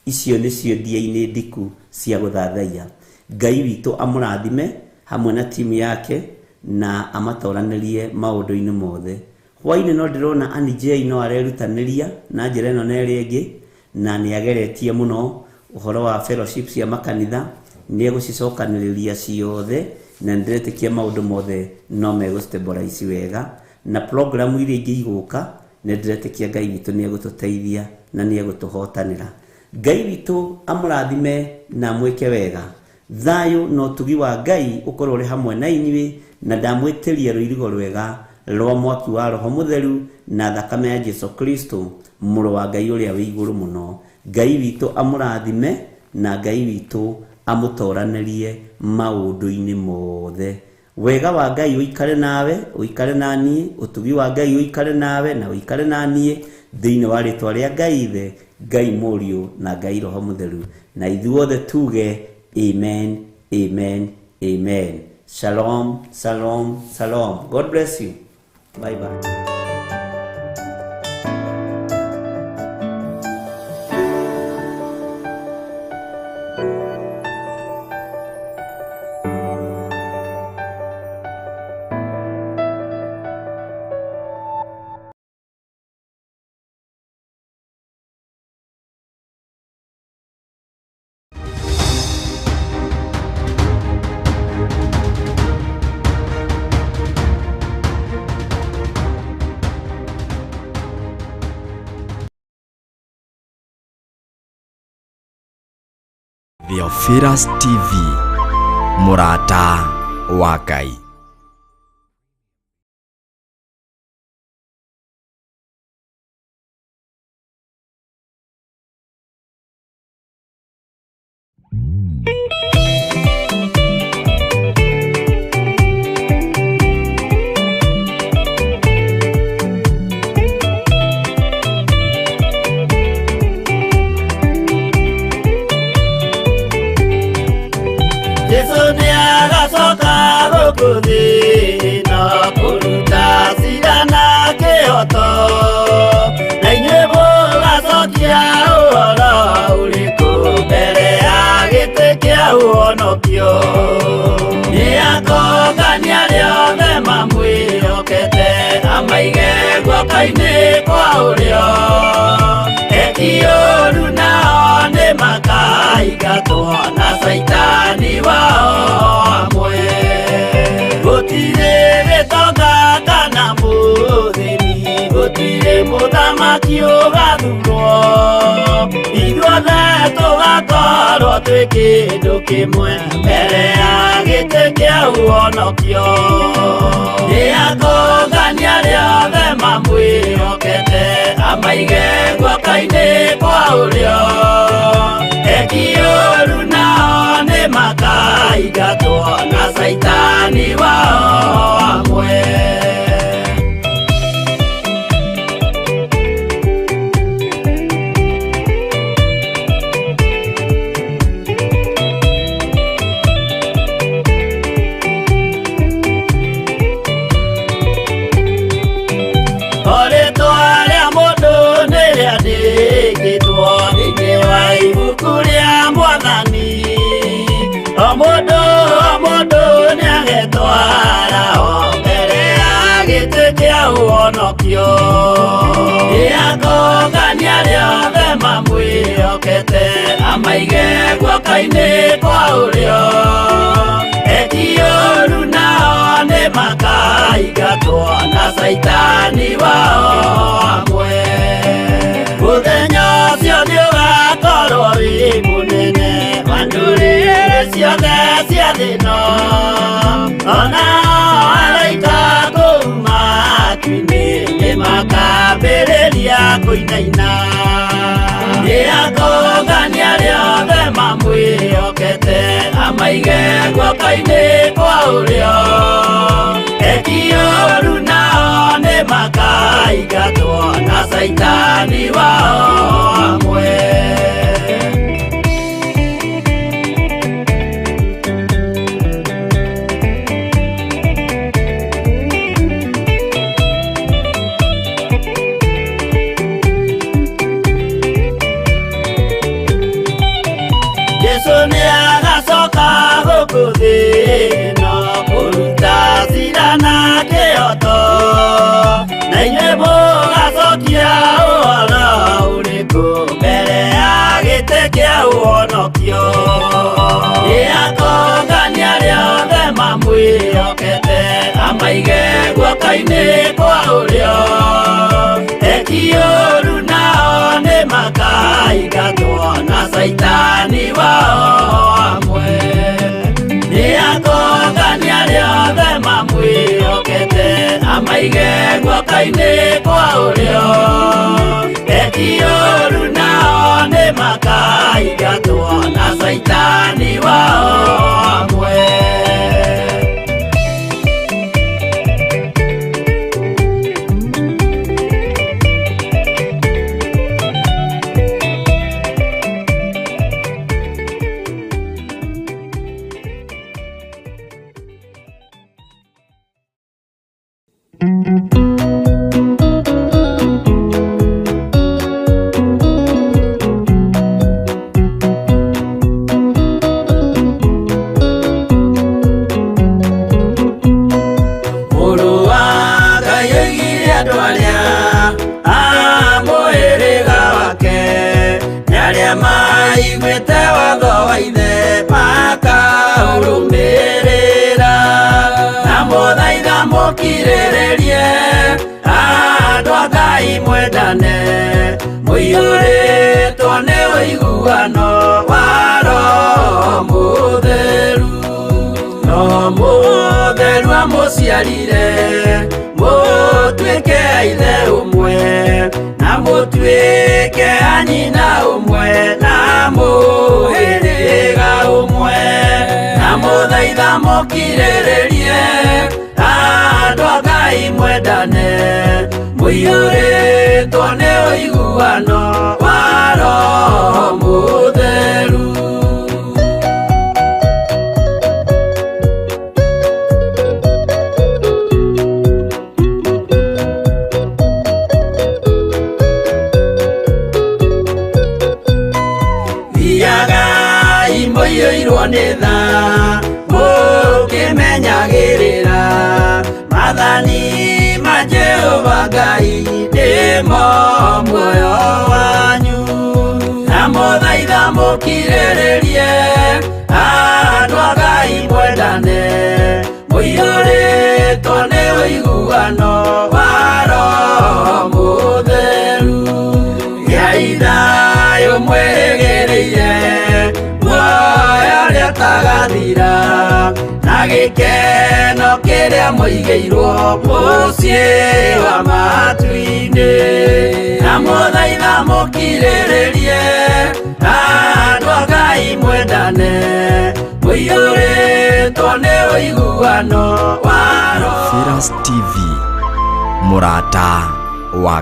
C: Icio nĩcio ndia-inĩ ndiku cia gũthathaiya. Ngai witũ amũrathime hamwe na timu yake na amatoranĩrie maũndũ-inĩ mothe. Hwaĩ-inĩ no ndĩrona Annie J no arerutanĩria na njĩra ĩno na ĩrĩa ĩngĩ, na nĩ ageretie mũno ũhoro wa fellowship cia makanitha, nĩ egũcicokanĩrĩria ciothe, na nĩndĩretĩkia maũndũ mothe no megũ-stabilize wega, na programu iria ingĩ igũka nĩndĩretĩkia Ngai witũ nĩ egũtũteithia na nĩ egũtũhotanĩra. Ngai witũ amũrathime na amwĩke wega. Thayũ na ũtugi wa Ngai ũkorwo ũrĩ hamwe na inyuĩ, na ndamwĩtĩria rũirigo rwega rwa mwaki wa Roho Mũtheru na thakame ya Jesu Kristo mũrũ wa Ngai ũrĩa wĩ igũrũ mũno. Ngai witũ amũrathime na Ngai witũ amũtoranĩrie maũndũ-inĩ mothe. Wega wa Ngai ũikare nawe, ũikare na niĩ, ũtugi wa Ngai ũikare nawe na ũikare na niĩ, thĩinĩ wa rĩtwa rĩa Ngai Ithe, Ngai Mũriũ na Ngai Roho Mũtheru. Na ithuothe tuge amen, amen, amen. Shalom, shalom, shalom. God bless you. Bye bye.
B: Theophilus TV, mũrata wa Ngai.
E: Jesu nĩagacoka gũkũ thĩ ĩno kũruta cira na kĩhoto na inyuĩ mũgacokia ũhoro ũrĩkũ mbere ya gĩtĩ kĩa ũhonokio. Nĩakongania arĩa othe mamwĩhokete amaige guoko-inĩ kwa ũrĩo. Eki ũũru nao nĩmakaingatwo na caitani wao amwe. Gũtirĩ gĩtonga kana mũthĩni, gũtirĩ mũthamaki ũgathurwo. Ithuothe tũgakorwo twĩ kĩndũ kĩmwe mbere ya gĩtĩ kĩa ũhonokio. Nĩakongania arĩa othe mamwĩhokete amaige guoko-inĩ kwa ũrĩo. Eki ũũru nao nĩmakaingatwo na caitani wao amwe. Rĩtwa rĩa mũndũ nĩrĩandĩkĩtwo thĩinĩ wa ibuku rĩa Mwathani. O mũndũ o mũndũ nĩagetwara o mbere ya gĩtĩ kĩa ũhonokio. Nĩakongania arĩa othe mamwĩhokete amaige guoko-inĩ kwa ũrĩo. Eki ũũru nao nĩmakaingatwo na caitani wao amwe. Mũthenya ũcio nĩũgakorwo wĩ mũnene wa ndũrĩrĩ ciothe cia thĩ ĩno. Ona araika kũu matu-inĩ nĩmakambĩrĩria kũinaina. Nĩakongania arĩa othe mamwĩhokete amaige guoko-inĩ kwa ũrĩo. Eki ũũru nao nĩmakaingatwo na caitani wao amwe. Jesu nĩagacoka gũkũ thĩ ĩno kũruta cira na kĩhoto na inyuĩ mũgacokia ũhoro ũrĩkũ mbere ya gĩtĩ kĩa ũhonokio. Nĩakongania arĩa othe mamwĩhokete amaige guoko-inĩ kwa ũrĩo. Eki ũũru nao nĩmakaingatwo na caitani wao amwe. Nĩakongania arĩa othe mamwĩhokete amaige guoko-inĩ kwa ũrĩo. Eki ũũru nao nĩmakaingatwo na caitani wao amwe. Mũrũ wa Ngai oigire andũ arĩa a mũhĩrĩga wake nĩ arĩa maiguĩte watho wa ithe makaũrũmĩrĩra. Na mũthaitha mũkirĩrĩrie andũ a Ngai mwendane mũiyũrĩtwo nĩ ũiguano wa Roho Mũtheru. Roho Mũtheru amũciarire mũtuĩke a ithe ũmwe na mũtuĩke a nyina ũmwe na mũhĩrĩga ũmwe. Na mũthaitha mũkirĩrĩrie andũ a Ngai mwendane mũiyũrĩtwo nĩ ũiguano wa Roho Mũtheru. Ngai nĩmo muoyo wanyu. Ndamũthaitha mũkirĩrĩrie, andũ a Ngai mwendane, mũiyũrĩtwo nĩ ũiguano wa Roho Mũtheru. Gĩai thayũ mwĩrĩgĩrĩire muoyo ũrĩa ũtagathira, na gĩkeno kĩrĩa mũigĩirwo mũciĩ wa matu-inĩ. Ndamũthaitha mũkirĩrĩrie, andũ a Ngai mwendane, mũiyũrĩtwo nĩ ũiguano wa Roho.
B: Theophilus TV, mũrata wa